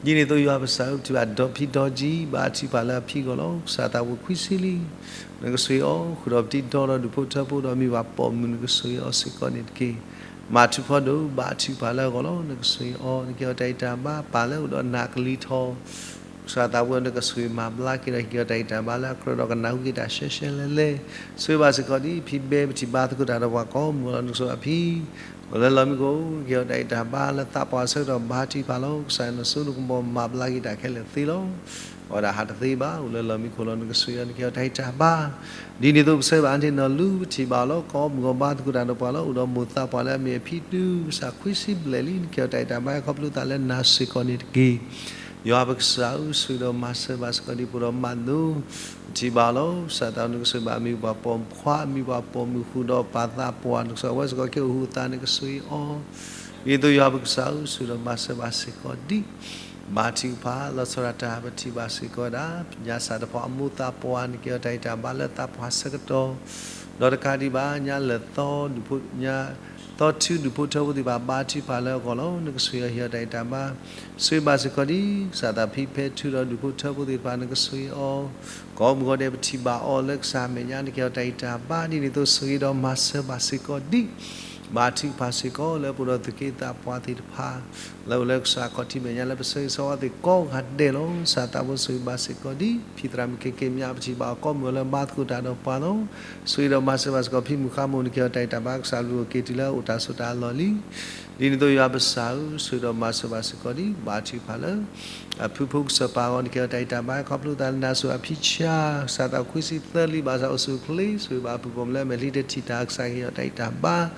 ချ့ ဒ်န့ၣ်အသိးယွၤပကစၢ်ဧၢ ပထံၣ်ဘၣ်ဒီဖံဒီကံ ဘါထုကဖၣ်လၢအဖံအဂီၢ်လီၤ ကစၢ်သးပှၢ်ခွံဆံလံ နကဆိၣ်ဂ့ၤအီၤ ဃုာ်ဒီးပတံၤဒီဒီးဒူၣ်ဖိထၢဖိဒီးမ့ၢ်ဘၣ်ပိာ်မုၣ် နကဆိၣ်ဂ့ၤအီၤစ့ၢ်ကီးန့ၣ်တက့ၢ်. မၤထူဖီဒိၣ် ဘါထုကဖၣ်လၢအဂီၢ်လီၤ နကဆိၣ်ဂ့ၤအီၤ နကဟ့ၣ်အီၤတၢ်ဂံၢ်တၢ်ဘါ ပၢ်လၢအိၣ်ဒီးနၢ်ကလံၤထီၣ် ကစၢ်သးပှၢ်နကဆိၣ်ဂ့ၤမၤဘျါက့ၤဒီး ဟ့ၣ်အီၤတၢ်ဂံၢ်တၢ်ဘါလၢအကြၢးဒီးကနၢ်ဟူက့ၤတၢ်ရှဲရှဲလဲၣ်လဲၣ် ဆိၣ်ဂ့ၤဘၣ်စ့ၢ်ကီးဒ်ဖံဘဲ ပထံၣ်ဘါသကိးတၢ်ဒီးပှၤကိးမုၢ်ဂီၢ်လီၤ နကဆိၣ်ဂ့ၤအဖံ အိၣ်လၢလီၢ်မံခိၣ် ကဟ့ၣ်အီၤတၢ်ဂံၢ်တၢ်ဘါလၢသးပှၢ်ဆၢကတီၢ် ဘါထုကဖၣ်လီၤ ကစၢ်နစိနကမီၤမၤဘျါက့ၤတၢ်ခဲလၢာ်သ့လီၤ. အဝဲဒၣ်ဟးတသ့ဘၣ် အိၣ်လၢလီၢ်မံခိၣ်လီၤ နကဆိၣ်ဂ့ၤအီၤ နကဟ့ၣ်အီၤတၢ်ဂံၢ်တၢ်ဘါ ဒ်န့ၣ်အသိးပဆၢဘၣ်အါန့ၢ်နီၢ်လူ ပထံၣ်ဘၣ်အီၤလီၤ ကိးမုၢ်ဂီၢ် ဘါသကိးတၢ်ဒီးပှၤလီၤ အိၣ်ဒီးမိၢ်သးပှၢ်လၢအမ့ၢ်အဖံတုၤ ကစၢ်ခွံဆံဘျဲၣ်လံ နကဟ့ၣ်အီၤတၢ်ဂံၢ်တၢ်ဘါ ခီဖျိသးလၢနၤစ့ၢ်ကီးန့ၣ်တက့ၢ်. ယွၤပကစၢ်ဧၢ ဆိၣ်ဂ့ၤဒီးမၤစၢၤဘၣ်စ့ၢ်ကီးဒ်ပအိၣ်ဒီးမးဒိ ပထံၣ်ဘၣ်အီၤလီၤ ကစၢ်သးနကဆိၣ်ဂ့ၤဘၣ် အမံၤပှၤပိာ်ခွါ အမံၤပှၤပိာ်မုၣ်ဃုာ်ဒီးပၢ်သးပှၢ် နကဆိၣ်ဂ့ၤအဝဲစ့ၢ်ကီး က့ၤအိၣ်ဟူးသး နကဆိၣ်ဂ့ၤအီၤ ဒ်သိးယွၤပကစၢ်ဧၢ ဆိၣ်ဂ့ၤဒီးမၤစၢၤဘၣ်စ့ၢ်ကီးဒ် ဘါထုကဖၣ် လီၤဆီဒၣ်တၢ် ပထံၣ်ဘၣ်စ့ၢ်ကီးဝဲဒၣ် ညါစၢ်တဖီအမိၢ်သးပှၢ် နကဟ့ၣ်အီၤတၢ်ဂံၢ်တၢ်ဘါလၢသးပှၢ်ဆၢကတီၢ် ဒီးတကးဒံးဘၣ် ညါလၢာ်သီ ဒူၣ်ဖိ ညါသီထူ ဒူၣ်ဖိထၢဖိသ့ၣ်တဖၣ် ဘါထုကဖၣ်လၢအဂီၢ်လီၤ နကဆိၣ်ဂ့ၤအီၤ ဟ့ၣ်အီၤတၢ်ဂံၢ်တၢ်ဘါ ဆိၣ်ဂ့ၤဘၣ်စ့ၢ်ကီးဒ် ကစၢ်သးဖံဖဲထူဒီးဒူၣ်ဖိထၢဖိသ့ၣ်တဖၣ် နကဆိၣ်ဂ့ၤအီၤ ကိးမုၢ်ဂီၢ်ဒဲး ပထံၣ်ဘၣ်အီၤလၢကစၢ်အမဲာ်ညါ နကဟ့ၣ်အီၤတၢ်ဂံၢ်တၢ်ဘါ ဒ်န့ၣ်အသိး ဆိၣ်ဂ့ၤဒီးမၤစၢၤဘၣ်စ့ၢ်ကီးဒ် ဘါထုကဖၣ်စ့ၢ်ကီး လၢပအိၣ်ဒီးသူၣ်က့သးပှၢ်သ့ၣ်တဖၣ် လၢအိၣ်လၢကစၢ်ခီၣ်ထံးမဲာ်ညါ လၢပဆၢဂ့ၤဆၢဝါသ့ၣ်ကိးဂၤဒဲးလီၤ ကစၢ်သးဘိ ဆိၣ်ဂ့ၤဘၣ်စ့ၢ်ကီးဒ် ဖံသရၣ်မုၣ်ခဲက့မၠး ပထံၣ်ဘၣ်အီၤကိးမုၢ်ဂီၢ်လၢဘါသကိးတၢ်ဒီးပှၤလီၤ ဆိၣ်ဂ့ၤဒီးမၤစၢၤဘၣ်စ့ၢ်ကီး ဖံမုၣ်ဃါမိၢ် နကဟ့ၣ်အီၤတၢ်ဂံၢ်တၢ်ဘါ ကစၢ်လူၤအိၣ်က့ၤတုၤလၢအိၣ်တၢ်ဆိးတၢ်အလီၢ်လံ ဒ်န့ၣ်အသိးယွၤပကစၢ်ဧၢ ဆိၣ်ဂ့ၤဒီးမၤစၢၤဘၣ်စ့ၢ်ကီးဒ် ဘါထုကဖၣ်လၢ အဖုဖိကစၢ်ပၢ်အဂီၢ် နကဟ့ၣ်အီၤတၢ်ဂံၢ်တၢ်ဘါ ခီဖျိသးလၢနၤဆိၣ်အဖံဆါ ကစၢ်သးခွံဆံသၢလံ ဘၣ်ဆၣ်အိၣ်ဆူၣ်အိၣ်ချ့ ဆိၣ်ဂ့ၤဘၣ်အပုၢ်ပိာ်မုၣ်လၢအမဲာ်ချံတထံၣ်တၢ် ကစၢ်ကဟ့ၣ်အီၤတၢ်ဂံၢ်တၢ်ဘါ ဒ်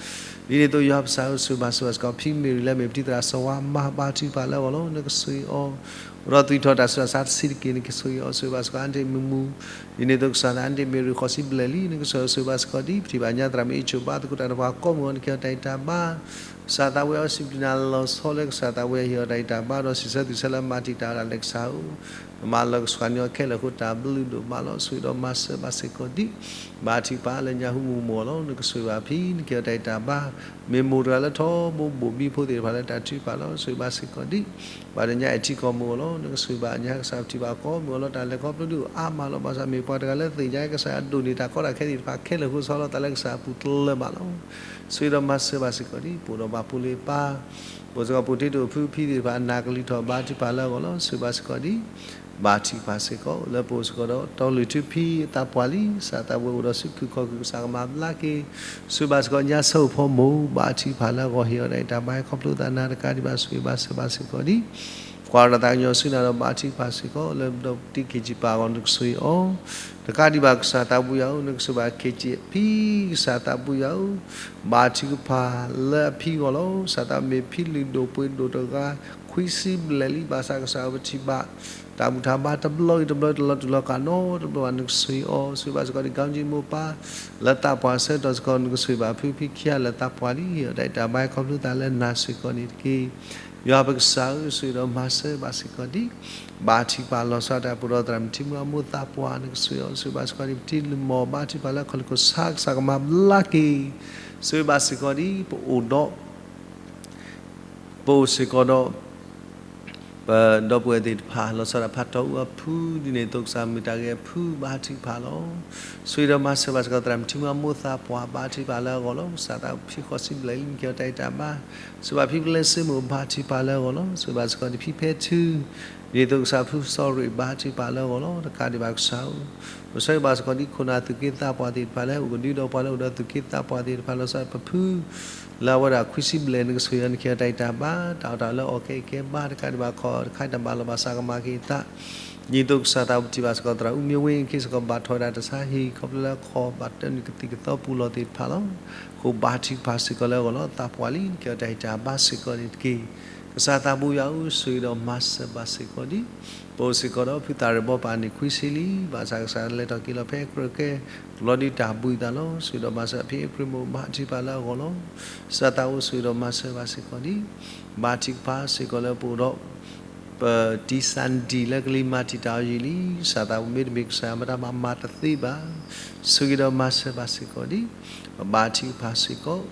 န့ၣ်အသိးယွၤပကစၢ်ဧၢ ဆိၣ်ဂ့ၤဘၣ်စ့ၢ်ကီး ဖံမ့ၢ်ရံလၢအမ့ၢ်ပတံၤသရၣ်စီၤဝါမါ ဘါထုကဖၣ်လၢအဂီၢ်လီၤ နကဆိၣ်ဂ့ၤအီၤ အိၣ်ဒီးသွံၣ်ထီၣ်တၢ်ဆူးတၢ်ဆါတဆံးတက့ၢ် နကဆိၣ်ဂ့ၤအီၤ ဆိၣ်ဂ့ၤဘၣ်စ့ၢ်ကီး အါတ့ၢ်မုၢ်မုၢ် ဒ်န့ၣ်အသိးကစၢ်သးအါတ့ၢ်မ့ၢ်ရံဃိးဆံဘျဲၣ်လံ နကဆိၣ်ဂ့ၤဘၣ်စ့ၢ်ကီးဒ် ပထံၣ်ဘၣ်ညါသရၣ်မုၣ်အ့ၣ်ဆိၣ် ဘါသကိးတၢ်ဒီးပှၤကိးမုၢ်ဂီၢ် နကဟ့ၣ်အီၤတၢ်ဂံၢ်တၢ်ဘါ ကစၢ်သးဝဲအီၤစံးဘျုးနၤလီၤဆီလၢကစၢ်သးဝဲဟ့ၣ်အီၤတၢ်ဂံၢ်တၢ်ဘါ ဒီးစံးဆၢသွံၣ်ဆၢလၢမၤတံာ်တာ်ဝဲဒၣ်လၢကစၢ်ဧၢ မၤလၢကဆှၣ်န့ၢ်အီၤခဲလၢာ်အဃိတၢ်ဘျုးဒိၣ်မးလီၤ ဆိၣ်ဂ့ၤဒီးမၤစၢၤဘၣ်စ့ၢ်ကီးဒ် ဘါထုကဖၣ်လၢညါဟူမူမူအီၤလီၤ နကဆိၣ်ဂ့ၤဘၣ်ဖံ နကဟ့ၣ်အီၤတၢ်ဂံၢ်တၢ်ဘါ မ့ၢ်မိၢ်တဂၤလၢထီဘိဘိၣ်ဘံဖိသ့ၣ်တဖၣ်လၢတၢ်ထုကဖၣ်လီၤ ဆိၣ်ဂ့ၤဘၣ်စ့ၢ်ကီးဒ် ဘၣ်ဒီးညါအဲၣ်ထံကီၢ်မူအီၤလီၤ နကဆိၣ်ဂ့ၤဘၣ်ညါကစၢ်ပထံၣ်ဘၣ်ကိးမုၢ်အီၤလီၤ တၢ်လဲၤခီဖျိဒုးအါမးလီၤ ဘၣ်ဆၣ်မ့ၢ်ပှၤတဂၤလၢသ့ၣ်ညါကစၢ်အဒိၣ်န့ၢ်တၢ်ကီတၢ်ခဲသ့ၣ်တဖၣ်ခဲလၢာ်အဃိ ဆီလီၤသးလၢကစၢ်အပူၤတလၢာ်ဘၣ်လီၤ ဆိၣ်ဂ့ၤဒီးမၤစၢၤဘၣ်စ့ၢ်ကီးဒ် ပအိၣ်ဒီးဘၣ်ဖိလ့ပၢ် ပအိၣ်စ့ၢ်ကီးပအိၣ်တ့တအိၣ်ဖုဖံသ့ၣ်တဖၣ် အနၢ်ကလံၤထီၣ်ဘါထုကဖၣ်လၢအဂီၢ်လီၤ ဆိၣ်ဂ့ၤဘၣ်စ့ၢ်ကီးဒ် ဘါထုကဖၣ်စ့ၢ်ကီး လၢပအိၣ်စ့ၢ်ကီးဒီးတီလံၤထူဖံအသးပှၢ်လံ ကစၢ်သးဝဲအိၣ်ဒီးဆူခုၣ်ခီၣ်ခုၣ် ကစၢ်ကမၤဘျါက့ၤ ဆိၣ်ဂ့ၤဘၣ်စ့ၢ်ကီးညါဆၢအိၣ်ဖီမိၢ် ဘါထုကဖၣ်လၢအဂီၢ် ဟ့ၣ်အီၤတၢ်ဂံၢ်တၢ်ဘါ ခီဖျိသးနၤတကးဒံးဘၣ် ဆိၣ်ဂ့ၤဘၣ်စၢၤဘၣ်စ့ၢ်ကီးဒ် ကွၢ်ဒီးသးကညီၤဆူနၤဒီးဘါထုကဖၣ်စ့ၢ်ကီး လၢဒီးပတံၤ ခ့ၣ်ကၠံၣ် ပၢ်အဂီၢ် နကဆိၣ်ဂ့ၤအီၤ တကးဒံးဘၣ် ကစၢ်သးဘိယွၤဧၢ နကဆိၣ်ဂ့ၤဘၣ် ခ့ၣ်ကၠံၣ် ဖံ ကစၢ်သးဘိယွၤဧၢ ဘါထုကဖၣ်လၢအဖံအဂီၢ်လီၤ ကစၢ်သးမ့ၢ်ဖံလုၢ်ဒိၣ်ပှ့ၤဒိၣ်တဂၤ ခွံဆံဘျဲၣ်လံ ဘၣ်ဆၣ်ကစၢ်ဧၢ ပထံၣ်ဘၣ် တၢ်ဘူၣ်တၢ်ဘါတဘျီဂ့ၤတဘျီ တလီၤတူာ်လီၤကာ်နီတဘျီဘၣ် နကဆိၣ်ဂ့ၤအီၤ ဆိၣ်ဂ့ၤဘၣ်စ့ၢ်ကီး ဒ်ကီကၠံမိၢ်ပၢ် လၢသးပှၢ်ဆၢကတီၢ်စ့ၢ်ကီး နကဆိၣ်ဂ့ၤဘၣ်ဖုဖံခံဂၤလၢသးပှၢ်လံ ဟ့ၣ်အီၤတၢ်ဂံၢ်တၢ်ဘါ ခီဖျိသးလၢနၤစ့ၢ်ကီးန့ၣ်တက့ၢ်. ယွၤပကစၢ်ဧၢ ဆိၣ်ဂ့ၤဒီးမၤစၢၤဘၣ်စ့ၢ်ကီးဒ် ဘါထုကဖၣ်လီၤဆီဒၣ်တၢ် ပအိၣ်ဒီးသရၣ်မုၣ်ထံမုၢ်အမိၢ်သးပှၢ် နကဆိၣ်ဂ့ၤအီၤ ဆိၣ်ဂ့ၤဘၣ်စ့ၢ်ကီးဒ် ပတံၤလုၢ်မီၢ် ဘါထုကဖၣ်လၢခီၣ်လ့ၢ်ခိၣ်ဆါ ကစၢ်ကမၤဘျါက့ၤ ဆိၣ်ဂ့ၤဘၣ်စ့ၢ်ကီးဒ် ပအိၣ်ဒီး ပအိၣ်စ့ၢ်ကီးဒီး ပဒီပုၢ်ဝဲၢ်သ့ၣ်တဖၣ် လီၤဆီဒၣ်ဖးတီၢ်အူအဖု ဒ်န့ၣ်အသိးကစၢ်မုၢ်တၢ်ဂဲၤအဖု ဘါထုကဖၣ်လီၤ. ဆိၣ်ဂ့ၤဒီးမၤစၢၤဘၣ်စ့ၢ်ကီး သရၣ်မုၣ်ထံမုၢ်အမိၢ်သးပှၢ် ဘါထုကဖၣ်လၢအဂီၢ်လီၤ. ကစၢ်သးဖံဃိးဆံဘျဲၣ်လံ နကဟ့ၣ်အီၤတၢ်ဂံၢ်တၢ်ဘါ ဆိၣ်ဂ့ၤဘၣ်ဖံပလဲစ့မိၢ် ဘါထုကဖၣ်လၢအဂီၢ်လီၤ. ဆိၣ်ဂ့ၤဘၣ်စ့ၢ်ကီးဒ်ဖံဖဲထူ ဒ်သိးကစၢ်ဖုစီၤရ့းဘါထုကဖၣ်လၢအဂီၢ်လီၤ. တကးဒံးဘၣ်ကစၢ်ဧၢ, ပဆၢဂ့ၤဘၣ်စ့ၢ်ကီးဒ်ခိၣ်နၢ်သူၣ်က့သးပှၢ်သ့ၣ်တဖၣ်လၢအိၣ်ကဒုဒီးပှၤလၢအိၣ်ဒီးသူၣ်က့သးပှၢ်သ့ၣ်တဖၣ်လီၤ. ကစၢ်ပဖု လၢအဝဲဒၣ်ခွံဆံဘျဲၣ် နကဆိၣ်ဂ့ၤအီၤ နကဟ့ၣ်အီၤတၢ်ဂံၢ်တၢ်ဘါ, တၢ်အီၣ်တၢ်အီလၢအီၣ်ကဲအံၤကဲဘါ, တကးဒံးဘၣ်ခီၣ်တခါတၢ်ဘၣ်လီၤဘၣ်စးကမၤက့ၤအသး, ဒ်သိးကစၢ်သးပထံၣ်ဘၣ်စ့ၢ်ကီးသရၣ်အူမ့ၢ်ဝ့ၢ် ခ့စ့ၢ်ကီးဘၣ်ထီၣ်ဝဲဒၣ်တၢ်ဆါဟံၣ် ခီဖျိလၢခီၣ်ဘၣ်တၢ်နုာ်ကသံၣ်ကသီပူၤလီၢ်သ့ၣ်တဖၣ်လီၤ. အဃိဘါထုကဖၣ်စ့ၢ်ကီးလၢအဂီၢ်လီၤ. သးပှၢ်လံ နကဟ့ၣ်အီၤတၢ်ဂံၢ်တၢ်ဘါစ့ၢ်ကီးန့ၣ်တက့ၢ်. ကစၢ်သးဘိယွၤဧၢ, ဆိၣ်ဂ့ၤဒီးမၤစၢၤဘၣ်စ့ၢ်ကီးဒံး, ပအိၣ်စ့ၢ်ကီးဒီးဖုသၣ်ရ့ၣ်ဘီပာ်န့ၣ်ခွံဆံလံ, ဘၣ်ဆၣ်ကစၢ်လဲၤထီၣ်က့ၤလီၤဖဲအကြၢးကဲ လီၤဒုးတၢ်ဘှံးသးလီၤ. ဆိၣ်ဂ့ၤဒီးမၤစၢၤဖံအ့ဖြ့ၣ်မိၢ် ဘါထုကဖၣ်လၢအဂီၢ်လီၤ. ကစၢ်သးအိၣ်ဆိၣ်ဂ့ၤဒီးမၤစၢၤဘၣ်စ့ၢ်ကီးဒံး, ဘါထုကဖၣ်စ့ၢ်ကီးလၢပအိၣ်ဒီး ပတံၢ်စၢ်ဒံၣ်လၢကလံၤမၤတံာ်တာ်အီၤယံာ်လံ. ကစၢ်သးပမ့တမ့ၢ်ကစၢ်ယွၤမတၤမၤမၤတသ့ဘၣ်, ဆိၣ်ဂ့ၤဒီးမၤစၢၤဘၣ်စ့ၢ်ကီးဒံး, ပဘါထုကဖၣ်စ့ၢ်ကီး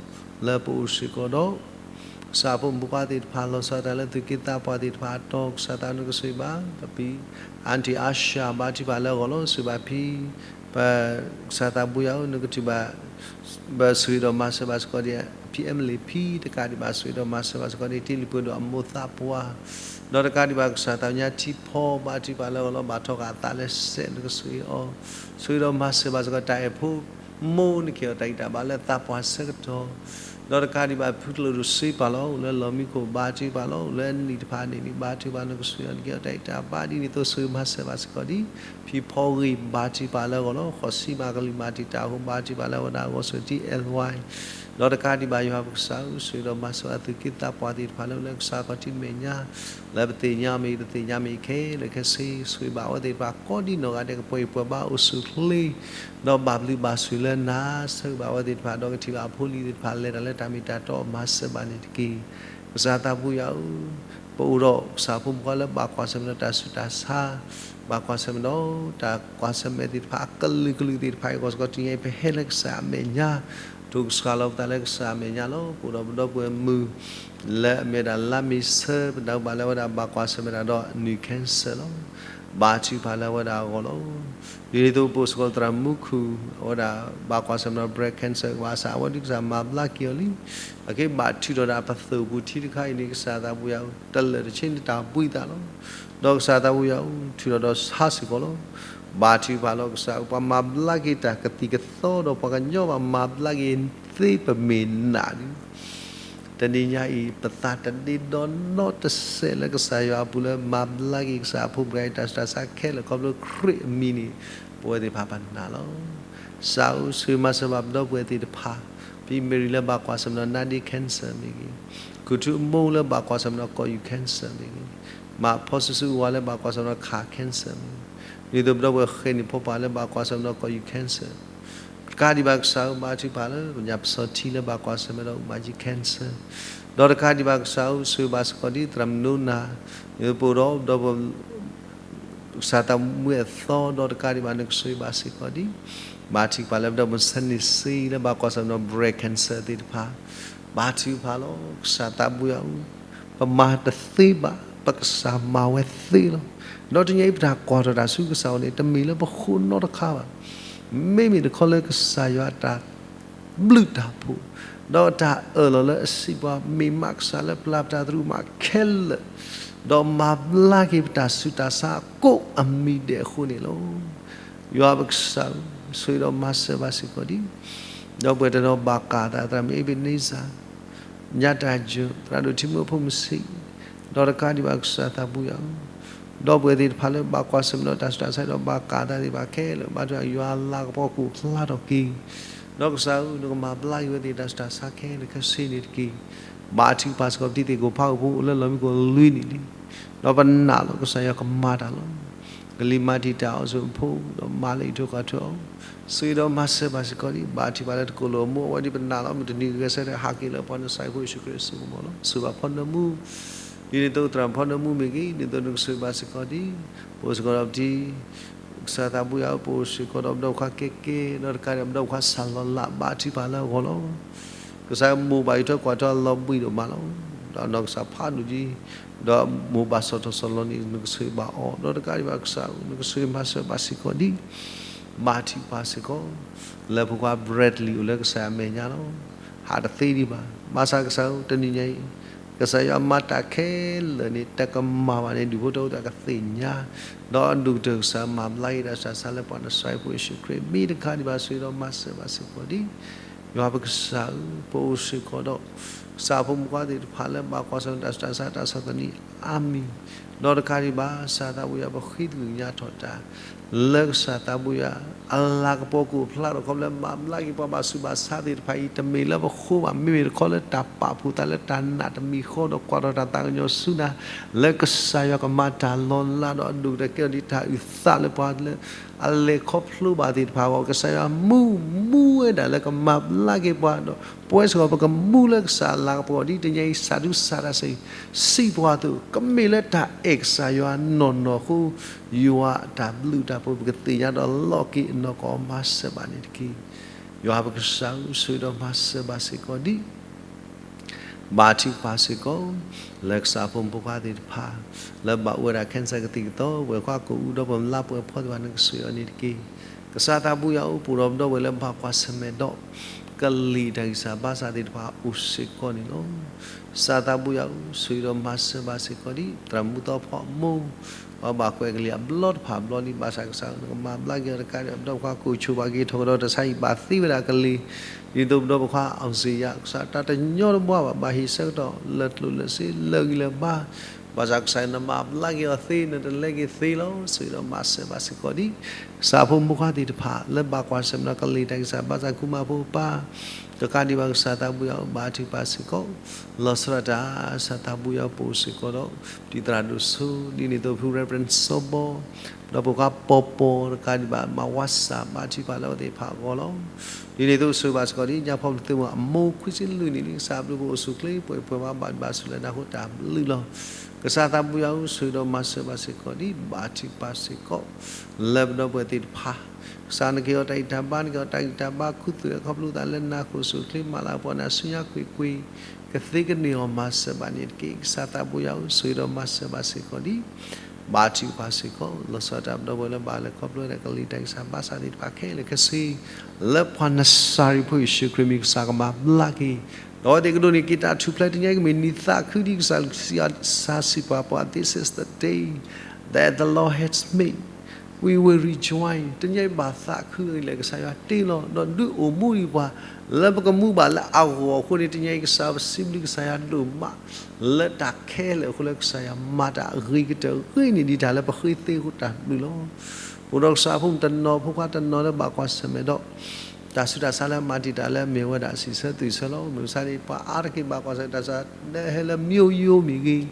လၢပအိၣ်စ့ၢ်ကီးဒီး ကစၢ်ဖိမုၣ်ဖိခွါသ့ၣ်တဖၣ် လီၤဆီဒၣ်တၢ်လၢသူၣ်က့သးပှၢ်သ့ၣ်တဖၣ်အတီၢ် ကစၢ်သးနကဆိၣ်ဂ့ၤဘၣ်, ပဖံ Aunty Asha ဘါထုကဖၣ်လၢအဂီၢ်လီၤ. ဆိၣ်ဂ့ၤဘၣ်ဖံ ပ ကစၢ်သးဘိယွၤဧၢ, နကထုးဘၣ် ပဆိၣ်ဂ့ၤဒီးမၤစၢၤဘၣ်စ့ၢ်ကီးဒံး ဖံ Emily ဖံ တကးဒံးဘၣ် ဆိၣ်ဂ့ၤဒီးမၤစၢၤဘၣ်စ့ၢ်ကီးဒံး တ့လံၤပှဲၤဒီးအမိၢ်သးပှၢ်, ဒီးတကးဒံးဘၣ်ကစၢ်သးညါထံဖီ ဘါထုကဖၣ်လၢအဂီၢ်လီၤ. ဘၣ်ထီၣ်ဃာ်အသးလၢစဲး နကဆိၣ်ဂ့ၤအီၤ, ဆိၣ်ဂ့ၤဒီးမၤစၢၤဘၣ်စ့ၢ်ကီးတၢ်အဲၣ်ဖိ မိၢ် နကဟ့ၣ်အီၤတၢ်ဂံၢ်တၢ်ဘါလၢသးပှၢ်ဆၢကတီၢ်, ဒီးတကးဒံးဘၣ်ဖုကျိၣ်ဒိၣ်စ့ပာ်လီၤ အိၣ်လၢလီၢ်မံခိၣ် ဘါထုကဖၣ်လီၤ. အိၣ်လၢအနံၣ်တဖၣ်န့ၣ်န့ၣ် ဘါထုကဖၣ်နကဆိၣ်ဂ့ၤအီၤ နကဟ့ၣ်အီၤတၢ်ဂံၢ်တၢ်ဘါဒ်န့ၣ်အသိး ဆိၣ်ဂ့ၤမၤစၢၤဘၣ်စ့ၢ်ကီးဒံး, ဖံဖီဂ့ၤ ဘါထုကဖၣ်လၢအဂီၢ်လီၤ. ဃိးဆံဘၣ်ကလံၤမၤတံာ်တာ်အဃိ ဘါထုကဖၣ်လၢအဝဲဒၣ်အဂီၢ် ဆိၣ်ဂ့ၤ L Y ဒီးတကးဒံးဘၣ် ယွၤပကစၢ်ဧၢ, ဆိၣ်ဂ့ၤဒီးမၤစၢၤအသူၣ်က့သးပှၢ်သ့ၣ်တဖၣ်လၢအိၣ်လၢကစၢ်ခီၣ်ထံးမဲာ်ညါ, လၢပသ့ၣ်ညါမ့ၢ်တသ့ၣ်ညါမ့ၢ်ခဲလၢာ်ခဲဆ့, ဆိၣ်ဂ့ၤဘၣ်အဝဲသ့ၣ်တဖၣ်ကိးဒံနီၢ်ဂၤဒဲး ကပှဲၤအံၤပှဲၤဘါအိၣ်ဆူၣ်အိၣ်ချ့, ဒီးဘၣ်ဘျုးဘၣ်ဆိၣ်လၢနၤ, ဆၢဂ့ၤဘၣ်အဝဲသ့ၣ်တဖၣ် ဒီးကထံၣ်ဘၣ်အဖိအလံၤသ့ၣ်တဖၣ် လဲၤတၢ်လၢတၢ်မ့ၢ်တၢ်တီ မၤစၢၤဘၣ်န့ၣ်တက့ၢ်. ကစၢ်သးဘိယွၤဧၢ, ပအိၣ်ဒီးကစၢ်ဖိမုၣ်ဖိခွါလၢဘၣ်ကွၢ်ဆၢၣ်မဲာ်ဒီးတၢ်ဆူးတၢ်ဆါ, ဘၣ်ကွၢ်ဆၢၣ်မဲာ်ဒီးတၢ်ကွၢ်ဆၢၣ်မဲာ်သ့ၣ်တဖၣ် အကလုာ်ကလုာ်သ့ၣ်တဖၣ်အံၤ ကီၢ်စ့ၢ်ကီးတနံၤအံၤ ပဟဲလၢကစၢ်အမဲာ်ညါ, ထိၣ်ကစှၤလီၤပသးလၢကစၢ်အမဲာ်ညါလီၤ. ပအိၣ်ဒီးပဒီပုၢ်ဝဲၢ်မုၣ် လၢအမ့ၢ်ဝဲဒၣ်လါမ့ၤဆၢ ပနၢ်ဟူဘၣ်လၢအဝဲဒၣ်ဘၣ်ကွၢ်ဆၢၣ်မဲာ်တၢ်ဒီးအနုၢ် cancer လီၤ. ဘါထုကဖၣ်လၢအဝဲဒၣ်အဂီၢ်လီၤ. ဒ်န့ၣ်အသိးပအိၣ်စ့ၢ်ကီးသရၣ်မူခိၣ် အဝဲဒၣ်ဘၣ်ကွၢ်ဆၢၣ်မဲာ်ဒီး breast cancer ဘၣ်ဆၣ် အဝဲဒၣ်ကစၢ်မၤဘျါက့ၤအီၤလံ. အက့ဘၣ်ထုးထီၣ်ဒၣ်ပသိၣ်ပူၤထံတခါအံၤန့ၣ် ကစၢ်သးဘိယွၤဧၢ, တလၢာ်တဆ့န့ၣ်တၢ်ဘှံးသးလီၤ. ဒီးကစၢ်သးဘိယွၤဧၢ, ထုးထီၣ်ဒီးဆါစ့ၢ်ကီးလီၤ. ဘါထုကဖၣ်လီၤကစၢ်, ပှၤမၤဘျါက့ၤတၢ်ကသံၣ်ကသီဒီးပှၤကညီဘၣ်မၤဘျါက့ၤသ့ပမ့ၢ်နးဒုး တနံၤညါအံၤ ပသးတဒ့ဒီနီတစဲးလၢကစၢ်ယွၤအပူၤလၢမၤဘျါက့ၤကစၢ်အဖိမုၣ်တဂၤအံၤ တၢ်ဆူးတၢ်ဆါခဲလၢာ် ခီဖျိခရံာ်အမံၤန့ၣ် ပဝဲသ့ၣ်တဖၣ်ပနာ်လီၤ. ကစၢ်ဧၢ, ဆိၣ်ဂ့ၤမၤစၢၤဘၣ်ပဒီပုၢ်ဝဲၢ်သ့ၣ်တဖၣ်, ဖံမ့ရံလၢဘၣ်ကွၢ်ဆၢၣ်မဲာ်ဒီးနါဒ့ cancer မ့ၢ်ဂ့ၤ, ခူၣ်ထူအမိၢ်လၢဘၣ်ကွၢ်ဆၢၣ်မဲာ်ဒီးကီၢ်ယူၢ် cancer မ့ၢ်ဂ့ၤ, မးဖီဆူၣ်ဆူၣ်အဝၤလၢဘၣ်ကွၢ်ဆၢၣ်မဲာ်ဒီးခး cancer မ့ၢ်ဂ့ၤ, ဒ်သိးပဒီပုၢ်ဝဲၢ်ဃဲၤနံၣ်ဖီပှၢ်လၢဘၣ်ကွၢ်ဆၢၣ်မဲာ်ဒီးကီၢ်ယူၢ် cancer တကးဒံးဘၣ်ကစၢ်ဧၢ, ဘါထုကဖၣ်လၢပညၣ်ပစီၤထံလၢဘၣ်ကွၢ်ဆၢၣ်မဲာ်ဒီးအူမၤကၠံ cancer, ဒီးတကးဒံးဘၣ်ကစၢ်ဧၢ, ဆိၣ်ဂ့ၤဘၣ်စ့ၢ်ကီးဒ်သရၣ်မုၣ်နိနၤ, ပအိၣ်ဒီးဒီပုၢ်ဝဲၢ် ကစၢ်သးမူအသီ ဒီးတကးဒံးဘၣ်နကဆိၣ်ဂ့ၤဘၣ်စ့ၢ်ကီးဒံး, ဘါထုကဖၣ်လၢပဒီပုၢ်ဝဲၢ် ဆၢန့ၣ်စ့ လၢဘၣ်ကွၢ်ဆၢၣ်မဲာ်ဒီး breast cancer သ့ၣ်တဖၣ်, ဘါထုကဖၣ်လီၤ. ကစၢ်သးဘိယွၤဧၢ, ပမၤတသ့ဘၣ်, ပကစၢ်မၤဝဲသ့လီၤ. ဒီးတနံၤအံၤပတၢ်ကွၢ်ထီၣ်တၢ်ဆူကစၢ်အအိၣ်န့ၣ် တမ့ၢ်လၢပဃိနီတခါဘၣ်. မ့မ့ၢ်တခီလၢကစၢ်ယွၤအတၢ် ဘျုးတၢ်ဖှိၣ်, ဒီးတၢ်အၢၣ်လီၤလၢအစံးပှၤ မ့ၢ်မးကစၢ်လၢပျၢ်ပတၢ်သရူးမးခဲလၢာ်, ဒီးမၤဘျါက့ၤပတၢ်ဆူးတၢ်ဆါအကိးအမံၤဒဲးအဃိန့ၣ်လီၤ. ယွၤပကစၢ်ဧၢ, ဆိၣ်ဂ့ၤဒီးမၤစၢၤဘၣ်စ့ၢ်ကီးဒံး, ဒီပုၢ်ဝဲၢ်တနီၤဘၣ်ကၢ်အသး သရၣ်မုၣ်အ့ဘ့းန့စၢ်, ညါတၢ်ယိၤ, သရၣ်ဒိၣ်ထံမုၣ်အဖိမုၣ်ဆံး, ဒီးတကးဒံးဘၣ်ကစၢ်သးဘိယွၤဧၢ, ဒီပုၢ်ဝဲၢ်သ့ၣ်တဖၣ်လၢဘၣ်ကွၢ်ဆၢၣ်မဲာ်ဒီးတၢ်ဆူးတၢ်ဆါဒီးဘၣ်ကၢ်အသးသ့ၣ်တဖၣ်ခဲလၢာ် ဘါထုကဖၣ်ယွၤလၤကပီၤကအိၣ်ဖျါထီၣ်က့ၤ, ဒီးကစၢ်ဧၢ, နကမၤဘျါက့ၤဝဲသ့ၣ်တၢ်ဆူးတၢ်ဆါခဲလၢာ်ခဲဆ့န့ၣ်တက့ၢ်. ဘါထုကဖၣ်စ့ၢ်ကီးပတံၤသကိးဖးကဖိအိၣ်လၢလီၢ်မံခိၣ်လွံၢ်နံၣ်လံ, ဒီးပနာ်လီၤကစၢ်ယွၤကမၤတၢ်လီၤ. ကလံၤမၤတံာ်တာ်အီၤဆူဖိ ဒီးမၤလၢအံးထွဲကွၢ်ထွဲအီၤ, ဆိၣ်ဂ့ၤဒီးမၤစၢၤဘၣ်စ့ၢ်ကီးဒံး, ဘါထုကဖၣ်လၢတကိးလိာ်အမိၢ်အဝဲဒ်ပနာ်လီၤ မုၢ်တနံၤဂဲၤဆၢထၢၣ်ဟးက့ၤလၢပှၤနစၢ်ဖိယ့ၣ်ၡူးခရံာ်အစုကမီၤလီၤ. ဆိၣ်ဂ့ၤဘၣ်ဖီနၢမူ, ဒ်န့ၣ်အသိးသရၣ်ဖီနၢမူမ့ၢ်ဂ့ၤ, ဒ်သိးနကဆိၣ်ဂ့ၤဘၣ်စ့ၢ်ကီးဒံး, ပအိၣ်စ့ၢ်ကီးဒီးပတံၤ ကစၢ်သးဘိယွၤဧၢ, ပအိၣ်စ့ၢ်ကီးဒီးပဒီပုၢ်ဝဲၢ်ခွါကဲကဲ, ဒီးတကးဒံးပဒီပုၢ်ဝဲၢ်ခွါစၢ်လီၤလး ဘါထုကဖၣ်လၢအဂီၢ်လီၤ. ကစၢ်မိၢ်ဘၣ်အံးထွဲကွၢ်ထွဲအလီၤဘှံးဒိၣ်မးလီၤ. ဒီးနီၢ်ကစၢ်ဖးဒိၣ်ကံ, ဒီးမိၢ်ဘၣ်စီၣ်ထီၣ်စီၣ်လီၤန့ၣ် နကဆိၣ်ဂ့ၤဘၣ်အီၤ, ဒီးတကးဒံးဘၣ်ကစၢ်ဧၢ, နကဆိၣ်ဂ့ၤမၤစၢၤဘၣ်စ့ၢ်ကီးဒံး, ဘါထုကဖၣ်စ့ၢ်ကီး လၢဖိခွါ Bradley အိၣ်လၢကစၢ်အမဲာ်ညါလီၤ. ဟးတသ့ဒံးဘၣ်. ဘၣ်ဆၣ်ကစၢ်ဧၢ, တနံၤညါအံၤ ကစၢ်ယွၤမၤတၢ်ခဲလၢာ်န့ၣ် တကမၣ်ဘၣ်န့ၣ် ဒူၣ်ဖိထၢဖိသ့ၣ်ကသ့ၣ်ညါ, ဒီးအဒိၣ်ကတၢၢ်ကစၢ်မၤဘျါက့ၤတၢ်ဆူးတၢ်ဆါလၢပှၤနစၤရ့းဖိယ့ၣ်ၡူးခရံာ် မ့ၢ်တခါဒံးဘၣ် ဆိၣ်ဂ့ၤဒီးမၤစၢၤဘၣ်စ့ၢ်ကီးဒံး ယွၤပကစၢ်ဧၢ, ပအိၣ်စ့ၢ်ကီးဒီး ကစၢ်ဖိမုၣ်ဖိခွါသ့ၣ်တဖၣ်လၢဘၣ်ကွၢ်ဆၢၣ်မဲာ်တၢ်ဆူးတၢ်ဆါတၢ်ဆီၣ်သနံးအါမံၤ, ဒီးတခါဒံးဘၣ် ကစၢ်သးဘိယွၤ ပဃ့ကညးထီၣ်တၢ် လၢကစၢ်သးဘိယွၤ အလၤကပီၤကအိၣ်ဖျါထီၣ်ခီဖျိလၢမၤဘျါက့ၤပှၤဘၣ်ဆူးဘၣ်ဆါသ့ၣ်တဖၣ်အံၤ တမ့ၢ်လၢပဃိဘၣ် မ့မ့ၢ်တခီလၢတၢ်ပာ်ဖှိၣ်သးလၢတၢ်နာ်တမံၤဃီဒီးကွၢ်ထီၣ်တၢ်သးကညီၤဆူနၤ, လၢကစၢ်ယွၤကမၤတၢ်လီၤလးဒီးအဒိၣ်ကတၢၢ်ကဲထီၣ်ဒံးတၢ်အုၣ်သးလၢပှၤလၢ အလဲၤခီဖျိဘၣ်သ့ၣ်တဖၣ်အဂီၢ် ကစၢ်ယွၤမူ မူဝဲဒၣ်လၢကမၤဘျါက့ၤပှၤဒီး ပဝဲစ့ၢ်ကီးပကမူလၢကစၢ်အလၤကပီၤဒ်တနံၤအံၤ စးထီၣ်စးထီၣ်စံး စံးပှၤအသိး ကမ့ၢ်လၢတၢ်အဲၣ်ကစၢ်ယွၤနီၢ်နီၢ်အဃိ ယွၤအတၢ်ဘျုးတၢ်ဖှိၣ် ပကသ့ၣ်ညါဒီးလီၤက့ၤအနီၢ်ကီၢ် မၤစၢၤဘၣ်န့ၣ်တက့ၢ်. ယွၤပကစၢ်ဧၢ ဆိၣ်ဂ့ၤဒီးမၤစၢၤဘၣ်စ့ၢ်ကီးဒံး ဘါထုကဖၣ်စ့ၢ်ကီး လၢကစၢ်ဖိမုၣ်ဖိခွါသ့ၣ်တဖၣ် လၢဘၣ်အိၣ်ဝဲဒၣ် cancer ကသံၣ်ကသီ ပှဲၤခွါကိာ်အူဒီးပှၤလါပှဲၤဖီသ့ၣ်တဖၣ် နကဆိၣ်ဂ့ၤအီၤန့ၣ်တက့ၢ်. ကစၢ်သးဘိယွၤဧၢ ပအိၣ်ဒီးပဒီပုၢ်ဝဲၢ်လၢဘၣ်ကွၢ်ဆၢၣ်မဲာ်ဒီး ကလံၤတၢ်ဂံၢ်စၢ်ဘါစၢ်သ့ၣ်တဖၣ်အိၣ်စ့ၢ်ကီးန့ၣ်လီၤ. ကစၢ်သးဘိယွၤဧၢ ဆိၣ်ဂ့ၤဒီးမၤစၢၤဘၣ်စ့ၢ်ကီးဒံး သရၣ်မုၣ်သီဖီအမိၢ် အဘၣ်ကွဲးကလံၤအဘျီတဖၣ်အဘျီလံ ဘၣ်ဆၣ်ကစၢ်ဧၢ နကမၤဘျါက့ၤအီၤတကးဒံး ပဒီပုၢ်ဝဲၢ်ခွါကိးဆိၣ်ဘၣ်က့ၤထီၣ်ကဒီး တၢ်ဆါဟံၣ်ဘၣ်သ့ဝဲဒၣ်ကလံၤ ဒ်သိးပဒီပုၢ်ဝဲၢ်ခွါ အောင်ဇေယျ ကစၢ်တၢ်တညီတဘှါဘၣ် ဘၣ်ဟ့ၣ်ဆၢကတီၢ် လၢကျိၣ်လၢစ့ လၢဂံၢ်လၢဘါ ဘၣ်ဆၣ်ကစၢ်နမၤဘျါက့ၤအီၤသ့ နတလဲက့ၤသ့လီၤ. ဆိၣ်ဂ့ၤဒီးမၤစၢၤဘၣ်စ့ၢ်ကီးဒံး ကစၢ်ဖိမုၣ်ဖိခွါသ့ၣ်တဖၣ် လၢဘၣ်ကွၢ်ဆၢၣ်မဲာ်ဒီးကလံၤတၢ်ဂံၢ်စၢ်ဘါစၢ် ကူမါဖိပၢ် တကးဒံးဘၣ် ကစၢ်သးဘိယွၤဧၢ ဘါထုကဖၣ်စ့ၢ်ကီး လီၤဆီဒၣ်တၢ် ကစၢ်သးဘိယွၤ ပအိၣ်စ့ၢ်ကီးဒီး တံၤသရၣ်ဒိၣ်စိ ဒ်န့ၣ်အသိး ဖု Reverend စီၤဘီ ဒီးပှၤပီၤပီၤ တကးဒံးဘၣ် မၤဝါစၢ် ဘါထုကဖၣ်လၢအဝဲသ့ၣ်တဖၣ်အဂီၢ်လီၤ. ဒ်န့ၣ်အသိး ဆိၣ်ဂ့ၤဘၣ်စ့ၢ်ကီးဒံး ညါဖီပသုးမုၢ်အမိၢ်ခွံဆံလွံၢ်နံၣ်လံ ကစၢ်အဘျုးပအိၣ်ဆူၣ်ချ့ ပှဲၤပှဲၤဘၣ် ဘၣ်ဘျုးဘၣ်ဆူၣ်လၢနၤအဃိ တၢ်ဘျုးလီၤ. ကစၢ်သးဘိယွၤဧၢ ဆိၣ်ဂ့ၤဒီးမၤစၢၤဘၣ်စ့ၢ်ကီးဒံး ဘါထုကဖၣ်စ့ၢ်ကီး လၢပဒီပုၢ်ဝဲၢ်သ့ၣ်တဖၣ် ကစၢ်နကဟ့ၣ်အီၤတၢ်ဂံၢ်တၢ်ဘါ နကဟ့ၣ်အီၤတၢ်ဂံၢ်တၢ်ဘါ ခူသူၣ်ခီဖျိသးလၢနၤ ခိၣ်ဆူၣ်ချ့ မၤလၤကပီၤနၤ ဆူညါကွ့ၢ်ကွ့ၢ် ကသ့ကန့ၢ်အီၤ မၤစၢၤဘၣ်န့ၣ်တက့ၢ်. ကစၢ်သးဘိယွၤဧၢ ဆိၣ်ဂ့ၤဒီးမၤစၢၤဘၣ်စ့ၢ်ကီးဒံး ဘါထုကဖၣ်စ့ၢ်ကီး လီၤဆီဒၣ်တၢ် ပဒီပုၢ်ဝဲၢ်လၢဘၣ်လဲၤခီဖျိဝဲဒၣ်ကလံၤတၢ်ဂံၢ်စၢ်ဘါစၢ်သ့ၣ်တဖၣ်ခဲလၢာ်ခဲဆ့ လၢပှၤနစၤရ့းဖိယ့ၣ်ၡူးခရံာ်မံၤ ကစၢ်ကမၤဘျါက့ၤ ဒီးအဝဲသ့ၣ်ကဒိးန့ၢ်က့ၤတၢ်ထူၣ်ဖျဲး တနံၤအံၤကမ့ၢ်နံၣ်သးခုဒ်ကစၢ်ယွၤစံးပာ်ပှၤ This is the day that the Lord has made, we will rejoice. တနံၤအံၤဘၣ်သးခုအဂ့ၢ်လၢကစၢ်ယွၤတ့လီၤ ဒီးဒုးအိၣ်မူဒံးပှၤ လၢပကမူဘၣ်လၢအဂီၢ်အဃိန့ၣ် တနံၤအံၤကစၢ်ပစံးဘျုးကစၢ်ယွၤဒိၣ်မး လၢတၢ်ခဲလၢာ်အဃိ လၢကစၢ်ယွၤမၤတၢ်အဂ့ၤကတၢၢ် ဂ့ၤန့ၢ်ဒံးတၢ်လၢပဃ့သ့အဃိ တၢ်ဘျုးလီၤ. ပအိၣ်ဒီးကစၢ်ဖိမုၣ်တနီၤ ဖိခွါတနီၤလၢဘၣ်ကွၢ်ဆၢၣ်မဲာ်ဒီး တၢ်ဆူးတၢ်ဆါလၢမၤတံာ်တာ်လၢအမ့ၢ်ဝဲဒၣ် စံးဆၢသွံၣ်ဆၢလီၤ. မ့ၢ်ဘၣ်ဆၣ်န့ၣ် ပှၤအါတက့ၢ်ဘၣ်ကွၢ်ဆၢၣ်မဲာ် တၢ်ဆူးတၢ်ဆါလၢဟဲလၢမံယိယိမ့ၢ်ဂ့ၤ,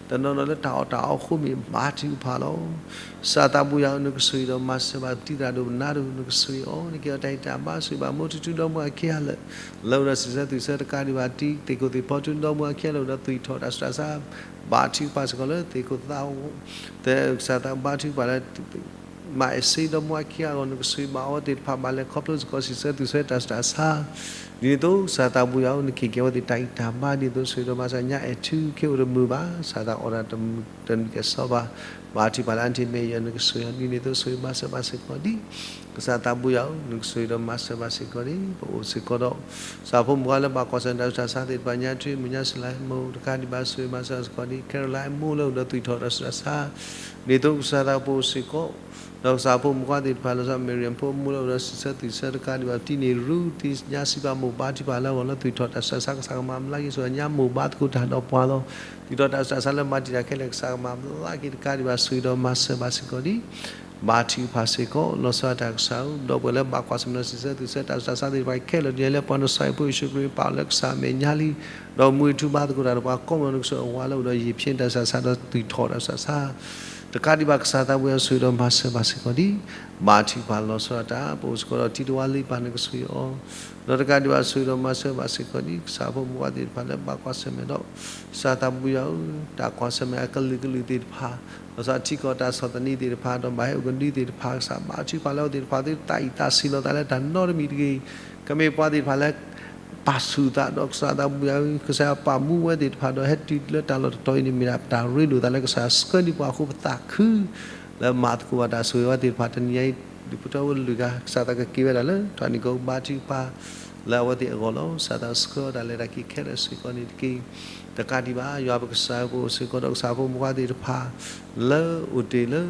တနီၤနီၤလၢတၢ်အီၣ်တၢ်အီအဃိမ့ၢ် ဘါထုကဖၣ်လီၤ. ကစၢ်သးဘိယွၤဧၢ နကဆိၣ်ဂ့ၤဒီးမၤစၢၤဘၣ် တံၤသရၣ်ဒိၣ်ပနါဒိၣ် နကဆိၣ်ဂ့ၤအီၤ နကဟ့ၣ်အီၤတၢ်ဂံၢ်တၢ်ဘါ ဆိၣ်ဂ့ၤဘၣ်မိၢ်ထူထူဒီမိၢ်အခံဂၤလၢာ် လၢအိၣ်ဒီးစံးဆၢသွံၣ်ဆၢတကးဒံးဘၣ် တံၤသကိးသ့ၣ်ဖီထူဒီမိၢ်အခံဂၤလၢာ် အိၣ်ဒီးသွံၣ်ထီၣ်တၢ်ဆူးတၢ်ဆါ ဘါထုကဖၣ်စ့ၢ်ကီးလၢသ့ၣ်ခိၣ်သးအိၣ် ကစၢ်သးဘါထုကဖၣ်လၢ မၤအဲၣ်စ့ဒီမိၢ်အခံဂၤအဂီၢ် နကဆိၣ်ဂ့ၤဘၣ်အဝဲသ့ၣ်တဖၣ် ဘၣ်လဲၤခီဖျိစ့ၢ်ကီးစံးဆၢသွံၣ်ဆၢတၢ်ဆူးတၢ်ဆါ ဒ်န့ၣ်အသိး ကစၢ်သးဘိယွၤဧၢ နကဟ့ၣ်က့ၤအဝဲသ့ၣ်တၢ်ဂံၢ်တၢ်ဘါ ဒ်သိးဆိၣ်ဂ့ၤဒီးမၤစၢၤ ညါအဲၣ်ထူ ခ့အိၣ်တမုာ်ဘၣ် ကစၢ်သးအိၣ်ဒီးတမုာ်တနံၤကဲစီဘၣ် ဘါထုကဖၣ်လၢအထံၣ်မ့ၢ်ယွၤ နကဆိၣ်ဂ့ၤအီၤ ဒ်န့ၣ်အသိး ဆိၣ်ဂ့ၤမၤစၢၤဘၣ်စ့ၢ်ကီးဒံး ကစၢ်သးဘိယွၤဧၢ နကဆိၣ်ဂ့ၤဒီးမၤစၢၤဘၣ်စ့ၢ်ကီးဒံး ပအိၣ်စ့ၢ်ကီးဒီး ကစၢ်ဖိမုၣ်ဖိခွါလၢဘၣ်ကွၢ်ဆၢၣ်မဲာ်တၢ်ဆူးတၢ်ဆါသ့ၣ်တဖၣ် ညါထွံမုၣ် ညါစူၤလါမိၢ် တကးဒံးဘၣ် ဆိၣ်ဂ့ၤမၤစၢၤစ့ၢ်ကီးဒံး ခဲရလါမိၢ်လၢအိၣ်ဒီးသွံၣ်ထီၣ်တၢ်ဆူးတၢ်ဆါ ဒ်သိးကစၢ်သးပအိၣ်စ့ၢ်ကီး ဒီးကစၢ်ဖိမုၣ်ဖိခွါသ့ၣ်တဖၣ် လီၤဆီ မ့ၢ်ရံၣ်ဖိမိၢ်လၢအိၣ်ဒီးစံးဆၢသွံၣ်ဆၢတကးဒံးဘၣ် တံၤန့ၣ်ရူ တံၤညါစံးပာ်မိၢ်ဘါထုကဖၣ်လၢအဂီၢ်လၢသွံၣ်ထီၣ်တၢ်ဆူးတၢ်ဆါ ကစၢ်ကမၤဘျါက့ၤ ဆိၣ်ဂ့ၤညါမိၢ်ဘါသကိးတၢ်ဒီးပှၤလီၤ သွံၣ်ထီၣ်တၢ်ဆူးတၢ်ဆါလၢမၤတံာ်တာ်ခဲလၢာ် ကစၢ်ကမၤဘျါက့ၤတကးဒံးဘၣ် ဆိၣ်ဂ့ၤဒီးမၤစၢၤဘၣ်စ့ၢ်ကီးဒံး ဘါထုကဖၣ်စ့ၢ်ကီး လီၤဆီဒၣ်တၢ်ကစၢ်ဧၢ ဒီပုၢ်ဝဲၢ်လၢဘၣ်ကွၢ်ဆၢၣ်မဲာ်ဒီးစံးဆၢသွံၣ်ဆၢ တၢ်ဆူးတၢ်ဆါသ့ၣ်တဖၣ်ခဲလၢာ် ဒ်လဲၣ်ပှၤနစၤရ့းဖိယ့ၣ်ၡူးခရံာ်ပာ်အီၤလၢကစၢ်အမဲာ်ညါလံ ဒီးမူထူဘါသကိးတၢ်ဒီးပှၤကိးမုၢ်နကစၢ်အဝၤလၢအိၣ်ဒီးယံာ်ဖျ့တၢ်ဆူးတၢ်ဆါဒီးသွံၣ်ထီၣ်တၢ်ဆူးတၢ်ဆါ တကးဒံးဘၣ်ကစၢ်သးပူၤယွၤဆိၣ်ဂ့ၤဒီးမၤစၢၤဘၣ်စ့ၢ်ကီးဒံး ဘါထုကဖၣ်လီၤဆီဒၣ်တၢ် ပအိၣ်စ့ၢ်ကီးဒီးတံၤတဝါလံပၢ်နကဆိၣ်ဂ့ၤအီၤ ဒီးတကးဒံးဘၣ်ဆိၣ်ဂ့ၤဒီးမၤစၢၤဘၣ်စ့ၢ်ကီးဒံး ကစၢ်ဖိမုၣ်ဖိခွါသ့ၣ်တဖၣ်လၢဘၣ်ကွၢ်ဆၢၣ်မဲာ်ဒီး ကစၢ်သးပူၤယွၤဧၢ တၢ်ကွၢ်ဆၢၣ်မဲာ်အကလုာ်ကလုာ်သ့ၣ်တဖၣ် လီၤဆီထံကီၢ်တၢ်ဆီၣ်သနံးသ့ၣ်တဖၣ် ဒီးဘၣ်ဟဲအိၣ်ကဒုသ့ၣ်တဖၣ် ကစၢ်ဘါထုကဖၣ်လၢအဝဲသ့ၣ်တဖၣ်သုတၢ်အံၣ်သးဆံးလီၤသးလၢတၢ်နီတမံၤတဂ့ၤ ကမ့ၢ်ပှၤသ့ၣ်တဖၣ်လၢ ပာ်ဆူၣ်သးဒီးကစၢ်သးပူၤယွၤ ကစၢ်ယွၤပာ်မူဝဲသ့ၣ်တဖၣ်ဒီး ဟဲတုၤလၢတၢ်လီၢ်တတီၤအံၤန့ၣ် မ့ၢ်ဒၣ်တၢ်ရ့ဒိၣ်သးလၢကစၢ်ဆှၢန့ၢ်ပှၤအဃိ ပသးခု လၢမၤသကိးဘၣ်တၢ်ဆိၣ်ဂ့ၤဝဲသ့ၣ်တဖၣ် တနံၤအံၤ ဒူၣ်ဖိထၢဖိလွံၢ်ဂၤ ကစၢ်သးကက့ၤဝဲဒၣ်လၢ တၢ်နံၤကီၢ်ဘါထုကဖၣ် လၢအဝဲသ့ၣ်အဂီၢ်လီၤ. ကစၢ်သးဆှၢအီၤတၢ်လဲၤတၢ်က့ၤခဲလၢာ်စ့ၢ်ကီးန့ၣ်တက့ၢ်. တကးဒံးဘၣ် ယွၤပကစၢ်ဧၢ, ပအိၣ်စ့ၢ်ကီးဒီးကစၢ်ဖိမုၣ်ဖိခွါသ့ၣ်တဖၣ် လၢအိၣ်တ့ၢ်လၢ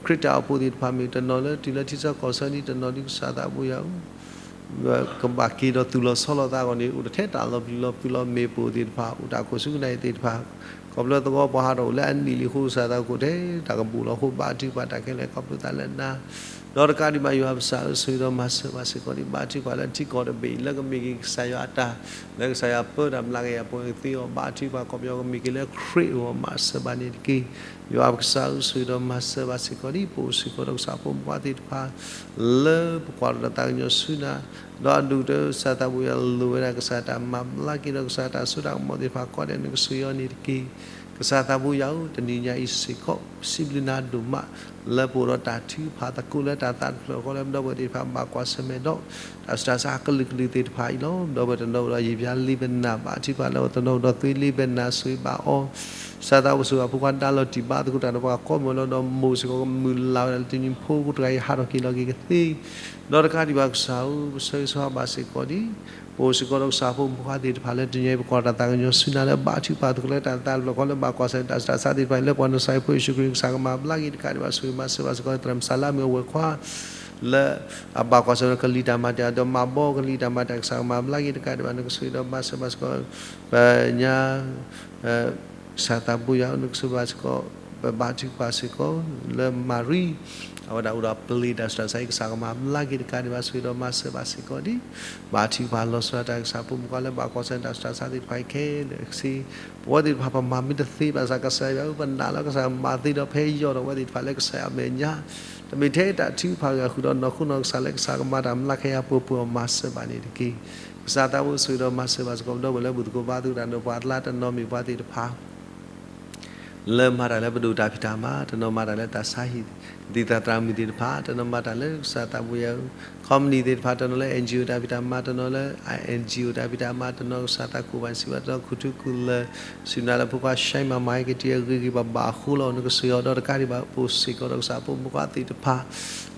ခရံာ်တၢ်အိၣ်ဖှိၣ်သ့ၣ်တဖၣ် မ့ၢ်တနီၤလၢတုၤလၢထံဆၢကီၢ်ဆၢဒ်တနီၤဒ် ကစၢ်သးဘိယွၤဧၢ ကဘၣ်က့ၤဒီးသူၣ်လီၤဆီလီၤသးအဂီၢ်န့ၣ် အိၣ်တထဲတၢ်လီၤပျံၤလီၤဖုးလီၤ မ့ၢ်ပိၢ်သ့ၣ်တဖၣ် အိၣ်တၢ်ခိၣ်ဆူကနၣ်အံၤသ့ၣ်တဖၣ် ခီဖျိသဝီပှၤဟးထီၣ်အိၣ်လၢအနံၣ်လံအဃိ ကစၢ်သးအိၣ်ခိၣ်ထဲတၢ်ကဘူၣ်လီၤအဃိ ဘါထုကဖၣ်တၢ်ခဲလၢာ် ခီဖျိသးလၢနၤ ဒီးတကးဒံးဘၣ် ယွၤပကစၢ်ဧၢ ဆိၣ်ဂ့ၤဒီးမၤစၢၤဘၣ်စ့ၢ်ကီးဒံး ဘါထုကဖၣ်လၢထံကီၢ်တဘ့ၣ် လၢကမ့ၢ်က့ၤကစၢ်ယွၤအတၢ် လၢကစၢ်ယွၤပၢတၢ်မျးကယၤပှဲၤကသ့အီၤ ဘါထုကဖၣ်ကီၢ်ပယီၤကမ့ၢ်က့ၤလၢခရံာ်အဂီၢ် မၤစၢၤဘၣ်န့ၣ်တက့ၢ်. ယွၤပကစၢ်ဧၢ ဆိၣ်ဂ့ၤဒီးမၤစၢၤဘၣ်စ့ၢ်ကီးဒံး ပအိၣ်စ့ၢ်ကီးဒီးကစၢ်ဖိမုၣ်ဖိခွါသ့ၣ်တဖၣ် လၢပကွၢ်ဒီးတၢ်သးကညီၤဆူနၤ ဒီးအဒိၣ်ကတၢၢ် ကစၢ်သးဘိယွၤလိၣ်ဝဲဒၣ် ကစၢ်တၢ်မၤဘျါက့ၤဒီး ကစၢ်တၢ်စိတၢ်ကမီၤသ့ၣ်တဖၣ် ကိးဂၤဒဲးနကဆိၣ်ဂ့ၤအီၤန့ၣ်တက့ၢ်. ကစၢ်သးဘိယွၤဧၢ တနံၤညါအံၤစ့ၢ်ကီး ပစံးဘျုးနၤဒိၣ်မး လၢပအိၣ်ဒီးတၢ်ထုကဖၣ်သကိးလၢတၢ်သးတဖျၢၣ်ဃီလၢပဒီပုၢ်ဝဲၢ်သ့ၣ်တဖၣ် ဘၣ်ကွၢ်ဆၢၣ်မဲာ်ဒီး တၢ်ဆူးတၢ်ဆါအကလုာ်ကလုာ်သ့ၣ်တဖၣ်အံၤလီၤ. ဒီပုၢ်ဝဲၢ်တနီၤဒီး ယံာ်ဘျါလံပနၢ် ဘါထုကဖၣ်လၢတနီၤဒီး သွံလံပနၢ် ဆိၣ်ဂ့ၤဘၣ်အီၤ ကစၢ်သးဘိယွၤ ဖိခွါဒါလီၤတံၢ်ဘါသကိးတၢ်ဒီးပှၤကိးမုၢ်လီၤဒီး မိၢ်စ့ၢ်ကီး ကမုၢ်လၢ်ဝဲဒၣ်လၢတနံၤဖိတဂၤအံၤ ဟးထီၣ်က့ၤလီၤက့ၤကသ့ ဒီးတကးဒံးဘၣ် ကစၢ်ဧၢ ပဆၢဂ့ၤဆၢဝါဘၣ်စ့ၢ်ကီးဒံး ပအိၣ်စ့ၢ်ကီးဒီးကစၢ်ဖိမုၣ်ဖိခွါသ့ၣ်တဖၣ်လၢတနံၤအံၤ ပကွၢ်တၢ်သးကညီၤဆူနၤလၢ ဘါထုကဖၣ်သကိးလၢတၢ်သးတဖျၢၣ်ဃီလၢဘၣ်ကွၢ်ဆၢၣ်မဲာ်တၢ်ဆူးတၢ်ဆါသ့ၣ်တဖၣ်အံၤ လၢပှၤနစၤရ့းဖိယ့ၣ်ၡူးခရံာ် ကစၢ်ကမၤဘျါက့ၤ တကးဒံးဘၣ် ဆိၣ်ဂ့ၤမၤစၢၤဘၣ်စ့ၢ်ကီး သရၣ်မုၣ်စၤလါမ့ၢ်အဝဲၢ်ခွါ လၢအဘၣ်ကွၢ်ဆၢၣ်မဲာ်ကလံၤတၢ်မၤတၢ်ဒီး မၤဘီကလံၤတၢ်မၤတၢ် ကစၢ်ကမၤဘျါက့ၤ တကးဒံးဘၣ် နကဆိၣ်ဂ့ၤဒီးမၤစၢၤဘၣ်စ့ၢ်ကီး ပညါ ကစၢ်သးဘိယွၤ နကဆိၣ်ဂ့ၤဘၣ်စ့ၢ်ကီး ပဘါထုကဖၣ်စ့ၢ်ကီး လၢမၤရံ အဝဲဒၣ်အိၣ်ဒီးပျ့ၤတၢ်ဆူးတၢ်ဆါအံၤ ကစၢ်ကမၤဘျါက့ၤ တကးဒံးဘၣ် ဆိၣ်ဂ့ၤဒီးမၤစၢၤဘၣ်စ့ၢ်ကီးဒံး ဘါထုကဖၣ်လီၤဆီဒၣ်တၢ် ကစၢ်ဖိမုၣ်ဖိခွါလၢဘၣ်ကွၢ်ဆၢၣ်မဲာ်တၢ်ဆူးတၢ်ဆါသ့ၣ်တဖၣ်အံၤခဲလၢာ်စ့ၢ် ပဝဲသ့ၣ်တဖၣ်ပမၤမ့ၢ်တသ့ဘၣ်ဆၣ် ကစၢ်ယွၤဧၢ ပနာ်လၢကစၢ်မၤသ့ဒီး ဖဲယီၢ်ဒီးဝဲသ့ၣ်တဖၣ်လၢကစၢ်ယွၤအမဲာ်ညါ တမ့ၢ်ထဲတၢ်ထုကဖၣ်ဂၢၢ်ဃုာ်ဒီးနီၢ်ခိနီၢ်ကစၢ်လၢကစၢ်ကမၤတၢ်မျးကယၤပှဲၤပှဲၤအီၤ မၤစၢၤဘၣ်န့ၣ်တက့ၢ်. ကစၢ်သးဘိယွၤ ဆိၣ်ဂ့ၤဒီးမၤစၢၤဘၣ်စ့ၢ်ကီး ပဒီပုၢ်ဝဲၢ်လၢဘူၣ်သကိးဘါသကိးတၢ်ဒီးပှၤအကျါ တနီၤမ့ၢ်ပှၤသ့ၣ်တဖၣ် လၢမၤတၢ်လၢပဒိၣ်တၢ်ဖံးတၢ်မၤ တနီၤမၤတၢ်လၢတၢ်ဆါဟံၣ် ဒ်သိးသရၣ်မုၣ်သ့ၣ်တဖၣ် တနီၤမၤတၢ်လၢ ကစၢ်သးဘိယွၤဧၢ ခီပနံၣ်သ့ၣ်တဖၣ် တနီၤလၢ အၣ်အၣ်ကၠံအိၣ် တၢ်ဖံးတၢ်မၤ တနီၤလၢ အၣ်အၣ်ကၠံအိၣ် တၢ်ဖံးတၢ်မၤ တနီၤကစၢ်သးကိၢ်ဘၣ်စံးဘၣ် တနီၤခူၣ်ထူခူၣ်လၢာ် စံးဘျုးနၤလၢဖိခွါ ရှဲမၤမၤဟဲက့ၤတံၤအဂ့ၤဂ့ၤဘၣ်ဘၣ်အဃိလီၤ နကဆိၣ်ဂ့ၤအီၤ ဒီးတကးဒံးဘၣ် ပအိၣ်စ့ၢ်ကီးဒီးကစၢ်ဖိမုၣ်ဖိခွါသ့ၣ်တဖၣ်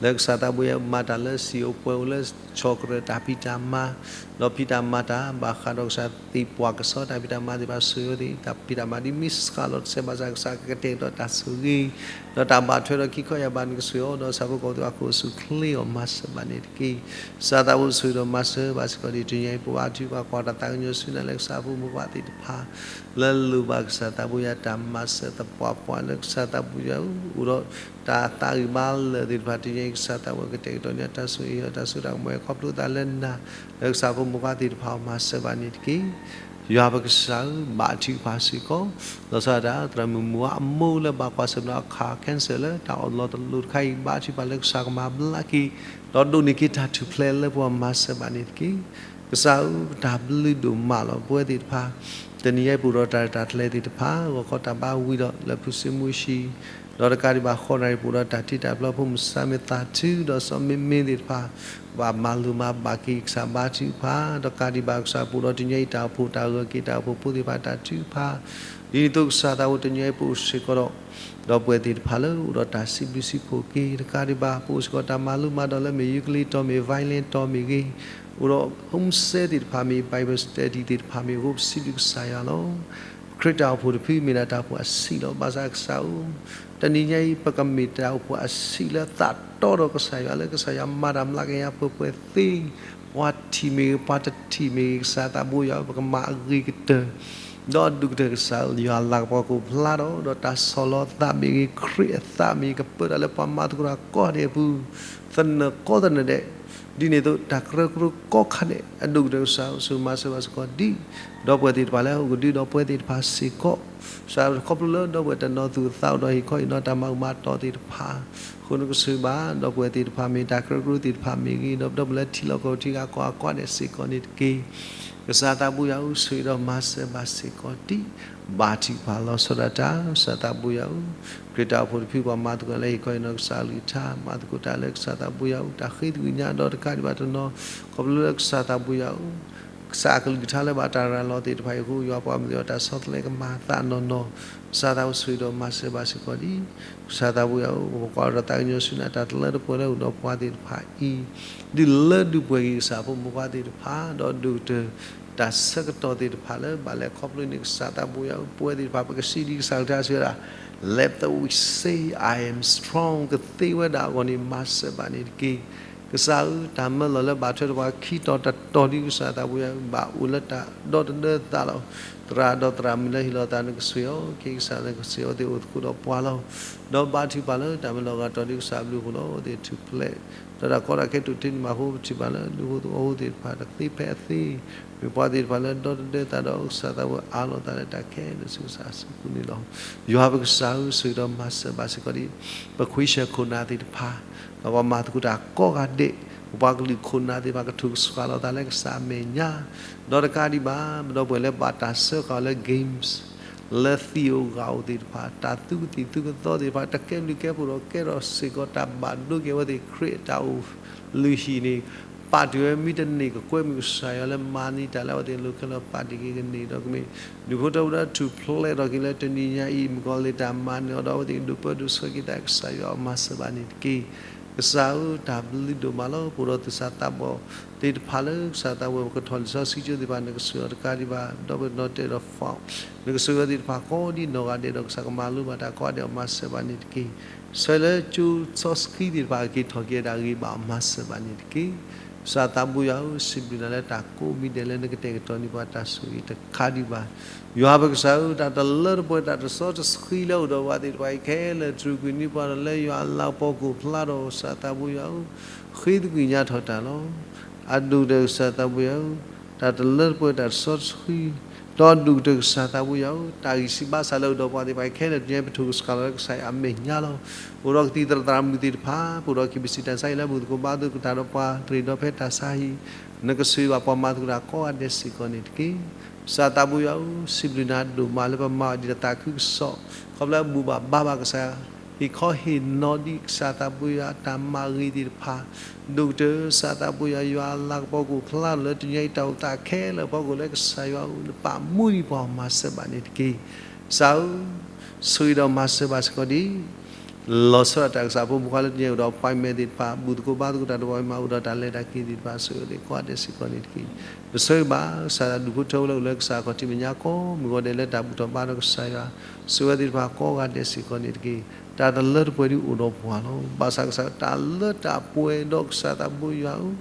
လၢကစၢ်သးဘိယွၤ မၤတၢ်လၢစံာ်အိၣ်ပှဲၤအိၣ်လၢ ဆီၣ်ကရၢၢ်တၢ်ဖံးတၢ်မၤ ဒီးဖံးတၢ်မၤတၢ် ဘၣ်ဃးဒီးကစၢ်သ့ၣ်ပှၢ်ကစီၣ်တၢ်ဖံးတၢ်မၤသ့ၣ်တဖၣ် ဆိၣ်ဂ့ၤအီၤသ့ၣ် တၢ်ဖံးတၢ်မၤဒ်မ့ၢ်စှၤလီၤတစဲးဘၣ်ဆၣ် ကစၢ်ကကတဲာ်ကတီၤတၢ်ဆိၣ်ဂ့ၤ ဒီးတၢ်ဘၣ်ထွဲဒီးခံခီယၢ်ဘး နကဆိၣ်ဂ့ၤအီၤ ဒီးဆၣ်ဖိကီၢ်ဖိသ့ၣ်တဖၣ် ကအိၣ်ဆူၣ်အိၣ်ချ့အီၤ မၤစၢၤဘၣ်န့ၣ်တက့ၢ်. ကစၢ်သးဘိယွၤ ဆိၣ်ဂ့ၤဒီးမၤစၢၤဘၣ်စ့ၢ်ကီးဒံး တနံၤအံၤ ပဘါထုကဖၣ်ကွၢ်တၢ်သးကညီၤဆူနၤလၢကစၢ်ဖိမုၣ်ဖိခွါသ့ၣ်တဖၣ် လၢလိၣ်ဘၣ်ကစၢ်သးဘိယွၤတၢ်မၤစၢၤသပှၢ်ပှၢ်လၢကစၢ်သးဘိယွၤ အိၣ်ဒီးတၢ်သးဂံၢ်ဘါလၢာ်သ့ၣ်တဖၣ် တနံၤအံၤ ကစၢ်သးဘိယွၤ ကတဲာ်ကတီၤန့ၢ်တၢ်ဆိၣ်ဂ့ၤအီၤ တၢ်စိတၢ်ကမီၤ ခီဖျိသးလၢနၤ လၢကစၢ်ဖိမုၣ်ဖိခွါသ့ၣ်တဖၣ်အံၤ မၤစၢၤဘၣ်န့ၣ်တက့ၢ်. ယွၤပကစၢ်ဧၢ ဘါထုကဖၣ်စ့ၢ်ကီး လီၤဆီဒၣ်တၢ် သရၣ်မုၣ်မုၢ်အမိၢ်လၢဘၣ်ကွၢ်ဆၢၣ်မဲာ်ဒီးအခါ cancer လၢတၢ်အီၣ်လီၤတလိၤတခါအံၤ ဘါထုကဖၣ်လၢကစၢ်ကမၤဘျါက့ၤ ဒီးဒိးန့ၢ်က့ၤတၢ်ထူၣ်ဖျဲးလၢပှၤ မၤစၢၤဘၣ်န့ၣ်တက့ၢ်. ကစၢ်ဧၢ တၢ်ဘျုးဒိၣ်မးလီၤ ပဝဲသ့ၣ်တဖၣ် တနံၤအံၤပအိၣ်ဒီးတၢ်ရဲၣ်တၢ်ကျဲၤသ့ၣ်တဖၣ် ဂီၤခီတၢ်ဘါဝံၤဒီးလၢဖုစ့မူဆံ ဒီးတကးဒံးဘၣ်ဃီနၣ်ရံၣ် ပအိၣ်ဒီးတၢ်တ့တၢ်ဖျီ ဖိမုၣ်စၢ်မ့ၢ်သးထု ဒီးစီၤမ့မ့ၢ်သ့ၣ်တဖၣ် ဘၣ်မၤလိၤမၤဘၣ်က့ၤ ကစၢ်ဘါထုကဖၣ် ဒီးတကးဒံးဘၣ်ကစၢ် ပအိၣ်ဒီးတနံၤအံၤတၢ်အိၣ်ဖှိၣ်တၢ်ဂၢၢ်က့ၤ တၢ်အိၣ်ဖှိၣ်ဖိသ့ၣ်တဖၣ်တၢ်ထုကဖၣ် ဒ်န့ၣ်အသိးကစၢ်သးဘိ တနံၤအံၤပအိၣ်စ့ၢ်ကီးဒီး ဒီပုၢ်ဝဲၢ်သ့ၣ်တဖၣ်လၢအိၣ်ဒီးတၢ်စံးဘျုးစံးဖှိၣ်က့ၤ တကးဒံးဘၣ် ပအိၣ်စ့ၢ်ကီးတၢ်မၤလိမၤဒိးလၢမ့ၢ် ယူကလံတီၢ်မ့ၢ် violin တီၢ်မ့ၢ်ဂ့ၤ အိၣ်ဒီး home study သ့ၣ်တဖၣ်မ့ၢ် Bible study သ့ၣ်တဖၣ်မ့ၢ်အဃိ ပစံးဘျုးကစၢ်ယွၤလီၤ. ခရံာ်တၢ်အိၣ်ဖှိၣ်တဖုမ့ၢ်ဒၣ်တၢ်အိၣ်ဖှိၣ်အဆံးလီၤ. ဘၣ်ဆၣ်ကစၢ်ဧၢ တနံၤညါအံၤ ပကမ့ၢ်တၢ်အိၣ်ဖှိၣ်အဆံးလၢသးတီဒီးကစၢ်ယွၤ လၢကစၢ်ယွၤမၤတၢ်မျးကယၤပှဲၤပှဲၤသ့ ပှၤထံၣ်မ့ၢ်ဂ့ၤ ပှၤတထံၣ်မ့ၢ်ဂ့ၤ ကစၢ်သးဘိယွၤဧၢ ပကမၤအဂ့ၤကတၢၢ် ဒီးဒုးကတၢၢ်ကစၢ်ယွၤလၤကပီၤကအိၣ်ဖျါထီၣ် ဒီးတၢ်ဆီၣ်လီၤသးမ့ၢ်ဂ့ၤ ခရံာ်အသးမ့ၢ်ဂ့ၤ ကပၢတၢ်လၢပှၤမၤသကိးတၢ်ကိးဂၤဒဲးအပူၤ သနၢၣ်ကိးသနၢၣ်ဒဲး ဒ်န့ၣ်အသိး တၢ်ကရၢကရိကိးခါဒဲး အဒိၣ်ကတၢၢ်ကစၢ် ဆိၣ်ဂ့ၤမၤစၢၤဘၣ်စ့ၢ်ကီးဒ် ဒီပုၢ်ဝဲၢ်သ့ၣ်တဖၣ်လၢဟီၣ်ခိၣ်ဒီဒီပုၢ်ဝဲၢ်သ့ၣ်တဖၣ်စ့ၢ်ကီး ကစၢ်ခီဖျိလၢဒီပုၢ်ဝဲၢ်တနီၤသူၣ်အသးအိၣ်ဒီးဟ့ၣ်ခီဟ့ၣ်နီၤတၢ်မၤအုၣ်မၤတီၤသ့ၣ်တဖၣ် အဃိနကဆိၣ်ဂ့ၤဘၣ် ဒီပုၢ်ဝဲၢ်သ့ၣ်တဖၣ်မ့ၢ်တၢ်ကရၢကရိသ့ၣ်တဖၣ်မ့ၢ်ဂ့ၤ ဒီးပဒီပုၢ်ဝဲၢ်လၢထံလီၢ်ကီၢ်ထံဂၤကိးဂၤကိးဂၤဒဲးစ့ၢ်ကီးန့ၣ်တက့ၢ်. ကစၢ်သးဘိယွၤဧၢ ဆိၣ်ဂ့ၤဒီးမၤစၢၤဘၣ်စ့ၢ်ကီးဒ် ဘါထုကဖၣ်လီၤဆီဒၣ်တၢ် ကစၢ်သးဘိယွၤဧၢ ခရံာ်တၢ်အိၣ်ဖှိၣ်တဖု ပှၤမၤသကိးတၢ်လၢဟ့ၣ်ခီဟ့ၣ်နီၤကစၢ်အကလုၢ်ကထါ မၤသကိးတၢ်လၢကစၢ်သးဘိယွၤဧၢ တၢ်ဃ့သကွံာ်ညါဒီးတကးဒံးဘၣ်တနီၤ ခီဖျိလၢကစၢ်သးဘိယွၤဧၢ ကစၢ်အကလုၢ်ကထါလၢဘၣ်တၢ်ရၤလီၤသ့ၣ်တဖၣ်အံၤအဃိ ယွၤပှၤမၢသ့ၣ်အီၤတၢ်ဆီတလဲကမၤအသးနီၢ်နီၢ်, ကစၢ်သးဘိဆိၣ်ဂ့ၤဒီးမၤစၢၤဘၣ်စ့ၢ်ကီးဒံး. ကစၢ်သးဘိယွၤဧၢ, ပကွၢ်ဒီးတၢ်သးကညီၤဆူနၤတၢ်တလၢတပှဲၤလၢအိၣ်ဒီးပှၤသ့ၣ်တဖၣ်အံၤ, ဒုးလၢဒုးပှဲၤက့ၤကစၢ်ဖိမုၣ်ဖိခွါသ့ၣ်တဖၣ်, ဒီးဒိၣ်ကတၢၢ် တၢ်ဆၢကတီၢ်သ့ၣ်တဖၣ်လၢဘၣ်လဲၤခီဖျိန့ၣ် ကစၢ်သးဘိယွၤဧၢ, ပဝဲသ့ၣ်တဖၣ် ပကစံးဒ်ကစၢ်ကလုၢ်ကထါစံးဝဲဒၣ်, Let the weak say, I am strong, ကသ့ဝဲဒၣ်အဂီၢ်န့ၣ် မၤစၢၤဘၣ်န့ၣ်တက့ၢ်. ကစၢ်ဧၢ, တၢ်မၢလီၤလၢဘၣ်ထွဲဒီးပှၤခံတီၤတတီၤဒ် ကစၢ်သးဘိယွၤဧၢ, ဘၣ်အိၣ်လၢတၢ်ဒီတဒၢသးလီၤ. သရၣ်ဒီးသရၣ်မုၣ်လၢဟ့ၣ်လီၤသး နကဆိၣ်ဂ့ၤအီၤ, ကစၢ်နကဆိၣ်ဂ့ၤအဝဲသ့ၣ်အိၣ်သကိးဒီးပှၤလီၤ. ဒီးဘါထုကဖၣ်လၢတၢ်မၢလီၤဂာ်တီၤဒ် ကစၢ်အဘျုးအဖှိၣ်လီၤ. အဝဲသ့ၣ်ထူၣ်ဖျဲး ဒီးတၢ်ကီတၢ်ခဲ တိၣ်ထံန့ၣ်မၤဖိ ပထံၣ်ဘၣ်လၢ ဒူဖိသဝီဖိသ့ၣ်တဖၣ် တသ့ဖဲအသ့, မ့ၢ်ပှၤသ့ၣ်တဖၣ်လၢဒီတဒၢသးဒီး ကစၢ်သးဘိယွၤ အးလီၤသးလၢတၢ်ခဲလၢာ်ဆူ ကစၢ်အစုပူၤန့ၣ်လီၤ. ယွၤပကစၢ်ဧၢ, ဆိၣ်ဂ့ၤဒီးမၤစၢၤဘၣ်စ့ၢ်ကီးဒံး ပခွံဆၢၣ်ခိၣ်နၢ်သ့ၣ်တဖၣ်, ဒီးပှၤမၤသကိးတၢ်ကိးဂၤဒဲး, ပပှၤကလုာ်ခိၣ်နၢ်သ့ၣ်တဖၣ် ကထုးကဆှီလီၤသးလၢကစၢ်အမဲာ်ညါ, ဒီးတကးဒံးဘၣ် ပဒီပုၢ်ဝဲၢ်လၢဘၣ်တၢ်စၢဃာ်အီၤလၢ games လၢသံၣ်အိၣ်ဂၢၢ်အိၣ်သ့ၣ်တဖၣ်, တၢ်သူကသံၣ်သူကသီသ့ၣ်တဖၣ် တကဲဘျုးကဲဖှိၣ်ဒီး ကဲထီၣ်စ့ၢ်ကီးတၢ်ဘၣ်ဒိက့ၤအဝဲသ့ၣ်ခရံာ်အတၢ်အိၣ်လုၢ်ဟံၣ်န့ၣ်, ပာ်တ့ၢ်ဝဲ မ့ၢ်တန့ၢ်ကကွဲမုာ်ကစၢ်ယွၤလၢမၤန့ၢ်တၢ်လၢအဝဲသ့ၣ်အလိၤခဲလၢာ် ပာ်တ့ၢ်က့ၤကန့ၢ်ဒီးကမ့ၢ် ဒူဖိထၢဖိဒီး ထူၣ်ဖျဲးထီၣ်က့ၤလၢတနံၤညါအံၤ မုၣ်ကီၤလံၢ်တၢ်မၤနၢၤအီၤဒီး အဝဲသ့ၣ်ဒိၣ်ပၢဒိၣ်ဆှၢက့ၤသး ကစၢ်ယွၤဧၢ မၤစၢၤဘၣ်န့ၣ်တက့ၢ်. ကစၢ်ဧၢ, တၢ်ဘျုးဒိၣ်မးလီၤ. ပအိၣ်ဒီးသူၣ်စၢ်သးဘီၣ်သ့ၣ်တဖၣ်လၢ ကစၢ်သးဘိယွၤ ပကထီၣ်လံာ်စီဆှံကၠိသ့ၣ်တဖၣ် နကဆိၣ်ဂ့ၤအီၤတကးဒံးဘၣ် ဒီးပနီၢ်တဲဒီး phone နကဆိၣ်ဂ့ၤအဝဲသ့ၣ်တဖၣ်ကိးဒံနီၢ်ဂၤဒဲးဒီး ကစၢ်ကမၤလိဘၣ်တၢ်ကိးဂၤဒဲးအီၤ မၤစၢၤဘၣ်န့ၣ်တက့ၢ်. ဆၢလၢကၠိစီဆှံသ့ၣ်တဖၣ် ကက့ၤထီၣ်က့ၤဝဲဒၣ်ဂ့ၤဘၣ်အီၤ မၤစၢၤဘၣ်န့ၣ်တက့ၢ်. ကစၢ်သးဘိယွၤဧၢ, စံးဘျုးနၤလၢတၢ်ကိးမံၤဒဲးလၢနကတဲာ်ကတီၤန့ၢ်ပှၤတၢ်ဆိၣ်ဂ့ၤတခါဒံးဘၣ်. ယွၤပကစၢ်ဧၢ, တၢ်တလၢတပှဲၤ တၢ်တစီတဆှံလၢအိၣ်ဒီးပှၤသ့ၣ်တဖၣ်အံၤခဲလၢာ် တြူာ်ကွံာ်န့ၢ်ပှၤဒီး လၢယွၤအလၤကပီၤကအိၣ်ဖျါထီၣ် ကစၢ်သးဘိယွၤဧၢ, ဃ့သကွံာ်ညါထီၣ်တၢ်လီၤ. အဒိၣ်ကတၢၢ်ကစၢ်သးဘိယွၤဧၢ, တၢ်တလၢတပှဲၤ တၢ်တစီတဆှံ ဒီးဒိၣ်ကတၢၢ်ကစၢ်သးဘိယွၤဧၢ, တၢ်ဂံၢ်စၢ်ဘါစၢ်လၢအိၣ်ဒီးပှၤသ့ၣ်တဖၣ်အံၤခဲလၢာ် တနံၤအံၤ ပထုးကဆှီလီၤလၢကစၢ်ယွၤအမဲာ်ညါလီၤ. အိၣ်ဒီးကသံၣ်သရၣ်သရၣ်မုၣ်သ့ၣ်တဖၣ်, ပအိၣ်ဒီးက့ၤပစံးတၢ်ဆါဟံၣ်လၢမုၢ်သကိးဘါသကိးတၢ်ဒီးပှၤ တရံးဒီးဖဲတၢ်ဆါဟံၣ်, နကဆိၣ်ဂ့ၤဘၣ်ပှၤမၤသကိးတၢ်ကိးဂၤဒဲးစ့ၢ်ကီးန့ၣ်တက့ၢ်. ကစၢ်သးဘိယွၤဧၢ, စံးဘျုးနၤဒိၣ်မးလၢပမၤအီၤဒ်တၢ်သးခုကစီၣ်, ခီဖျိဘူၣ်ဘၣ်ဘါဘၣ်ကစၢ် ဟ့ၣ်ခီဟ့ၣ်နီၤဒံးကစၢ်သးဘိယွၤအတၢ်မၤဂ့ၤသ့ၣ်တဖၣ်, ဒိၣ်ကတၢၢ်ကစၢ်သးဘိယွၤ ယွၤအလၤကပီၤကအိၣ်ဖျါထီၣ်လၢတနံၤအံၤ တၢ်အိၣ်သးခဲလၢာ်အဖီခိၣ်လၢကစၢ်ယွၤဧၢ နပာ်မူဒံးပှၤအီၤ မၤစၢၤဘၣ်န့ၣ်တက့ၢ်. ကစၢ်ဧၢ, ဆိၣ်ဂ့ၤဒီးမၤစၢၤဘၣ်စ့ၢ်ကီးဒံး လီၤဆီဒၣ်တၢ်ကစၢ်ဖိမုၣ်ဖိခွါလၢတနံၤအံၤအိၣ်ဒီး appointment သ့ၣ်တဖၣ်, ဘူၣ်သကိးဘါသကိးတၢ်ဒီးပှၤမၤအိၣ်ဒီးတၢ်လဲၤတၢ်က့ၤသ့ၣ်တဖၣ် ဆိၣ်ဂ့ၤအဝဲသ့ၣ်ကိးဂၤဒဲးစ့ၢ်ကီးန့ၣ်တက့ၢ်. ပဆိၣ်ဂ့ၤဘၣ် ကစၢ်ဒူၣ်ဖိထၢဖိလၢအိၣ်လၢကစၢ်အခီၣ်ထံးမဲာ်ညါကိးမုၢ်ဂီၤဒဲးလၢတၢ်ဘူၣ်ထီၣ်ဘါထီၣ်ကစၢ်ယွၤ, ဆိၣ်ဂ့ၤအဝဲသ့ၣ်တဖၣ်ကိးဂၤဒဲးစ့ၢ်ကီးန့ၣ်တက့ၢ်. တၢ်တလၢတပှဲၤဒုးအိၣ်ဒီးပှၤလီၤ. ဘၣ်ဆၣ်ကစၢ်တၢ်လၢတၢ်ပှဲၤဒီးကစၢ်သးဘိယွၤဧၢ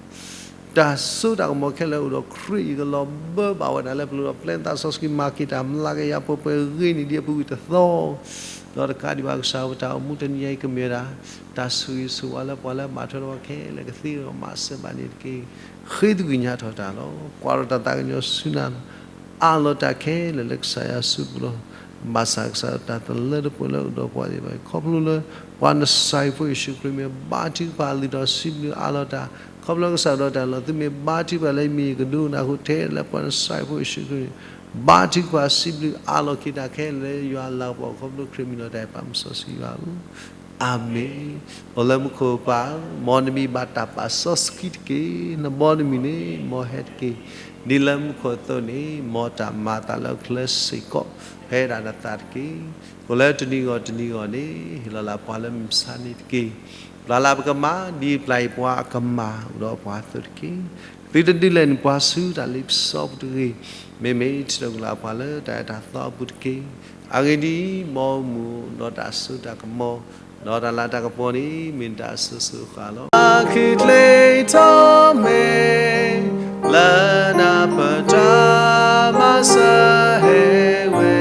တၢ်စိတၢ်ကမီၤခဲလၢာ်အိၣ်ဒီးခရံာ်အံၤ ကလီၤဘၢဘၣ်ဝဲဒၣ်လၢပလိၤဒီး ပျဲနသးစီဆှံမၤက့ၤတၢ်မျးကယၤပှဲၤပှဲၤဂ့ၤန့ၢ်ဒံးအပူၤကွံာ်တသီ, ဒီးတကးဒံးဘၣ် ကစၢ်ဧၢ ပတၢ်အိၣ်မူတနံၤအံၤကမ့ၢ်ဝဲဒၣ် တၢ်ဆိၣ်ဂ့ၤဆိၣ်ဝါလၢပှၤလၢအဘၣ်ထွဲဒီးပှၤခဲလၢာ်ကသ့အဂီၢ် မၤစၢၤဘၣ်န့ၣ်တက့ၢ်. ဃ့သကွံာ်ညါထီၣ်တၢ်လီၤ. ကွၢ်ဒီးတၢ်သးကညီၤဆူနၤလီၤ. အးလီၤတၢ်ခဲလၢာ်လၢကစၢ်ယွၤအစုပူၤလီၤ. ဘၣ်ဆၣ်ကစၢ်တၢ်တလၢတပှဲၤလၢအိၣ်ဒီးပှၤသ့ၣ်တဖၣ်အံၤ ခီဖျိလၢ ပှၤနစၢ်ယွၤဖိယ့ၣ်ၡူးခရံာ်မ့ၢ်ဘါထုကဖၣ်အလုၢ်ဒီးစံးဘျုးအးလီၤတၢ်, ခီဖျိကစၢ်ဒီးတၢ်လီၤ သုမ့ၢ်ဘါထုကဖၣ်လၢယမံၤယကဒိကနၣ်အဃိ ထဲလၢပှၤနစၢ်ယွၤဖိယ့ၣ်ၡူးခရံာ်န့ၣ် ဘါထုကဖၣ်စံးဘျုးအးလီၤက့ၤတၢ်ခဲလၢာ်လၢယွၤအလၤကပီၤ ခီဖျိခရံာ်မံလီၤတၢ်အံၤ ပၢ်မုၢ်စီဆှံယွၤဧၢ အၤမ့ၣ်. အိၣ်လၢမူခိၣ်ပၢ်ဧၢ, မ်နမံၤဘၣ်တၢ်ပာ်စီဆှံတက့ၢ်. နဘီနမုၢ်န့ၣ် မ်ဟဲတက့ၢ်. ဒ်လၢမူခိၣ်အသိးန့ၣ် မ်တၢ်မၤအသးလၢအချၢစ့ၢ်ကီး ဟဲဒၣ်နသးတက့ၢ်. အိၣ်လၢတနံၤဂီၢ်တနံၤဂီၢ်န့ၣ် ဟ့ၣ်လီၤလၢပှၤလၢမုၢ်မဆါန့ၣ်တက့ၢ်. ပျၢ်လၢပကမၤ ဒ်ပျၢ်အံၤပှၤအကမၤအိၣ်ဒီးပှၤအသိးတက့ၢ်. သုတဒုးလဲၤနုာ်ပှၤဆူတၢ်လ့ပစီပူၤတဂ့ၤ. မ့မ့ၢ်ထုးထီၣ်ကွံာ်လၢပှၤလၢတၢ်အဲၣ်တၢ်သီအပူၤတက့ၢ်. အဂ့ၢ်ဒ်အံၤ, မ်မုၢ်ဒီးတၢ်စိတၢ်ကမီၤ ဒီးတၢ်လၤတၢ်ကပီၤန့ၣ် မ့ၢ်နတၢ်အစိၤစိၤအဃၣ်လီၤ. အချုးကျဲထီၣ်မ့ၢ် လၢနပတၢ်မၤစၢၤဟဲဝဲ,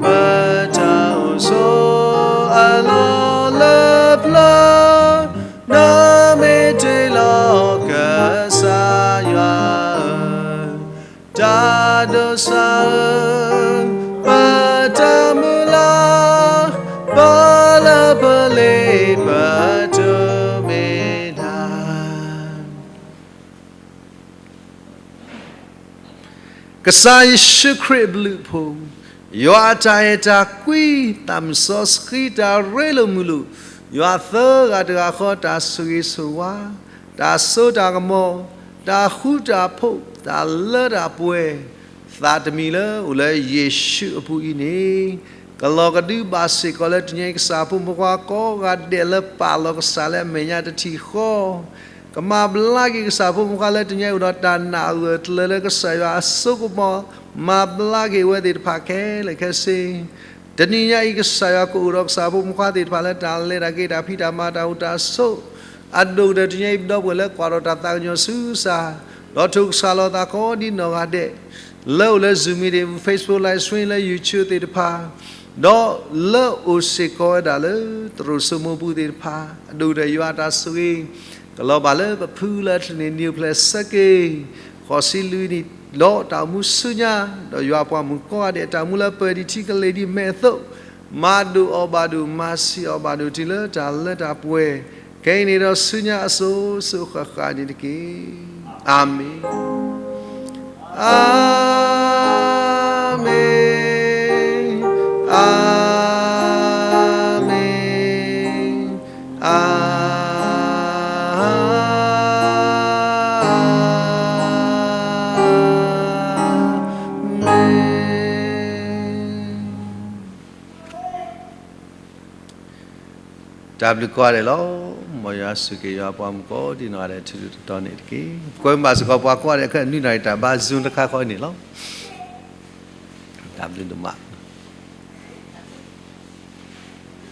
ပတၢ်အိၣ်ဆိးအလီၢ်လၢပျၢၤ, နမ့ၢ်တ့ၢ်လီၤကစၢ်ယွၤဧၢ တၢ်ဒိးစၢ်ဧၢ, ပတၢ်မုၢ်လၢ်, ပလၢပလ့ပတုၤမ့ၢ်နၤ. ကစၢ်ယ့ၣ်ၡူးခရံာ်အဘျုးအဖှိၣ်, ယွၤအတၢ်အဲၣ်တၢ်ကွံ, သးမုၢ်စီဆှံတၢ်ရ့လိာ်မုာ်လိာ်, ယွၤသၢဂၤတဂၤဃီတၢ်ဆိၣ်ဂ့ၤဆိၣ်ဝါ, တၢ်စိတၢ်ကမီၤ, တၢ်ဃူတၢ်ဖိး တၢ်လၢတၢ်ပှဲၤ, သးတမံၤလၢအိၣ်လၢယ့ၣ်ၡူးအပူၤအံၤန့ၣ်, ကလီၤကဒုဘၣ်စ့ၢ်ကီးလၢတနံၤအံၤကစၢ်ဖိမုၣ်ဖိခွါကိးဂၤဒဲးလၢပာ်လီၤကစၢ်လၢအမဲာ်ညါတထံၣ်ဃီ, ကမၤဘျါက့ၤကစၢ်ဖိမုၣ်ဖိခွါလၢတနံၤအံၤအိၣ်ဒီးတၢ်နာ်အဂၢၢ်အကျၢၤလၢကစၢ်ယွၤအစိကမီၤ, မၤဘျါက့ၤဝဲသ့ၣ်တဖၣ်ခဲလၢာ်ခဲဆ့ တနံၤညါအံၤ ကစၢ်ယွၤကအိၣ်ဒီးကစၢ်ဖိမုၣ်ဖိခွါသ့ၣ်တဖၣ်လၢတၢ်လဲၤတၢ်က့ၤတၢ်ဖံးတၢ်မၤတၢ်အိၣ်တၢ်ဆိး, အဒိၣ်ကတၢၢ်တနံၤညါအံၤ ပဒီပုၢ်ဝဲၢ်လၢကွၢ်ထီၣ်တၢ်သးကညီၤဆူကစၢ်, ဒီးထိၣ်ကစၢ်လီၤသးကိးဒ်နီၢ်ဂၤဒဲး, လၢအိၣ်လၢ Zoom meeting, Facebook live stream လၢ YouTube သ့ၣ်တဖၣ်, ဒီးလၢအိၣ်စ့ၢ်ကီးဝဲဒၣ်လၢသရိာ်စိမိပူၤသ့ၣ်တဖၣ်, အဒိၣ်ကတၢၢ်ယွၤအတၢ်ဆိၣ်ဂ့ၤ ကလီၤဘၣ်လၢပဖုလၢအချၢန့ၣ် နံၣ်အိၣ်ဖျဲၣ်ဆၢက့ၤ ဃိးဆံလွံၢ်နံၣ်, ဒီးတၢ်အိၣ်မူဆူညါ, ဒီးယွၤပှၤမုၣ်ကိးဂၤဒဲးအတၢ်အိၣ်မူလၢပၢၢ်ဒံးထံကလဲၤဒံးမဲာ်အသိး, မၤဒိၣ်အီၣ်ဘၣ်ဒိၣ် မၤဆံးအီၣ်ဘၣ်ဒိၣ်တုၤလၢတၢ်လၢတၢ်ပှဲၤ, ခဲအံၤန့ၣ်ဒီးဆူညါအစိၤစိၤဃၣ်ဃၣ်န့ၣ်တက့ၢ်. အၤမ့ၣ်. အၤမ့ၣ်, အၤမ့ၣ်, အၤမ့ၣ်. တၢ်ဘျုးကိးဂၤဒဲးလီၤ. မ်ယွၤဆိၣ်ဂ့ၤယွၤပှၤမုၣ်ကိးဒံနီၢ်ဂၤဒဲး ထူထူတီတီန့ၣ်တက့ၢ်. ကွဲမုာ်ဘၣ်စ့ၢ်ကီးပှၤကိးဂၤဒဲးခဲအံၤ နွံနၣ်ရံၣ်တၢ်ဘါ Zoom တခါဃီန့ၣ်လီၤ. တၢ်ဘျုးဒိၣ်မး.